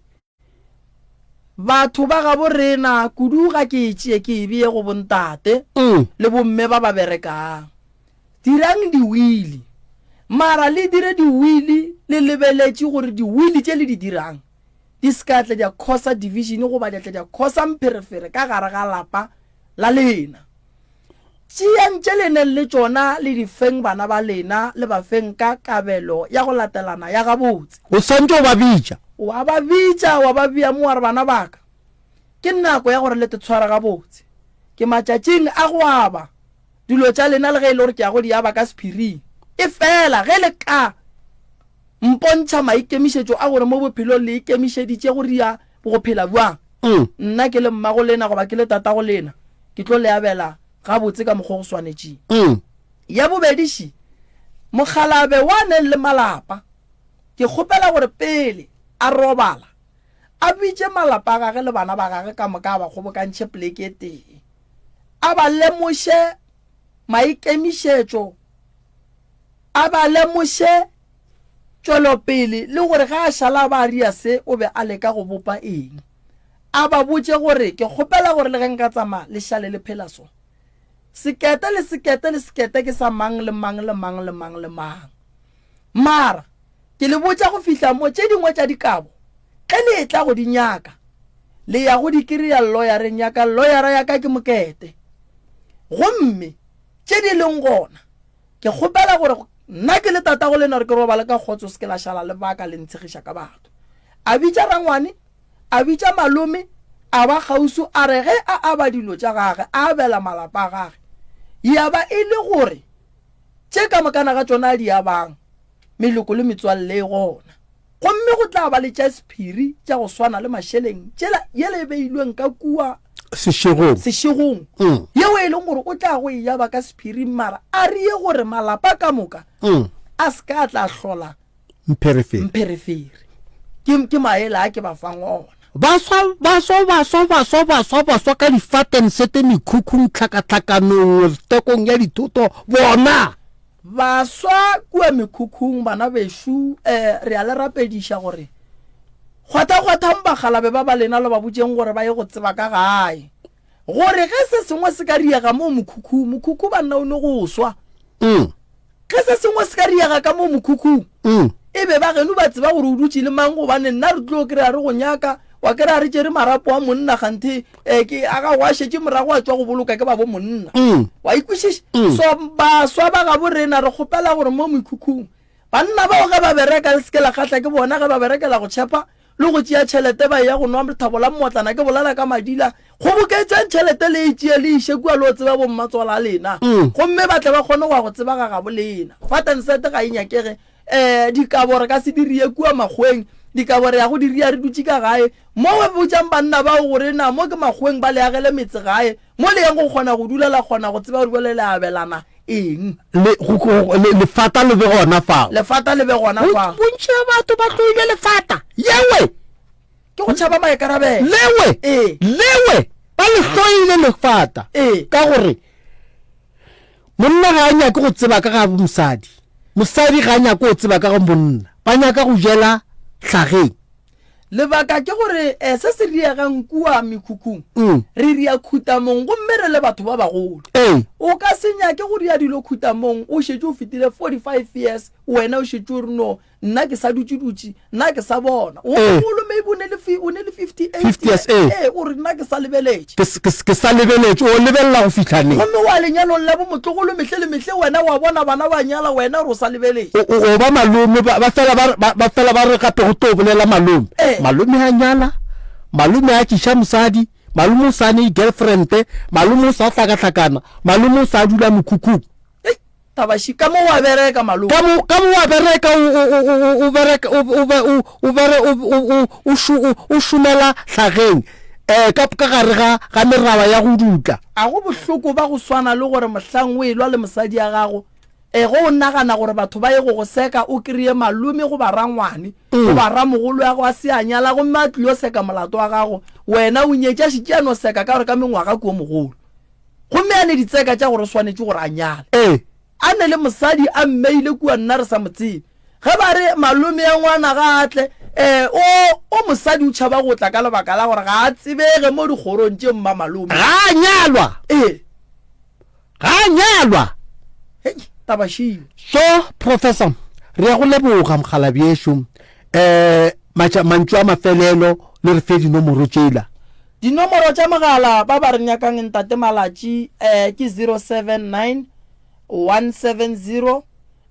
B: Batho ba gabo rena, kudu ga ke e tšee ke e bee go bontate le bomme ba ba berekang. Dirang diwili. Mara le dire diwili le lebeletše gore diwili tše le di dirang di se ka tla di a causa division goba di a tla di a causa mpherefere ka gare ga lapa la lena. Tšeang tše le neng le tšona le di feng bana ba lena, le ba feng ka kabelo ya go latelana ya gabotse.
A: O swantše o ba bitša.
B: Wa ba bitša, wa ba bea mo, wa re, Bana ba ka, ke nako ya gore le te tshware gabotse. Ke matšatšing a go aba dilo tša lena, le ge e le gore ke ya go di aba ka sephiring. Efela ge le ka mpontšha maikemišetšo a gore mo bophelong le ikemišeditše go ria go phela bjang, nna ke le mmago lena goba ke le tatago lena, ke tlo le abela gabotse ka mokgwa o go swanetšeng. Ya bobedi, ši, mokgalabe wa neng le malapa, ke kgopela gore pele a robala, a bitše malapa a gage le bana ba gage ka moka a ba kgobokantšhe poleke e tee, a ba lemoše maikemišetšo, a ba lemoše tšwelopele le gore ge a šala a ba a ria se o be a leka go bopa eng. A ba botše gore, Ke kgopela gore le ge nka tsamaya le šale le phela so. Sekete le sekete le sekete ke sa mang le mang le mang le mang le mang. Mara ke le botša go fihla mo tše dingwe tša dikabo ge le etla go di nyaka le ya go di kiriya lloyareng ya ka, lloyara ya ka ke mokete. Gomme tše di leng gona Ke kgopela gore nna ke le tatago lena gore ke robale ka kgotso, se ke la šala le baka le ntshegiša ka batho. A bitša rangwane, a bitša malome, a ba kgauswi, a re ge a aba dilo tša gage, a abela malapa a gage, ya ba e le gore tše ka mokana ga tšona a di abang, meloko le metswalle e gona. Gomme go tla ba le tša sephiri tša go swana le mašeleng, tšela yela e beilweng ka kua
A: Sešegong.
B: sešegong,
A: Mm.
B: yeo e leng gore o tla go e aba ka sephiring, mara a re ye gore malapa ka moka
A: Mm.
B: a se ka a tla hlola
A: Mpherefere.
B: mpherefere. Ke, ke maele a ke ba fang ona.
A: Baswa, baswa, baswa, baswa, baswa, baswa ka difateng, sete, mekhukhung, tlhakatlhakanong, tekong ya dithoto, bona!
B: Baswa kua mekhukhung, bana bešo, eh, re a le rapediša gore kgwathakgwathang bakgalabe ba ba lena le ba botšeng gore ba ye go tseba ka gae, gore ge se sengwe se ka riega moo mokhukhung, mokhukhu banna o ne go swa.
A: Mm.
B: Ge se sengwe se ka riega ka moo mokhukhung,
A: Mm.
B: e be ba geno ba tseba gore o dutše le mang, gobane nna re tlo kry-a re go nyaka. Wa kry-a re tšere marapo a monna kganthe um ke a gago a šetše morago a tšwa go boloka ke ba bo monna. Wa ikwešiša? So baswa ba gabo rena re kgopela gore mo mekhukhung banna bao ge ba bereka le se ke la kgahla ke bona ge ba berekela go tšhepa le go tšea tšhelete ba eya go nwa lethabo la mmotlana ke bolela ka madila. Kgoboketšang tšhelete le e tšee le iše kua le yo tseba bommatswala a lena gomme ba tle ba kgone go ya go tseba ga gabo lena. Fat and set ga e nyakege Ee, dikabo re ka se di rie kua makgoweng, dikabo re ya go di ria re dutše ka gae. Mo we botšang banna bao gore na mo ke makgoweng ba le agele metse gae, mo le yang go kgona go dula la kgona go tseba gore bjale le abelana eng.
A: Le, go, go, le, lefata le be gona fao.
B: Lefata le be gona fao.
A: Bontši bja batho ba hloile lefata. Yewe!
B: Ke go tšhaba maikarabelo.
A: Lewe!
B: Ee.
A: Lewe! Ba le hloile lefata.
B: Ee.
A: Ka gore Monna ga a nyake go tseba ka ga mosadi, mosadi ga a nyake go tseba ka ga monna. Ba nyaka go jela hlageng.
B: Lebaka ke gore se se riegang kua mekhukhung, re ria khutamong gomme re le batho ba bagolo. O ka se nyake go ria dilo khutamong o šetše o fetile 45 years, wena o šetše o re no Nna ke sa dutše-dutše, nna ke sa bona. O
A: Ee.
B: mogolo maybe o ne le fi, o ne le 58
A: 50 years, ee.
B: Ee, o re nna ke sa lebeletše.
A: Ke, ke, ke sa lebeletše, o lebelela go fihla neng?
B: Gomme wa lenyalong la bomotlogolo mehle le mehle, wena wa bona bana ba nyala, wena o re o sa lebeletše.
A: O, o, o ba malome, ba, ba fela ba, ba, ba fela ba re gape go tlo bolela malome.
B: Ee.
A: Malome a nyala, malome a tliša mosadi, malome o sa ne di-girlfriend, malome o sa hlakahlakana, malome o sa dula mokhukhung.
B: Hei, Tabashi, ka mo wa bereka malome.
A: Ka mo, ka mo wa bereka o, o, o, o, o bereka, o, o, o, o bere, o, o, o, o, šo, o, o šomela hlageng, eh, ka, ka gare ga, ga meraba ya go dutla.
B: A go bohloko ba go swana le gore mohlang o elwa le mosadi ya gago, eh, ge o nagana gore batho ba ye go go seka, o kreye malome goba rangwane, goba ramogolo ya go a se a nyala gomme a tlilo seka molato wa gago, wena o nyetše a šetše a no seka ka gore ka mengwaga ke o mogolo. Gomme a ne ditseka tša gore o swanetše gore a nyale.
A: Ee.
B: A ne le mosadi a mmeile kua nna re sa mo tsebe. Ge ba re malome ya ngwana ga a tle, ee, o, o mosadi o tšhaba go tla ka lebaka la gore ga a tsebege mo dikgorong tše mmamalome.
A: Ga a nyalwa.
B: Ee.
A: Ga a nyalwa.
B: Hei, taba šio.
A: So, Professor, re ya go leboga mokgalabješo. Um, matša, mantšu a mafelelo le re fe dinomoro tšela.
B: Dinomoro tša mogala ba ba re nyakang Ntate Malatši eh, ke 079 170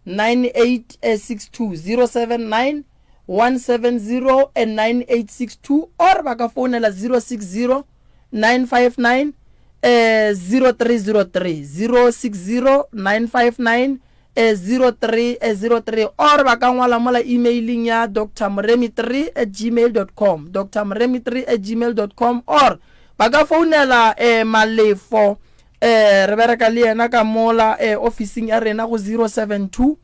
B: 9862, 079 170 9862 or ba ka founela 060 959 eh, 0303, 060 959 03 03 or ba ka ngwala mola emailing ya Doctor Moremi 3 at gmail dot com, Doctor Moremi 3 at gmail dot com or ba ka founela eh, Malefo eh, re bereka le yena ka mola eh, ofising ya rena go 072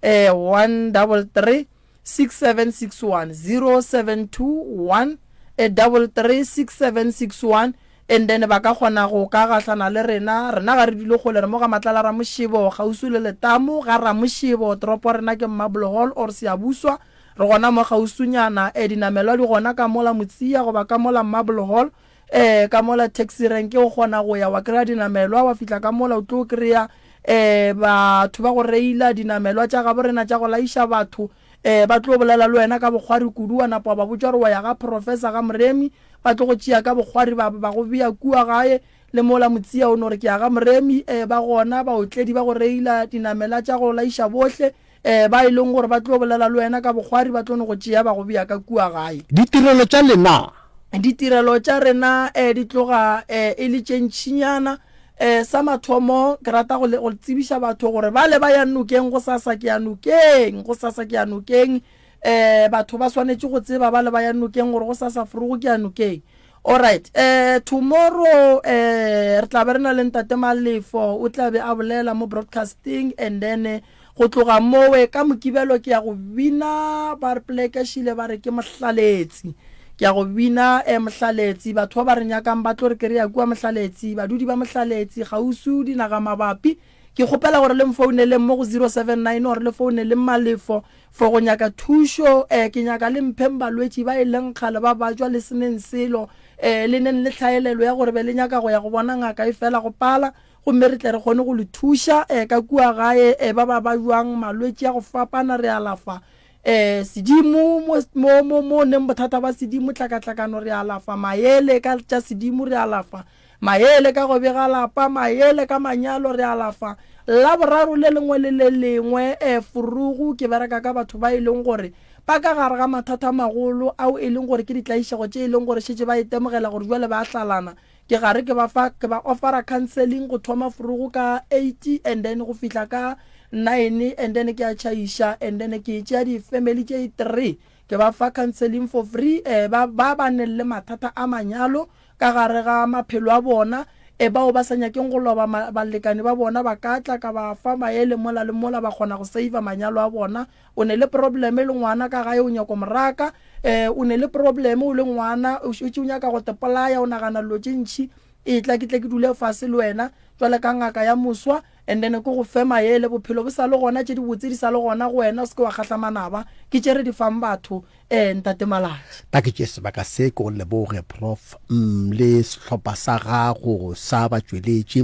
B: eh, 133 6761 072 1 33 6761 and then ba ka kgona go ka gahlana le rena. Rena ga re dule kgole, re mo ga Matlala Ramošebo, kgauswi le letamo ga Ramošebo. Toropo rena ke Marble Hall or Siyabuswa, re gona mo kgauswinyana. Eh, dinamelwa di gona ka mola Motsia goba ka mola Marble Hall, eh, ka mola taxi rank o kgona go ya wa kry-a dinamelwa, wa fihla ka mola o tlo kry-a eh, batho ba go reila dinamelwa tša gabo rena tša go laiša batho, eh, ba tlo bolela le wena ka bokgwari kudu, wa napa wa ba botša gore wa ya ga Professor ga Moremi, ba tlo go tšea ka bokgwari ba ba go bea kua gae, le mola Motsia o no re ke ya ga Moremi, eh, ba gona baotledi ba go reila dinamela tša go laiša bohle, eh, ba e leng gore ba tlo bolela le wena ka bokgwari, ba tlo no go tšea ba go bea ka kua gae.
A: Ditirelo tša lena.
B: Ditirelo tša rena eh, di tloga eh, e le tše ntšinyana. Eh, sa mathomo ke rata go, go tsebiša batho gore bale ba yang nokeng gosasa ke ya nokeng, gosasa ke ya nokeng. Eh, batho ba swanetše go tseba bale ba yang nokeng gore gosasa forogo ke ya nokeng. Alright, eh, tomorrow eh, re tla be re na le Ntate Malefo, o tla be a bolela mo broadcasting and then eh, go tloga mowe ka Mokibelo ke ya go bina ba re pleke šile ba re ke Mohlaletsi. Ke ya go bina eh, Mohlaletsi, batho ba ba re nyakang ba tlo re kry-a kua Mohlaletsi, badudi ba Mohlaletsi, kgauswi, dinaga mabapi. Ke kgopela gore le mfouneleng mo go 079 or le founeleng Malefo for go nyaka thušo. Eh, ke nyaka le mpheng balwetši ba e leng kgale ba bajwa le se neng selo, eh, le neng le tlhaelelo ya gore be le nyaka go ya go bona ngaka e fela go pala, gomme re tle re kgone go le thuša, eh, ka kua gae, eh, ba ba bajwang malwetši a go fapana re alafa. Um sedimo mo, mo, mo, mo neng bothata ba sedimo, tlhakatlhakano re alafa, maele ka tša sedimo re alafa, maele ka go bega lapa, maele ka manyalo re alafa. Laboraro le lengwe le le lengwe, um Furugu, ke bereka ka batho ba e leng gore ba ka gare ga mathata a magolo ao e leng gore ke ditlaišego tše e leng gore šetše ba itemogela gore bjale ba a hlalana. Ke gare ke ba fa, ke ba offera counselling go thoma Furugu ka eight and then go fihla ka nine and then ke a tšhaiša and then ke tšea di-family tše three ke ba fa counselling for free eh, ba ba ba neng le mathata a manyalo ka gare ga maphelo a bona e bao ba sa nyakeng go loba balekane ba bona ba ka tla ka ba fa maele mola le mola ba kgona go save manyalo a bona O ne le probleme le ngwana ka gae o nyako moraka, eh, o ne le probleme o le ngwana o šetše o nyaka go te polaya o nagana dilo tše ntši, etla ke tle ke dule fase le wena jwale ka ngaka ya moswa and then ke go fe maele, bophelo bo sa le gona, tše dibotse di sa le gona go wena, o se ke wa kgahla manaba, ke tše re di fang batho, eh, Ntate Malatši.
A: Tla ke tšee sebaka se ke go leboge Prof le sehlopha sa gago sa batšweletši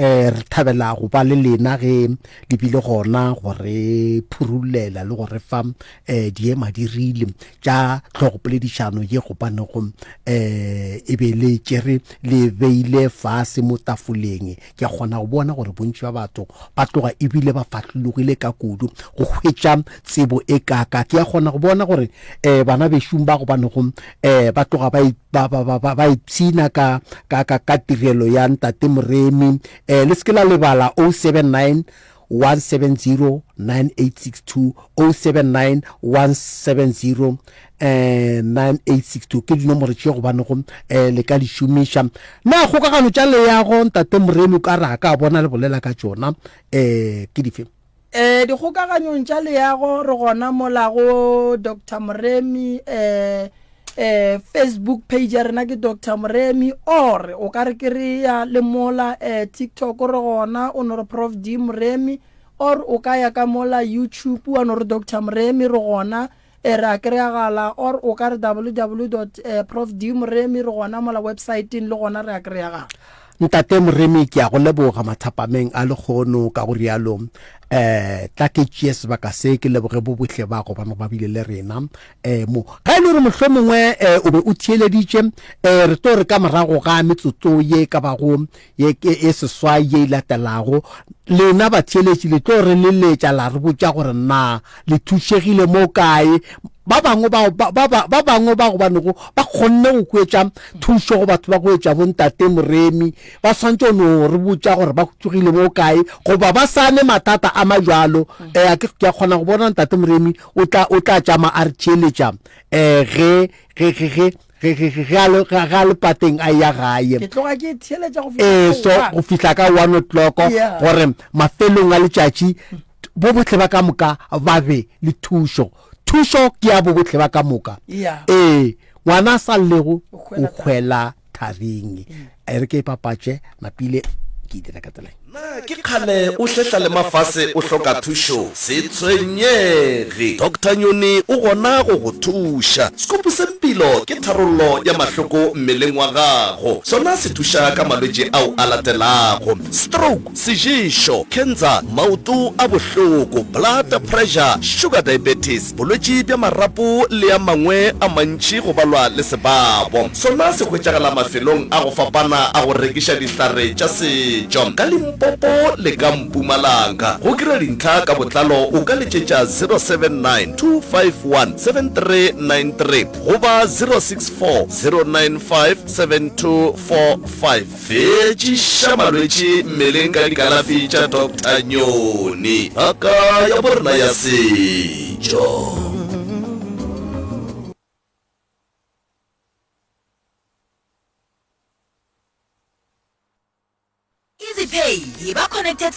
A: Re thabela go ba le lena ge le bile gona go re phurullela le go re fa diemadirile tša hlogopoledišano ye gobanego e be le tšere le beile fase mo tafoleng. Ke a kgona go bona gore bontši bja batho ba tloga ebile ba fahlologile ka kudu go hwetša tsebo e kaaka. Ke a kgona go bona gore bana bešung ba gobanego ba tloga ba ba, ba, ba, ba, ba ipshina ka, ka, ka, ka tirelo ya Ntate Moremi. Eh, le se ke la lebala 079 170 9862, 079 170 eh, 9862 ke dinomoro tše gobanego eh, le ka di šomiša. Na kgokagano tša leago Ntate Moremi o ka re a ka bona le bolela ka tšona eh, ke dife?
B: Eh, dikgokaganyong tša leago re gona mola go Doctor Moremi, eh, eh, Facebook page ya rena ke Doctor Moremi, or o ka re ke re ya le mola eh, TikTok re gona o no re Prof D Moremi, or o ka ya ka mola YouTube wa no re Doctor Moremi re gona. E re a kry-agala or o ka re www dot prof D Moremi re gona mola websiteng le gona re a kry-agala.
A: Ntate Moremi ke a go leboga mathapameng a lekgono ka go rialo um tla ke tšee sebaka se ke leboge bo bohle ba gobane ba bile le rena um mo ga e le gore mohlomongwe um o be o theeleditše um re tlo re ka morago ga metsotso ye ka bago ye ke e seswai ye e latelago, lena batheeletši le tlo re leletša la re botša gore na le thušegile mo kae. Ba bangwe ba, ba, ba, ba, ba bangwe ba gobanego ba kgonne go hwetša thušo go batho ba go etša bontate Moremi, ba swantše go no re botša gore ba tsogile mo kae goba ba sa ne mathata a majwalo. Eh, ke, ke a kgona go bona ntate Moremi o tla, o tla tšama a re theeletša eh, ge, ge, ge, ge Ge, ge, ge, ge a le, ge, ge a le pateng a eya gae.
B: Ke tloga ke theeletša go fihla
A: Ee,
B: ka
A: so
B: one.
A: go fihla ka one o'clock,
B: Yeah.
A: gore mafelong a letšatši bo bohle ba ka moka ba be le thušo. Thušo ke ya bo bohle ba ka moka.
B: Yeah.
A: Ee, ngwana a sa llego
B: O
A: o
B: hwela tharing.
A: hwela tharing. E re ke e papatše, napile ke e dira ka tsela ye.
I: Na ke kgale o hlehla le mafase o hloka thušo? Se tshwenyege, Doctor Nyoni o gona go go thuša. Sekupu se Mpilo ke tharollo ya mahloko mmeleng wa gago. Sona se thuša ka malwetši ao a latelago, stroke, seješo, cancer, maoto a bohloko, blood pressure, sugar diabetes, bolwetši bja marapo le a mangwe a mantši go balwa le sebabo. Sona se hwetšagala mafelong a go fapana a go rekiša dihlare tša setšo ka Limpopo le ka Mpumalanga. Go kry-a dintlha ka botlalo o ka letšetša 079 251 7393 goba 064 095 7245. Fetšiša malwetši mmeleng ka dikalafi tša Doctor Nyoni, ngaka ya borena ya setšo.
C: EasyPay, e ba connected ka.